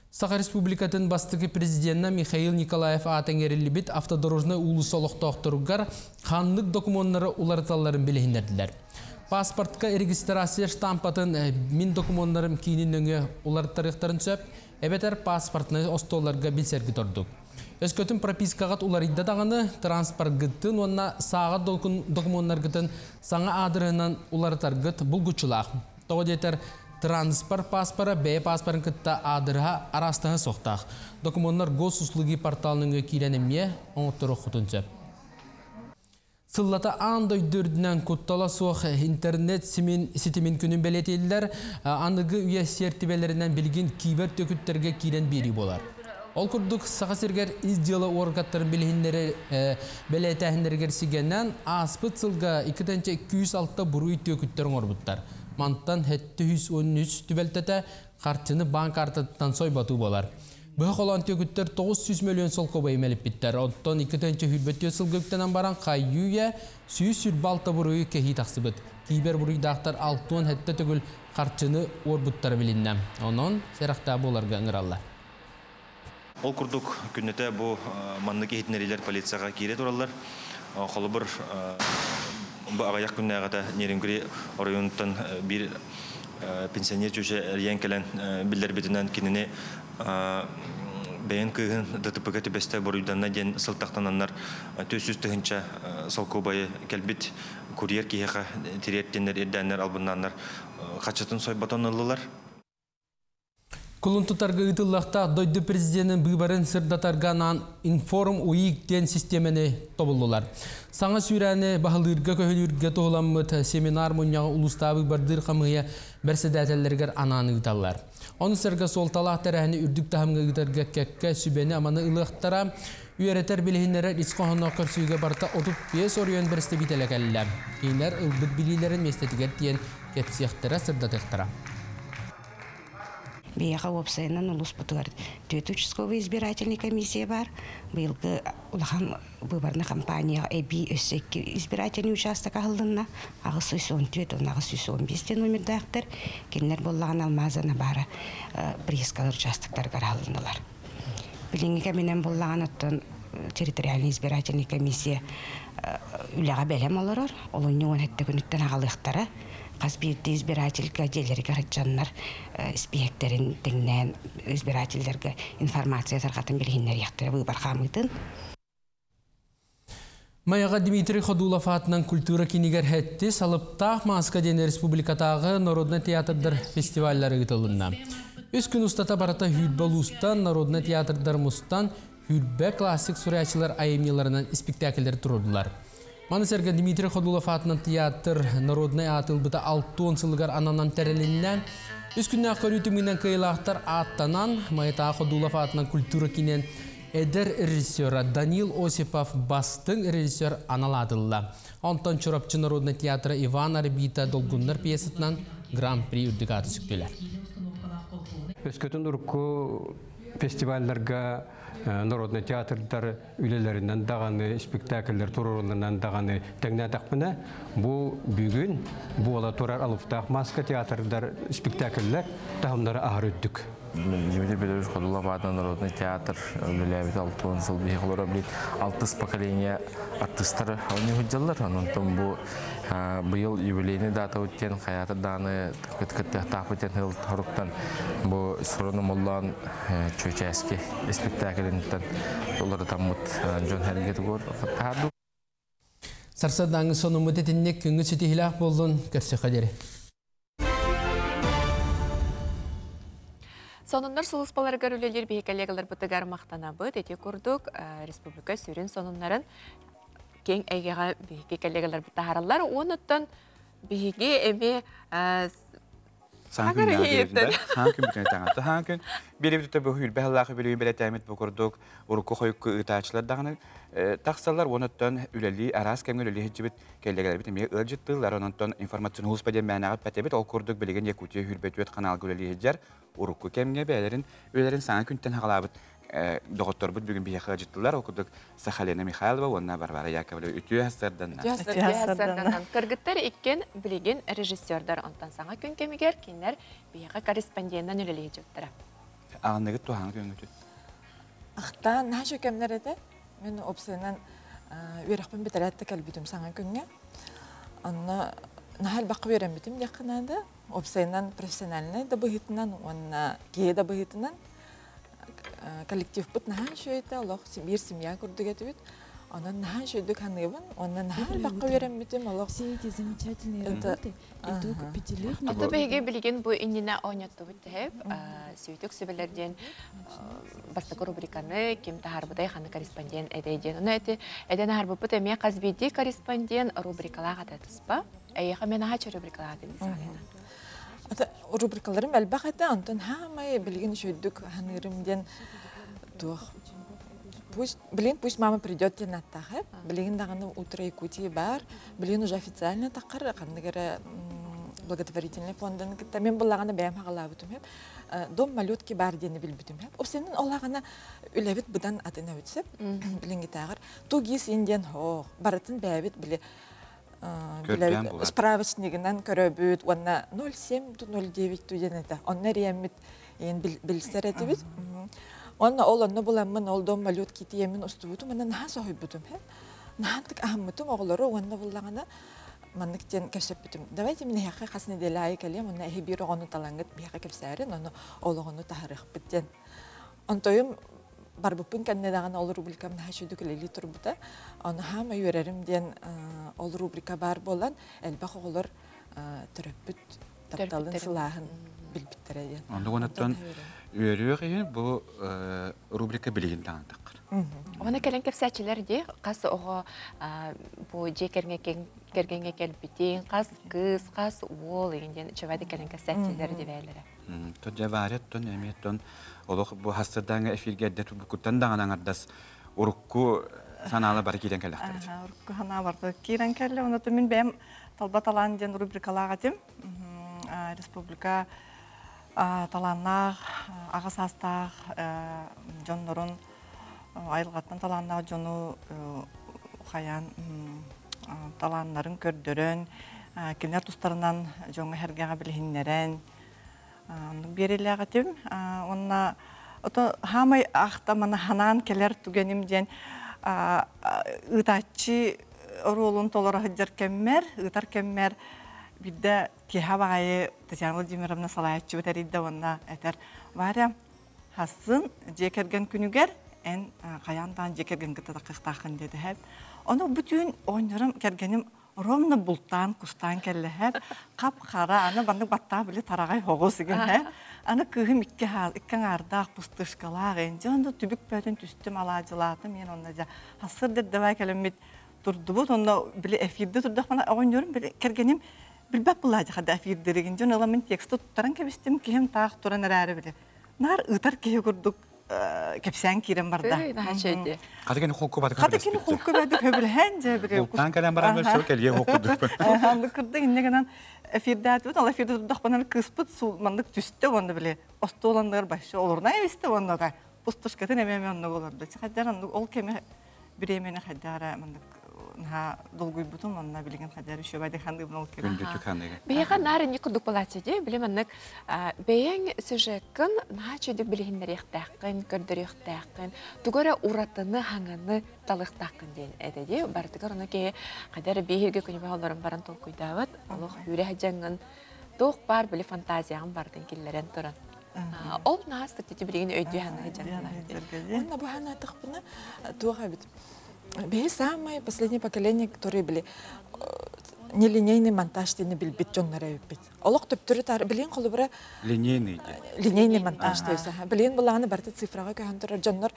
Саха Республикатын бастакы президенэ Михаил Николаев аата иҥэриллибит автодорожнай уулусса олохтоохторугар ханнык докумуоннары уларыталларын билиһиннэрдилэр. Паспортка регистрация штампатын мин докумуоннарым киинин нөҥүө уларыттарыахтарын сөп, эбэтэр паспортнай остуолларга билсэргит ордук. Өскөтүн пропискаҕыт уларыйда даҕаны, транспоргытын уонна сааҕа докумуоннаргытын саҥа аадырыһынан уларытаргыт булгуччулаах. Тоҕо диэтэр, транспорт паспора бэйэ паспорын кытта аадырыһа араастаһа суохтаах. Докумуоннар госуслуги портал нөҥүө киирэн эмиэ оҥотторуоххутун сөп. Сыллата аан дойду үрдүнэн куттала суох интернет ситимин күнүн бэлиэтииллэр. Аныгы үйэ сиэртибэлэринэн билигин кибер төкүттэргэ киирэн биэрии буолар. Ол курдук, Саха сиригэр ис дьыала уоргаттарын билиһиннэри бэлиэтээһиннэригэр сигэнэн, ааспыт сылга 206 буруй түөкүттэр оҥорбуттар. Мантан 713 түбэлтэтэ харчыны банк картатыттан сойботуу буолар. Быһа холоон түөкүттэр 900 мөлүйүөн солкуобайы мэлиппиттэр. Оттон 2024 сылга үктэнэн баран хайыы-үйэ 126 буруйу кэһии тахсыбыт. Кибер буруйдаахтар 67 төгүл харчыны уорбуттара билиннэ. Онон сэрэхтээх буоларга ыҥыраллар. Ол курдук күннэтэ бу маннык иһитиннэриилэр полицияҕа киирэ тураллар. Холобур, бу аҕыйах күннээҕитэ Нерюнгри оройуонуттан биир пенсионер чүчэ эрийэн кэлэн биллэрбитинэн кинини бэйэн кыыһын ДТП-га түбэстэ буруйданна диэн сылтахтананнар 400 тыһыынча солкуобайы кэлбит курьер киһиэхэ тириэртиннэр ирдээннэр албыннааннар хаччытын сойботон ыллылар. Кулун тутарга ыытыллыахтаах дойду президенин быыбарын сырдатарга анаан Информ УИК диэн систиэмэни тобуллулар. Саҥа сүүрээни баһылыырга-көһүлүүргэ туһуламмыт семинар мунньаҕы улуустааҕы быыбардыыр хамыыһыйа бэрэссэдээтэллэригэр анаан ыыталлар. Ону сэргэ суолталаах тэрээһини үрдүк таһымҥа ыытарга кэккэ сүбэни-аманы ылыахтара. Үөрэтэр билиһиннэрэр ис хоһоонноох көрсүһүүгэ барыта 35 оройуон бэрэстэбиитэлэ кэллэ. Кинилэр ылбыт билиилэрин миэстэтигэр тиийэн кэпсиэхтэрэ, сырдатыахтара. Биһиэхэ уопсайынан улууспутугар түөрт участковый избирательный комиссия баар. Быйылгы улахан выборный кампанияҕа эбии өссө икки избирательный участок аһыллынна. 814 уонна 815 диэн номердаахтар. Кинилэр буоллаҕына Алмазана баара приискалар участоктарыгар аһылыннылар. Билиҥҥи кэминэн буоллаҕына оттон территориальный избирательный комиссия үлэҕэ бэлэм олорор. Олунньу 17 күнүттэн аҕалыахтара. Хас биирдии избирательга дьиэлэригэр сылдьаннар испииһэктэрин тэҥнээн избирателлэргэ информация тарҕатан билиһиннэриэхтэрэ быыбар хаамыытын. Майаҕа Дмитрий Ходулов аатынан культура кинигэр хэтти Салыптаах мааска диэн республикатааҕы народнай театрдар фестиваллары ыытылынна. Үс күн устата барыта 20 улуустан народнай театрдар мустан 20 классик суруйааччылар айымньыларынан испиктээкиллэри туруордулар. Маны сэргэ Дмитрий Ходулов аатынан театр народнай ааты ылбыта 60 сылыгар ананан тэрилиннэ. Үс күннээх көрүү түмүгүнэн кыайыылаахтар ааттанан, Майатааҕы Ходулов аатынан культура киинин эдэр режиссера Данил Осипов бастыҥ режиссер анал аатылла. Онтон Чурапчы народнай театра Иван Арбита Долгуннар пьесатынан Гран-при үрдүк ааты сүктүлэр. Өскөтүн урукку фестивалларга народный театрдар үлэлэринэн даҕаны, спектакльлэр туруорулларынан даҕаны тэҥнээтэхпинэ, бу бүгүн буола турар Алыптаах маска театрдар спектакльлэр таһымнара аһар үрдүк. Дмитрий Петрович Ходулов аатынан народный театр үлэлээбит 60 сыл биһи олоро билит алтыс поколение артыстары оонньуу сылдьаллар. Онтон бу быйыл юбилейный дата диэн хайаата дааны кыттыахтаахпыт диэн сыл хоруктан бу сурун омоллоон Чүөчээски спектакльинтэн уларытаммыт дьон сэргэтигэр таһаардыбыт. Сарсыардааҥҥы сонуммут итинник күҥҥүт ситиһиилээх буоллун, көрсүөххэ диэри. Сонуннар сулууспаларыгар үлэлиир биһи коллегаларбытыгар махтанабыт. Ити курдук республика сүрүн сонуннарын киэҥ эйгэҕэ биһиги коллегаларбыт таһаараллар. Уонуттан биһиги эмиэ Саҥа күн Саҥа күн бүтүн таҥата. Саҥа күн биэрэбит бу хүрбэ халлаах үбүлү бэлэтэмит бу курдук урукку хойукку ыытааччылар даҕаны тахсаллар уонуттан үлэлии араас кэмҥэ үлэлии сылдьыбыт кэллэгэлэрбит эмиэ ыалдьыттыыллар. Онон информационный улуспа диэн мээнэҕэ эппэтэбит. Ол курдук билигин Якутия хүрбэ түөрт каналга үлэлии сылдьар урукку кэмҥэ бэйэлэрин үлэлэрин саҥа күнтэн хаҕалаабыт доҕотторбут бүгүн биһиэхэ ыалдьыттылар. Ол курдук Сахалина Михайлова уонна Варвара Яковлева үтүө сарданна. Үтүө сарданна. Кыргыттар иккен билигин режиссердар онтон саҥа күн кэмигэр кинилэр биһиэхэ корреспондентынан үлэлии дьыттара. Аҕыныгыт туһаҥы көҥүтүт. Ахтаан наһаа үчүгэй кэмнэр этэ. Мин уопсайынан үөрэхпин бүтэрээт да кэлбитим саҥа күҥҥэ. Онно наһаа элбэххэ үөрэммитим диэххэ наада. Уопсайынан профессиональнай да быһыытынан уонна киһи да быһыытынан коллективпыт наһаа үчүгэй этэ, олох биир семья курдук этибит. Онон наһаа үчүгэйдик саныыбын, уонна наһаа элбэххэ үөрэммитим, олох Все эти замечательные работы итог пятилетнего... Ото биһиги билигин бу иннинэ оонньоттубут тэһэп, сүүтүк сүбэлэр диэн бастакы рубриканы ким таһаарбытай, ханна корреспондент этэй диэн. Ону эти эдэн аһарбыппыт эмиэ хас биирдии корреспондент рубрикалаах ата туспа. Эйиэхэ мен аһаа рубрикалаах этим саҕалена. Рубрикаларым элбэх этэ, онтон хаамай билигин үчүгүйдүк саныырым диэн туох пусть блин пусть мама придет диэн аттаах э билигин даҕаны утро Якутии баар билигин уже официально таххар ханнык эрэ благотворительный фонданы кытта мен буллаҕына бэйэм хаҕалаабытым сөп дом малютки баар диэни билбитим сөп сенин олаҕына үлэбит быдан атын эбит сөп билиҥҥитээҕэр тугис индиан хоох барытын бэйэбит били справочнигынан көрөбүт уонна 07 09 диэн этэ. Онно эрийэммит иин билсэр этибит. Онно ол онно буламмын ол дом малютки тиэмин устубутум уонна наһаа соһуйбутум. Наһаантык аһыммытым оҕолору уонна буллаҕына маннык диэн кэпсэппитим. Давайте мин эһиэхэ хас неделя аайы кэлиэм, уонна эһи биир оҕону талаҥҥыт биһиэхэ кэпсээрин, ону ол оҕону таһарыахпыт диэн. Онтойум барбыппын кэннэ даҕаны ол рубрикам наһаа үчүгүйдүк үлэлии турбута. Ону хаама үөрэрим диэн ол рубрика баар буолан элбэх оҕолор төрөппүт тапталын сылааһын билбиттэрэ диэн. Оннук онуттан үөрүөх иһин бу рубрика билигин даҕаны таххар. Оны кэлэн кэпсээччилэр дии хас оҕо бу дьиэ кэргэҥҥэ кэлбитин, хас кыыс, хас уол игин диэн үчүгэйдик кэлэн кэпсээччилэр дибээлэрэ. То дьэ Варя тон эмиэ тон олох бу хастырдааҥы эфиргэ эрдэ турбуккуттан даҕаны аҥардас Урукку санаалар бары киирэн кэллэхтэрэ. Урукку санаа барда киирэн кэллэ. Онон мин бэйэм талба талаан диэн рубрикалаах этим. Республика талааннаах, аҕа саастаах дьоннорун айылҕаттан талааннаах дьону хайаан талааннарын көрдөрөн, кинилэр тустарынан дьоҥҥо-сэргэҕэ билиһиннэрэн оннук биэриилээх этим. Уонна ото хаамай ахта мана ханаан кэлэр түгэним диэн ыытааччы оруолун толоро сылдьар кэммэр, ыытар кэммэр биирдэ киэһэ баҕайы Татьяна Владимировна салайааччыбыт эрийдэ уонна этэр Варя, Хасын дьиэ кэргэн күнүгэр эн хайаан даҕаны дьиэ кэргэн кытта таххыахтааххын диэтэһэп. Ону бу түүн оҕонньорум кэргэним ровно бултаан кустаан кэллэһэп хап-хара аны маннык баттаах били тараҕай хоҕус игин аны кыыһым икки хаал икки аҥаардаах пустышкалаах эн онно түбүк бөөтүн түстүм алаадьылаатым мен онно дьэ хассыр давай кэлэммит турдубут онно били эфирде турдахпына оҕонньорум били кэргэним билбэт булаадьы хада эфирдиригин дьон ыламын текст туттаран кэбистим киһим таах туран эрээри били наар ыытар киһи курдук кэпсээн киирэн барда. Хата кини холку баты Хата кини холку баты хөбүлэһэн дьэ били. Бултаан кэлэн баран бер сыл кэлиэ холкудук. Анды кырдык инне гынан эфирдәтибит, ал эфирде турдахпанан кыыспыт сул маннык түстэ уонна били остуол анныгар башы олорунай эбисте уонна да пустушкатын эмэ оннук олорду. Хайдар оннук ол кэми бириэмэни хайдара маннык наһаа долгуйбутум онно билигин хайдар үчүгэй хандыыбын ол кэми. Күндүтүк ханыга. Биһиэхэ наар инник курдук буолааччы дии, били маннык бэйэҥ сюжеккын наһаа үчүгэйдик билиһиннэриэхтээххин, көрдөрүөхтээххин, тугу эрэ уратыны, хаҥаны талыахтааххын диэн этэ дии. Барытыгар ону киһи хайдах эрэ биһиргэ күнүбэ олорон баран толкуйдаабат, олох үүрэ сылдьаҥҥын туох баар били фантазияҕын барытын киллэрэн туран. Ол наһаа астык билигин өйдүү саныы сылдьан. Уонна бу санаатахпына туох эбит. Биһи самое последнее поколение, которые были нелинейный монтаж диэни билбит дьоннор эбиппит. Олох төптөрү тар билин холобура линейный линейный монтаж то есть билин булааны барыта цифрага көһөн турар дьоннор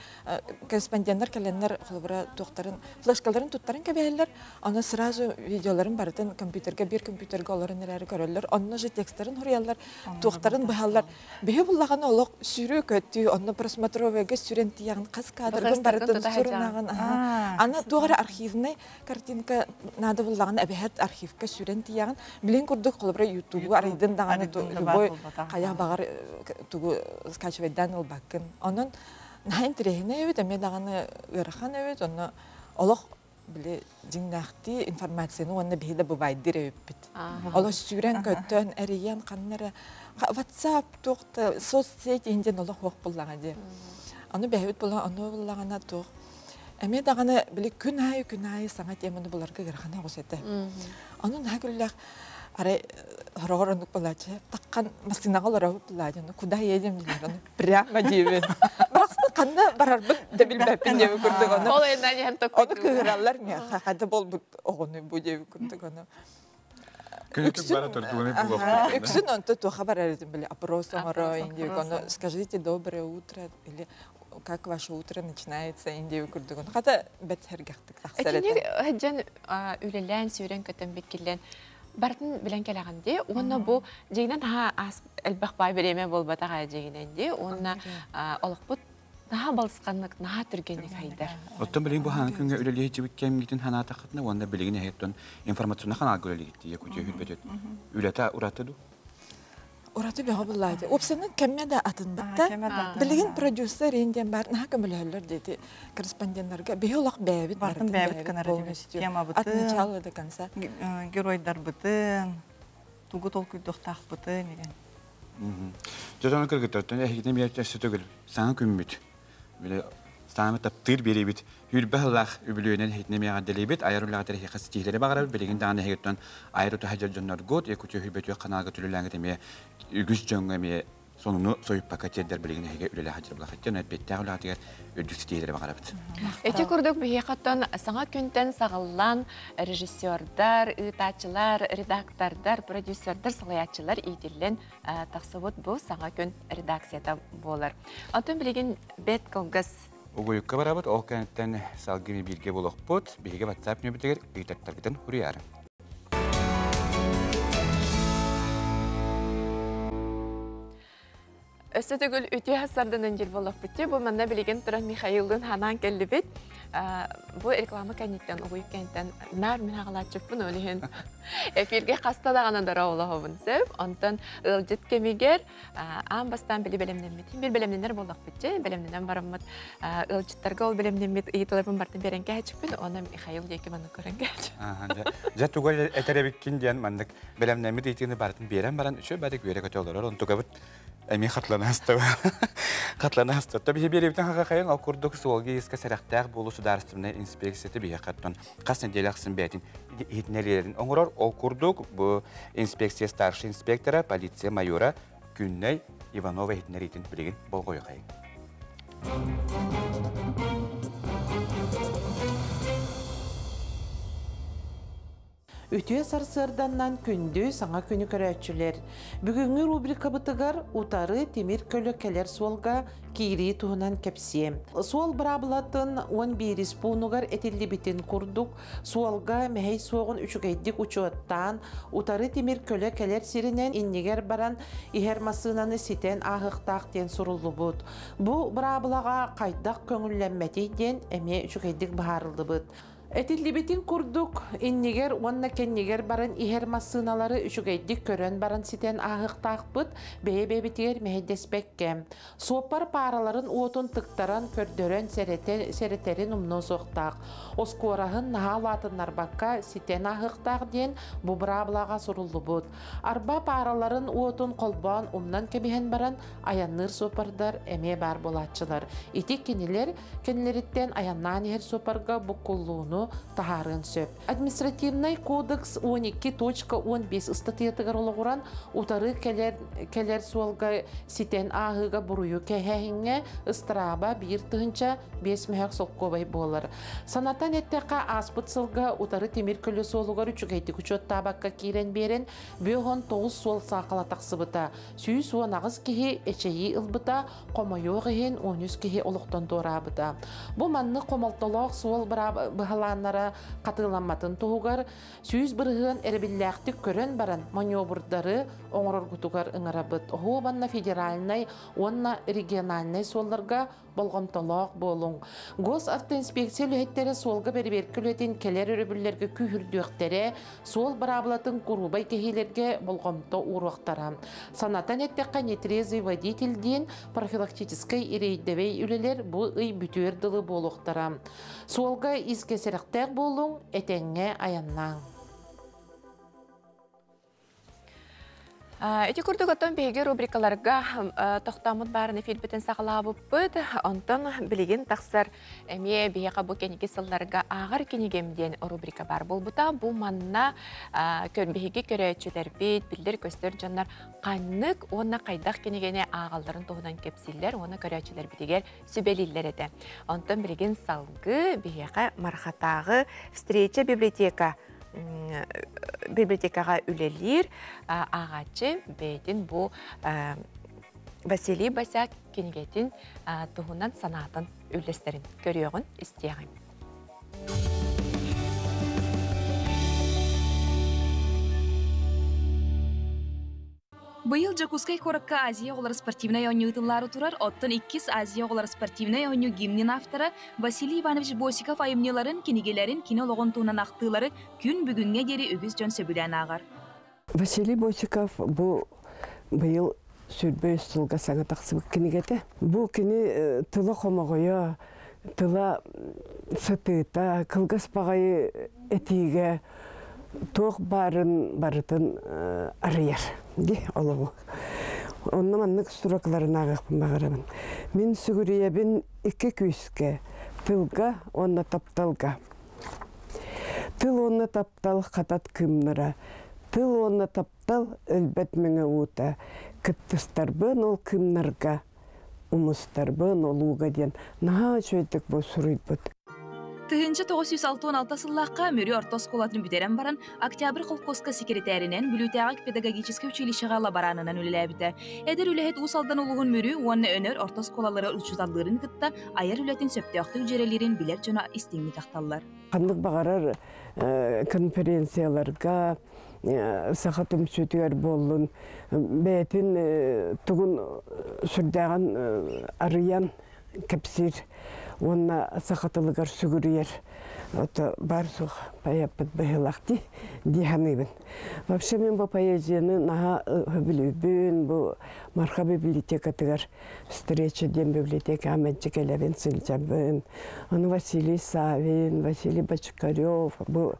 корреспонденттар кэлэннэр холобура туохтарын флешкаларын туттарын кэбиһэллэр, аны сразу видеоларын барытын компьютерга бир компьютерга олорон эрээри көрөллөр, онно же тексттарын хуруйаллар, туохтарын быһаллар. Биһи буллаҕына олох сүүрүү көттүү, онно просмотровойга сүрэн тиийэҕин, хас кадргын барытын сурунаҕын. Аны туох эрэ архивный картинка наада буллаҕына эбэһэт архивка сүрэн тиийэҕин. Билин курдук холобура ютубу арыйдын даҕаны любой хайа баҕар тугу скачивайдаан ылбаккын. Онон наһаа интэриэһинэй эбит, эмиэ даҕаны ыарахан эбит, онно олох били дьиҥнээхтии информацияны уонна биһи да бывайдыр эбиппит. Олох сүүрэн көттөн, эрийэн ханна эрэ WhatsApp туох да соцсеть иһин олох хуох буллаҕа дии. Аны бэһэбит була ону буллаҕына туох эмиэ даҕаны били күн аайы күн аайы саҥа теманы буларга ыарахана оҕус этэ. Ону наһаа күллэх арай хороҕор оннук буолааччы таххан массыынаҕа олоробут булааччы куда едем дииллэр ону прямо диибин. Барахсан ханна барарбын да билбэппин диэбит курдук ону. Ол айаннаан иһэн Ону кыыһыраллар миэхэ хата буолбут оҕону бу диэбит курдук ону. Күнүтүк бара турдугуну булуохтук. Үксүн онто туоха барар этим били опрос оҥоро индиик ону скажите доброе утро или как ваше утро начинается индиик курдугун хата бэт сэргэхтик тахсар Этини этэ. дьон үлэлээн сүүрэн көтөн биккиллэн барытын билэн кэлэҕин дии уонна бу дьиҥинэн наһаа аас элбэх баай бириэмэ буолбатах ээ дьиҥинэн дии уонна олохпут наһаа балысханнык наһаа түргэнник хайдар. Оттон билигин бу хаан күҥҥэ үлэлиһиччибит кэмгитин ханаатаххытына уонна билигин эһэттон информационный ханаалга үлэлиһитти Якутия хүрбэтет. Үлэтэ ураты ду? Ураты бөҕө буллаати. Уопсанын кэмме да атын бытта. Билигин продюсер индиан бар наһаа көмөлөһөллөр диэти корреспонденттарга биһи олох бэйэбит Бартын бэйэбит гынар полностью. Темабытын. От начала до конца. Геройдарбытын, тугу толкуйдуохтаахпытын деген. Дьон кыргыттартан эһигитин биэртэ сөтөгүл саҥа күммүт. Биле саамы таптыыр биэрибит. Хүрбэ хыллаах үбүлүөнэн эһигитин эмиэҕэрдэлиибит. Айар үлэҕитэр эһиэхэ ситиһиилэри баҕарабыт. Билигин даҕаны эһигиттэн айар утаһа дьон дьонноргут, Якутия хүрбэтүөх каналга түлүлээҥҥит эмиэ үгүс дьоҥҥо эмиэ сонуну сойуппакка тиэрдэр билигин эһиги үлэлээх сылдьар булахыттан эппиэттээх үлэҕитигэр үрдүк ситиһиилэри баҕарабыт. Ити курдук биһиэхэ саҥа күнтэн саҕаллан режиссердар, ыытааччылар, редактордар, продюсердар, салайааччылар иитиллэн тахсыбыт бу саҥа күн редакцията буолар. Онтон билигин бэт кылгас Угуйукка барабыт, ол кэнниттэн салгыы бииргэ буолуохпут. Биһиги WhatsApp нөмүрүгэр ыйтаттаргытын хуруйаары. Өссө төгүл үтүө сарданан жил боллохпутчу. Бу манна билигин туран Михаилдын ханаан келлибит. Бу реклама кэнниттэн, угуйук кэнниттэн нар мин хагалааччыппын ол иһин эфирге хаста даҕаны дороолоһобун сөп. Онтон ыалдьыт кэмигэр аан бастаан били бэлэмнэммит. Бир бэлэмнэнэр боллохпутчу. Бэлэмнэнэн бараммыт ыалдьыттарга ол бэлэмнэммит ыйытыларбын бартын берен кээчиппин. Оны Михаил диэки манна көрөн кээч. Дьэ туга этеребиккин диэн маннык бэлэмнэммит ыйтыыны барытын биэрэн баран үчү бадык үөрэ көтө олорор. Онтугабыт эми хатлана хаста. Хатлана хаста. То биһи биэребитин хахахайын ол курдук суолга иска сэрэхтээх буолу судаарыстыбаннай инспекцияты биһи хаттан хас неделя ахсын бээтин иһитиннэриилэрин оҥорор. Ол курдук бу инспекция старший инспектора, полиция майора Күннэй Иванова иһитиннэриитин билигин болҕойохайын. Үтүө сарсыарданнан күндү саҥа күнү көрөөччүлэр! Бүгүҥҥү рубрикабытыгар утары тимир көлө кэлэр суолга киирии туһунан кэпсиэм. Суол быраабылатын 11 пуунугар этиллибитин курдук, суолга мэһэй суоҕун үчүгэйдик учуоттаан, утары тимир көлө кэлэр сиринэн иннигэр баран иһэр массыынаны ситэн ааһыахтаах диэн суруллубут. Бу быраабылаҕа хайдах көҥүллэммэтий диэн эмиэ үчүгэйдик быһаарыллыбыт. Этиллибитин курдук, иннигэр уонна кэннигэр баран иһэр массыыналары үчүгэйдик көрөн баран ситэн ааһыахтаахпыт, бэйэ-бэйэбитигэр мэһэйдэспэккэ. Суоппар паараларын уотун тыктаран, көрдөрөн сэрэтэрин умнуо суохтаах. Оскуораһын наһаа улаатыннарбакка ситэн ааһыахтаах диэн бу быраабылаҕа суруллубут. Арба паараларын уотун холбоон умнан кэбиһэн баран айанныыр суоппардар эмиэ баар буолааччылар. Ити кинилэр кэннилэриттэн айаннаан иһэр суоппарга буккуллууну таһаарыан сөп. Административнай кодекс 12.15 ыстатыйатыгар олоҕуран утары кэлэр, кэлэр суолга ситэн ааһыыга буруйу кэһээһиҥҥэ ыстарааба 1 5 мөһөх солкуобай буолар. Санатан эттэххэ, ааспыт сылга утары тимир көлө суолугар үчүгэйдик учуоттаабакка киирэн биэрэн, 59 суол саахала тахсыбыта. 118 киһи эчэйии ылбыта, хомойуох иһин 13 киһи олохтон туораабыта. Бу маннык хомолтолоох суол быһалааннара хатыламматын туһугар 100% эрэбиллээхтик көрөн баран манёврдары оҥороргутугар ыҥырабыт. Оһуобанна федеральнай уонна региональнай суолларга болҕомтолоох буолуҥ. Госавтоинспекция үлэһиттэрэ суолга бэрэбиэркэ үлэтин кэлэр өрөбүллэргэ күүһүрдүөхтэрэ, суол быраабылатын куруубай кэһиилэргэ болҕомто ууруохтара. Санатан эттэххэ, нетрезвый водитель диэн профилактическай рейдэвэй үлэлэр бу ый бүтүөр дылы буолуохтара. Суолга искэ сэрэхтээх буолуҥ, этэҥҥэ айаннааҥ. Ити курдук оттон биһиги рубрикаларга тохтооммут баарын эфирбитин саҕалаабыппыт. Онтон билигин тахсар эмиэ биһиэхэ бу кэнники сылларга ааҕар кинигэм диэн рубрика баар буолбута. Бу манна биһиги көрөөччүлэрбит, биллэр-көстөр дьоннор ханнык уонна хайдах кинигэни ааҕалларын туһунан кэпсииллэр уонна көрөөччүлэрбитигэр сүбэлииллэр этэ. Онтон билигин салгыы биһиэхэ Мархатааҕы встреча библиотека библиотекаҕа үлэлиир ааҕааччы бэйэтин бу Василий Босяк кинигэтин туһунан санаатын үллэстэрин көрүөҕүн, истиэҕиҥ. Быйыл Дьокуускай куоракка Азия оҕолоро спортивнай оонньуу ыытыллаары турар, оттон иккис Азия оҕолоро спортивнай оонньуу гимнин автора Василий Иванович Босиков айымньыларын, кинигэлэрин, кини олоҕун туһунан ахтыылары күн бүгүҥҥэ диэри үгүс дьон сөбүлээн ааҕар. Василий Босиков бу быйыл 23 сылга саҥа тахсыбыт кинигэтэ. Бу кини тыла хомоҕойо, тыла сытыыта, кылгас баҕайы этиигэ туох баарын барытын арыйар ди олоҕу. Онно маннык строкаларын ааҕыахпын баҕарабын. Мин сүгүрүйэбин икки күүскэ, тылга уонна тапталга. Тыл уонна таптал хатат кыымнара, тыл уонна таптал өлбөт мэҥэ уута, кыттыстарбын ол кыымнарга, умустарбын олууга диэн наһаа үчүгэйдик бу суруйбут. 1966 сыллаахха Мүрү орто оскуолатын бүтэрэн баран, Октябрь холкуоска секретаринэн, Бүлүүтээҕи педагогическай училищеҕа лаборанынан үлэлээбитэ. Эдэр үлэһит Уус Алдан улууһун Мүрү уонна Өнөр орто оскуолалара учууталлыырын кытта айар үлэтин сөптөөхтүк дьүөрэлиирин билэр дьоно истиҥник ахталлар. Ханнык баҕарар конференцияларга, Саха түмсүүтүгэр буоллун бэйэтин тугун сүрдээҕин арыйан кэпсиир уонна саха тылыгар сүгүрүйэр ото баар суох поэппыт быһыылаах дии дии саныыбын. Вообще мен бу поэзияны наһаа сөбүлүүбүн. Бу Марха библиотекатыгар встреча диэн библиотекаҕа мэлдьи кэлэбин сылдьабын. Ону Василий Савин, Василий Бочкарев, бу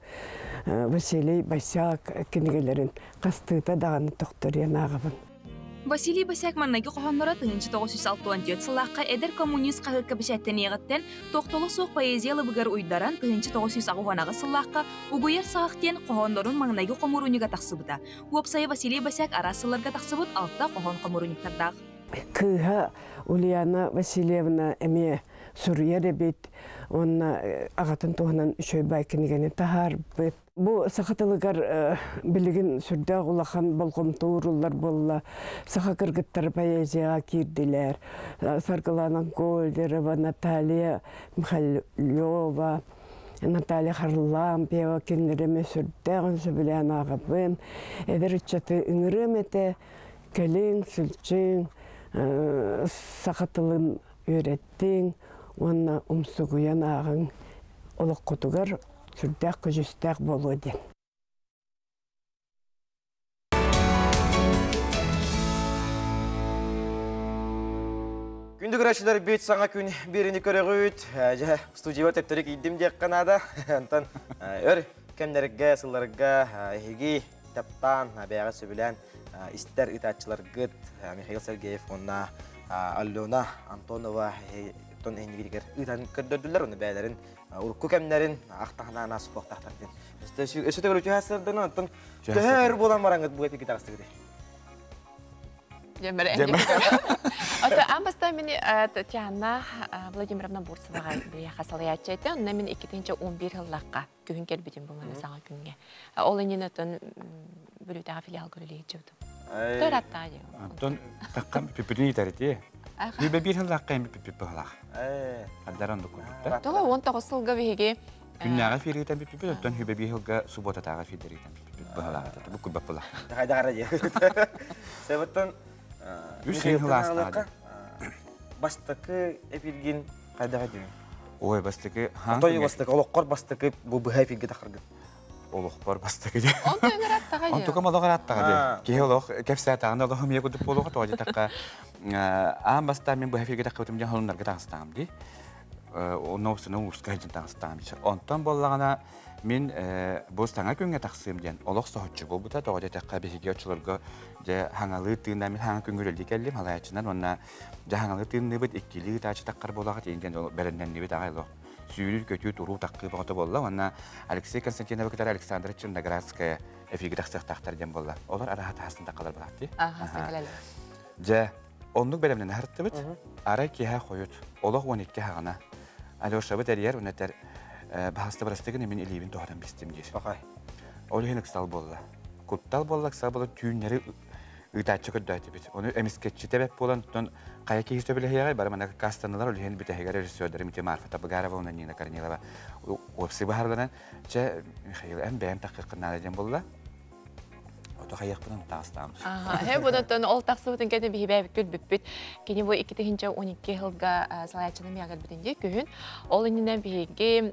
Василий Босяк кинигэлэрин хастыыта даҕаны тохторуйан ааҕабын. Василий Босяк маннайгы хоһоонноро 1964 сыллаахха эдэр коммунист хаһыакка бэчээттэниэҕиттэн тохтоло суох поэзия ылыбыгар уйдаран 1998 сыллаахха Угуйар саҕах диэн хоһооннорун маҥнайгы хомуурунньуга тахсыбыта. Уопсайа Василий Босяк араас сылларга тахсыбыт алта хоһоон хомуурунньуктардаах. Кыыһа Ульяна Васильевна эмиэ суруйар эбит уонна аҕатын туһунан үчүгэй баай кинигэни таһаарбыт. Бу саха тылыгар билигин сүрдээх улахан болҕомто ууруллар буолла. Саха кыргыттара поэзияҕа киирдилэр. Саргылана Гольдерова, Наталья Михайлова, Наталья Харлампьева кинилэри эмиэ сүрдээҕин сөбүлээн ааҕабын. Эдэр ыччаты ыҥырыам этэ. Кэлиҥ, сылдьыҥ, саха тылын үөрэттиҥ уонна умсугуйан ааҕыҥ олоххутугар сүрдээх көдьүүстээх буолуо диэн. Күндү көрөөччүлэр бит саҥа күн биэrini көрөҕүт. Дьэ, студияба төптөрү киирдим диэххэ наада. Онтон өр кэмнэргэ, сылларга эһиги таптаан, бэйэҕэ сөбүлээн истэр ыытааччыларгыт Михаил Сергеев уонна Алена Антонова тон эһинигиригэр ыытан көрдөрдүлэр. Оны бэйэлэрин урукку кэмнэрин ахтаханаана суохтаахтар диэн. Өссө төгүл үтүө сырдыны, оттон төһө өр буолан бараҥыт бу эпиги таҕыстыгыт? Дьэммэр Ото аан бастаан мин Татьяна Владимировна Бурцеваҕа биһиэхэ салайааччы этэ. Онно мин 2011 сыллаахха күһүн кэлбитим бу маны саҥа күҥҥэ. Ол иннинэ оттон Бүлүүтээҕи филиалга үлэлиир дьыбытым. Төраттаа дии. Онтон таххан пиппитин иитэрити. Бүбэ биир сыллаахха эми пиппит быһалаах. Хаддар оннук курдук. Тоҕо 19 сылга биһиги Күннээҕи эфиргитэн бүппүппүт, оттон хүбэ биир сылга субуотатааҕы эфирдэргитэн бүппүппүт быһалаах этэ. Бу курбат була. Хайдах дии. Себеттен Үс сыл астаады. Бастакы эфиргин хайдах этиҥ? Ой, бастакы Той бастакы олоххор бастакы бу быһа эфирге тахаргын. Олохпор бастакы дии. Онтон ыраттаҕа дии. Онтукам олох ыраттаҕа дии. Киһи олох кэпсээтэҕинэ олох эмиэ курдук буолуоҕа тоҕо диэтэххэ аан бастаан мин быһа эфиргэ таххыбытым дьон холуннарга таҕыстаҕым дии. Онно сына ууска сылдьан таҕыстаҕым. Онтон буоллаҕына мин бу саҥа күҥҥэ тахсыым диэн олох соһуччу буолбута. Тоҕо диэтэххэ биһиги оччолорго дьэ хаҥалыы тыына мин хаҥа күҥҥэ үлэлии кэллим халаяччынан уонна дьэ хаҥалыы тыынныыбыт иккилии ытааччы таххар буолаҕыт иин диэн бэлэмнэннибит аҕай олох сүүрүү-көтүү туруу таххыы бөҕөтө буолла уонна Алексей Константиновы кытары Александра Черноградская эфиргэ тахсыахтаахтар диэн буолла. Олор араха таһасын таххалар баҕатты. Дьэ, оннук бэлэмнэнэ сырыттыбыт. Арай киэһэ хойут, олох 12 хаҕына. Алешабыт эрийэр, уонна этэр, баһаста бырастыгын мин илиибин туһатан бистим диир. Ол иһин ыксал буолла. Куттал буолла, ыксал буолла, түүннэри ыытааччы көрдөөтүбүт. Ону эмискэччитэ бэт буолан, оттон хайа киһи сөбүлэһиэҕэй, бары манна кастанылар, ол иһин бүтэһигэр режиссердары Митя Марфа Табыгарова уонна Нина Корнилова уопсай быһаарыланан, чэ, Михаил, эн бэйэм таххыаххын наада диэн буолла. Ото хайыахпынан таҕыстаам. Һэ бұнаттан ол тахсыбытын кэннэ биһи бэйэбит бүппүт. Кини бу 2012 сылга салайааччыны миэхэ кэлбитин дии күһүн. Ол иннинэ биһиги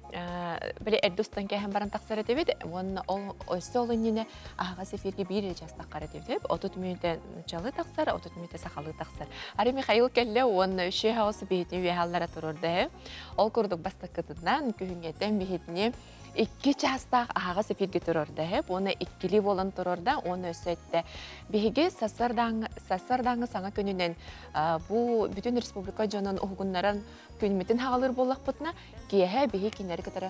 били эрдэ устан кээһэн баран тахсар этибит. Уонна ол өссө ол иннинэ аһаҕас эфиргэ биир эрэ час таххар этибит. 30 мүнүүтэ нуччалыы тахсар, 30 мүнүүтэ сахалыы тахсар. Ари Михаил кэллэ уонна үчү хаос биһитини үөһэ аллара турурда. Ол курдук бастакытынан күһүҥҥэттэн биһитини икки чаастаах аһаҕас эфиргэ турорда һэп уонна иккилии буолан турорда уонна өссө эттэ биһиги сарсыардааҥы саҥа күнүнэн бу бүтүн республика дьонун уһугуннаран күнмүтүн хаҕалыыр буоллахпытына киэһэ биһи кинилэри кытары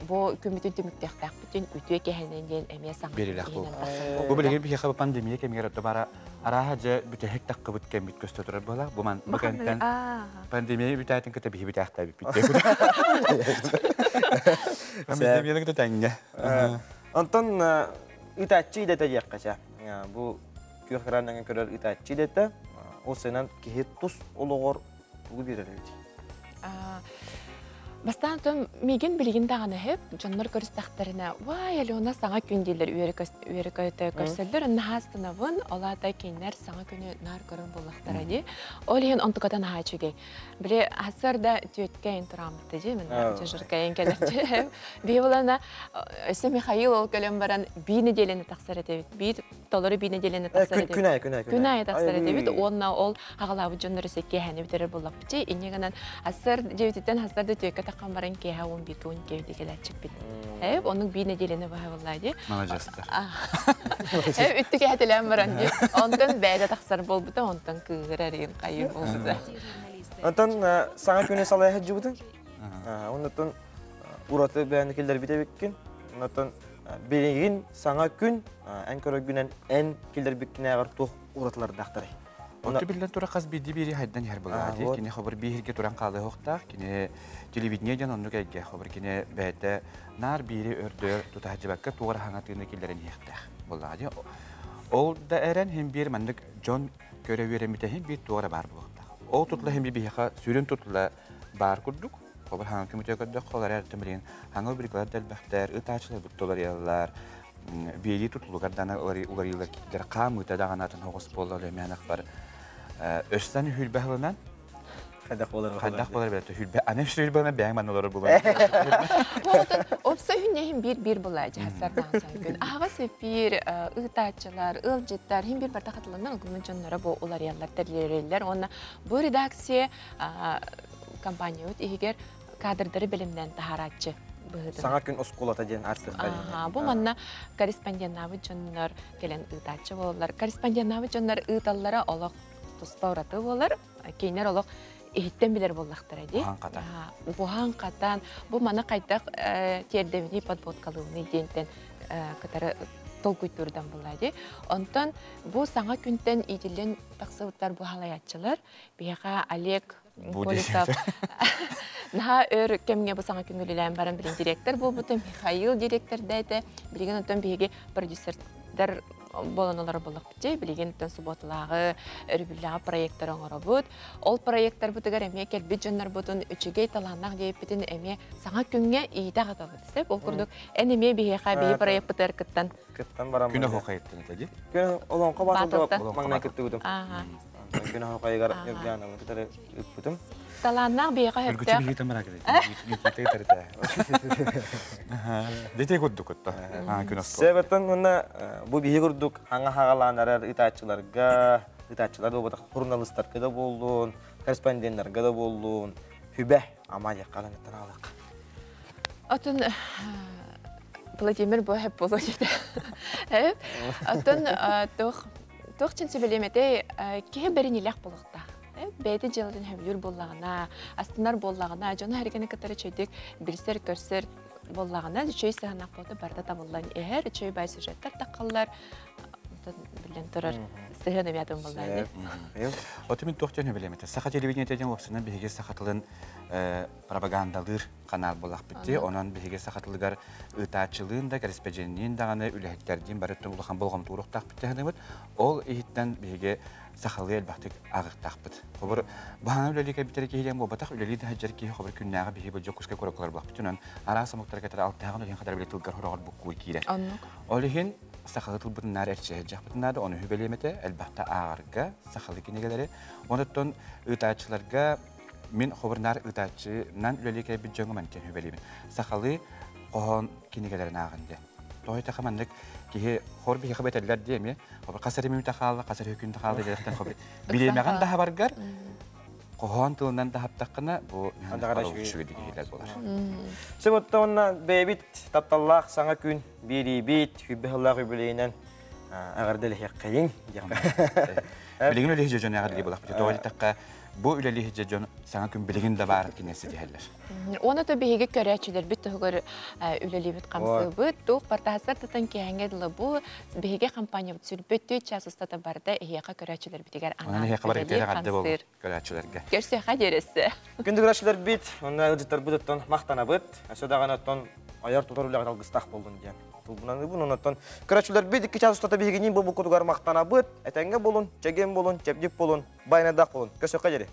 бу күммүтүн түмүктүөхтээхпитин үтүө кэһэнэн диэн эмиэ саҥа Биэрилэх бу. Бу билигин биһиэхэ пандемия кэмигэр отто бара арааһа дьэ бүтэһик таххыбыт кэммит көстө турар буолар. Бу ман бу кэмтэн пандемия бүтәэтин кытта биһи бүтээхтээбиппит. Пандемияны кытта тэҥҥэ. Онтон ытааччы идэтэ диэххэ бу күөх экранынан көрөр ытааччы идэтэ ол сынан киһи тус олоҕор тугу биэрэр эбит? Бастаан тон миигин билигин даҕаны иһип, дьоннор көрүстэхтэринэ, «Вай, Алена саҥа күн» дииллэр үөрэ көтө көрсөллөр, наһаа астынабын, ол аата кинилэр саҥа күнү наар көрөн буоллахтара дии. Ол иһин онтуката наһаа үчүгэй. Били хасар да түөткэйин турааммытта дии, мен чажыркайын кэлэрчи. Биһи булана өссө Михаил ол кэлэн баран бии неделяны тахсар этебит. Биир толору бии неделяны тахсар этебит. Күн айы, күн айы, күн айы тахсар этебит. Уонна ол аҕалаабыт дьоннор өссө киэһэни бүтэрэр буоллахпыт. Инньэ гынан асар дьиэбититтэн хасар да түөккэ таххан баран киэһэ 11 12 кэлээччиппит. Эп оннук бии неделяны баһа буллаа дии. Маладьыастар. Эп үттү кэһэтилээн баран дии. Онтон бэйэтэ тахсар буолбута, онтон кыыһырар иин хайыр буолбута. Онтон саҥа күнү салайа сылдьыбытыҥ. Оннуттан ураты бэйэни киллэрбит эбиккин. Оннуттан билигин саҥа күн эн көрөргүнэн эн киллэрбиккинээҕэр туох уратылардаахтарый? Онто биллэн турар хас биирдии биири хайдан иһэр былаа дии. Кини хобур бииргэ туран хаалыахтаах. Кини телевидение диэн оннук эйгэ. Хобур кини бэйэтэ наар биири өрдөөр тутаһдьыбакка туора хаҥатыыны киллэрэн иһиэхтээх буоллаҕа дии. Ол да эрэн хин биир маннык дьон көрө үөрэммитэ хин биир туора баар буолуохтаах. Ол тутула хин биир биһиэхэ сүрүн тутула баар курдук. Хобур хаҥа көмүтэ көрдөххө, ол эрэр билигин хаҥа рубрикалар да элбэхтэр, ытааччылар буттулар биэрии тутулугар даҕаны уларыйыылар киирдилэр. Хаамыыта даҕаны атын оҕус буолла үлэмээнэх бар. Өстөн хүрбэ ылынан Хайдах болар хайдах болар бэт хүрбэ аны хүрбэ бэйэҥ манна олорор булан. Опса хүннэһин биир-биир була дьаһасардаан күн. Аһаҕас эфир, ыытааччылар, ыалдьыттар хин биир барта хатыланнар огумун дьонноро бу уларыяллар, тэрилэрэллэр. Уонна бу редакция компаниябыт иһигэр кадрдары бэлэмнээн таһаарааччы быһыытынан. Саҥа күн оскуолата диэн ааттыахтар. Бу манна корреспонденнаабыт дьоннор кэлэн ыытааччы буолаллар. Корреспонденнаабыт дьоннор ыыталлара олох туспа ураты буолар. Кинилэр олох иһиттэн билэр буоллахтара дии. Буһан хатан. Бу маны хайдах тиэрдэбиний подводкалыыбыный диэнтэн кытары толкуйдуурдан буолла дии. Онтон бу саҥа күнтэн иитиллэн тахсыбыттар бу халайааччылар. Биһиэхэ Олег Колесов наһаа өр кэмҥэ бу саҥа күн үлэлээн баран билин директор буолбута, Михаил директордаэтэ. Билигин онтон биһиги продюсердар буолан олорор буоллахпыт. Билигин оттон субуоталааҕы, өрөбүллээҕи проекттар оҥоробут. Ол проекттарбытыгар эмиэ кэлбит дьоннорбутун үчүгэй талааннаах диэбиппитин эмиэ саҥа күҥҥэ иитэ аҕатабыт. Сөп, ол курдук эн эмиэ биһиэхэ биһи проекпытыгар кыттан кыттан баран Күн оһуохайыттан этэ дии. Күн олоҥхо баатылда маҥнай кыттыбытым. Күн оһуохайыгар Ньургуянаны кытары ыппытым. Талааннаах биһиэхэ Үргүчү биһиги тамара кэлэ. Дете курдук кытта. Күн остуол. Себеттен мына бу биһи курдук хаҥа хагалаанарар ытааччыларга, ытааччылар да буолбатах, журналистарга да буоллун, корреспонденттарга да буоллун, хүбэ ама диэххэ алак. Отон Владимир бу хэп боло дете. Отон туох туох чин сүбэлиэмэтэй киһи бэринилэх болуохтаах. Бэйэтэ дьыалатын хөбүлүүр буоллаҕына, астынар буоллаҕына, дьону эргини кытары чөйдүк билсэр, көрсөр буоллаҕына, үчүгэй сыһанах буолта барыта табыллан иһэр, үчүгэй бай сюжеттар таххаллар, биллэн турар сыһыан эмиэ атын буоллаҕа. Оту мин туох диэн билэмэтэ. Саха телевидениетэ диэн уопсайынан биһиги саха тылын пропагандалыыр канал буоллахпыт дии. Онон биһиги саха тылыгар ыытааччылыын да, кэрэспэдьиэнниин даҕаны үлэһиттэрдиин барыттан улахан болҕомто ууруохтаахпыт дьаһаныбыт. Ол иһиттэн биһиги сахалыы элбэхтик ааҕыахтаахпыт. Хобур баһаана үлэлии кэлбитэр киһи диэн буолбатах, үлэлии да сылдьар киһи хобур күннээҕи биһи бу Дьокуускай куоракка буоллахпыт. Онон араас омуктар кэтэр алтыһаҕын үлэһин хатар били тылгар хороҕор буккуй киирэр. Ол иһин сахалыы тылбытын наар эрчийэ наада, ону үбэлиэмэтэ элбэхтэ ааҕарга, сахалыы кинигэлэри. Онуттан ыытааччыларга мин хобурнаар ыытааччынан үлэлии кэлбит дьоҥҥо мантан үбэлиибин. Сахалыы хоһоон кинигэлэрин ааҕын диэн. Тоҕо этэ маннык киһи хор биһиэхэ бэтэллэр диэ эмиэ хас эрэ мүнүүтэ хаалла, хас эрэ күн хаалла диэхтэн хобри. Бириэмэҕин даһабаргар хоһоон тылынан даһаптаххына бу үчүгэй киһилэр буолар. Сөп онна бэйэбит тапталлаах саҥа күн биэриибит хүббэһыллаах үбүлэйинэн эҕэрдэлэһиэххэйиҥ диэххэ. Билигин үлэһи дьон эҕэрдэлии буолахпыт. Тоҕо диэтэххэ бу үлэлиһи дьон саҥа күн билигин да баар кинээс ситиһэллэр. Оны то биһиги көрөөччүлэрбит туһугар үлэлиибит хамсыыбыт, туох бартаһасар татан киһэҥҥэ дылы бу биһиги компаниябыт сүрбөттүү час устата барда эһиэхэ көрөөччүлэрбитигэр анаан үлэлиир хамсыыр. Көрөөччүлэргэ. Көрсүөхэ диэрэссе. Күндү көрөөччүлэрбит, онно ыалдьыттарбыт оттон махтанабыт. Өссө даҕаны оттон айар тутар үлэҕит алгыстаах буоллун диэн. Тулбунан ыбын, оннотон көрөөччүлэрбит икки час устата биһигини бу букутугар махтанабыт. Этэҥҥэ болун, чэгиэн болун, чэбдик болун, байнадах болун. Көрсүөххэ диэри.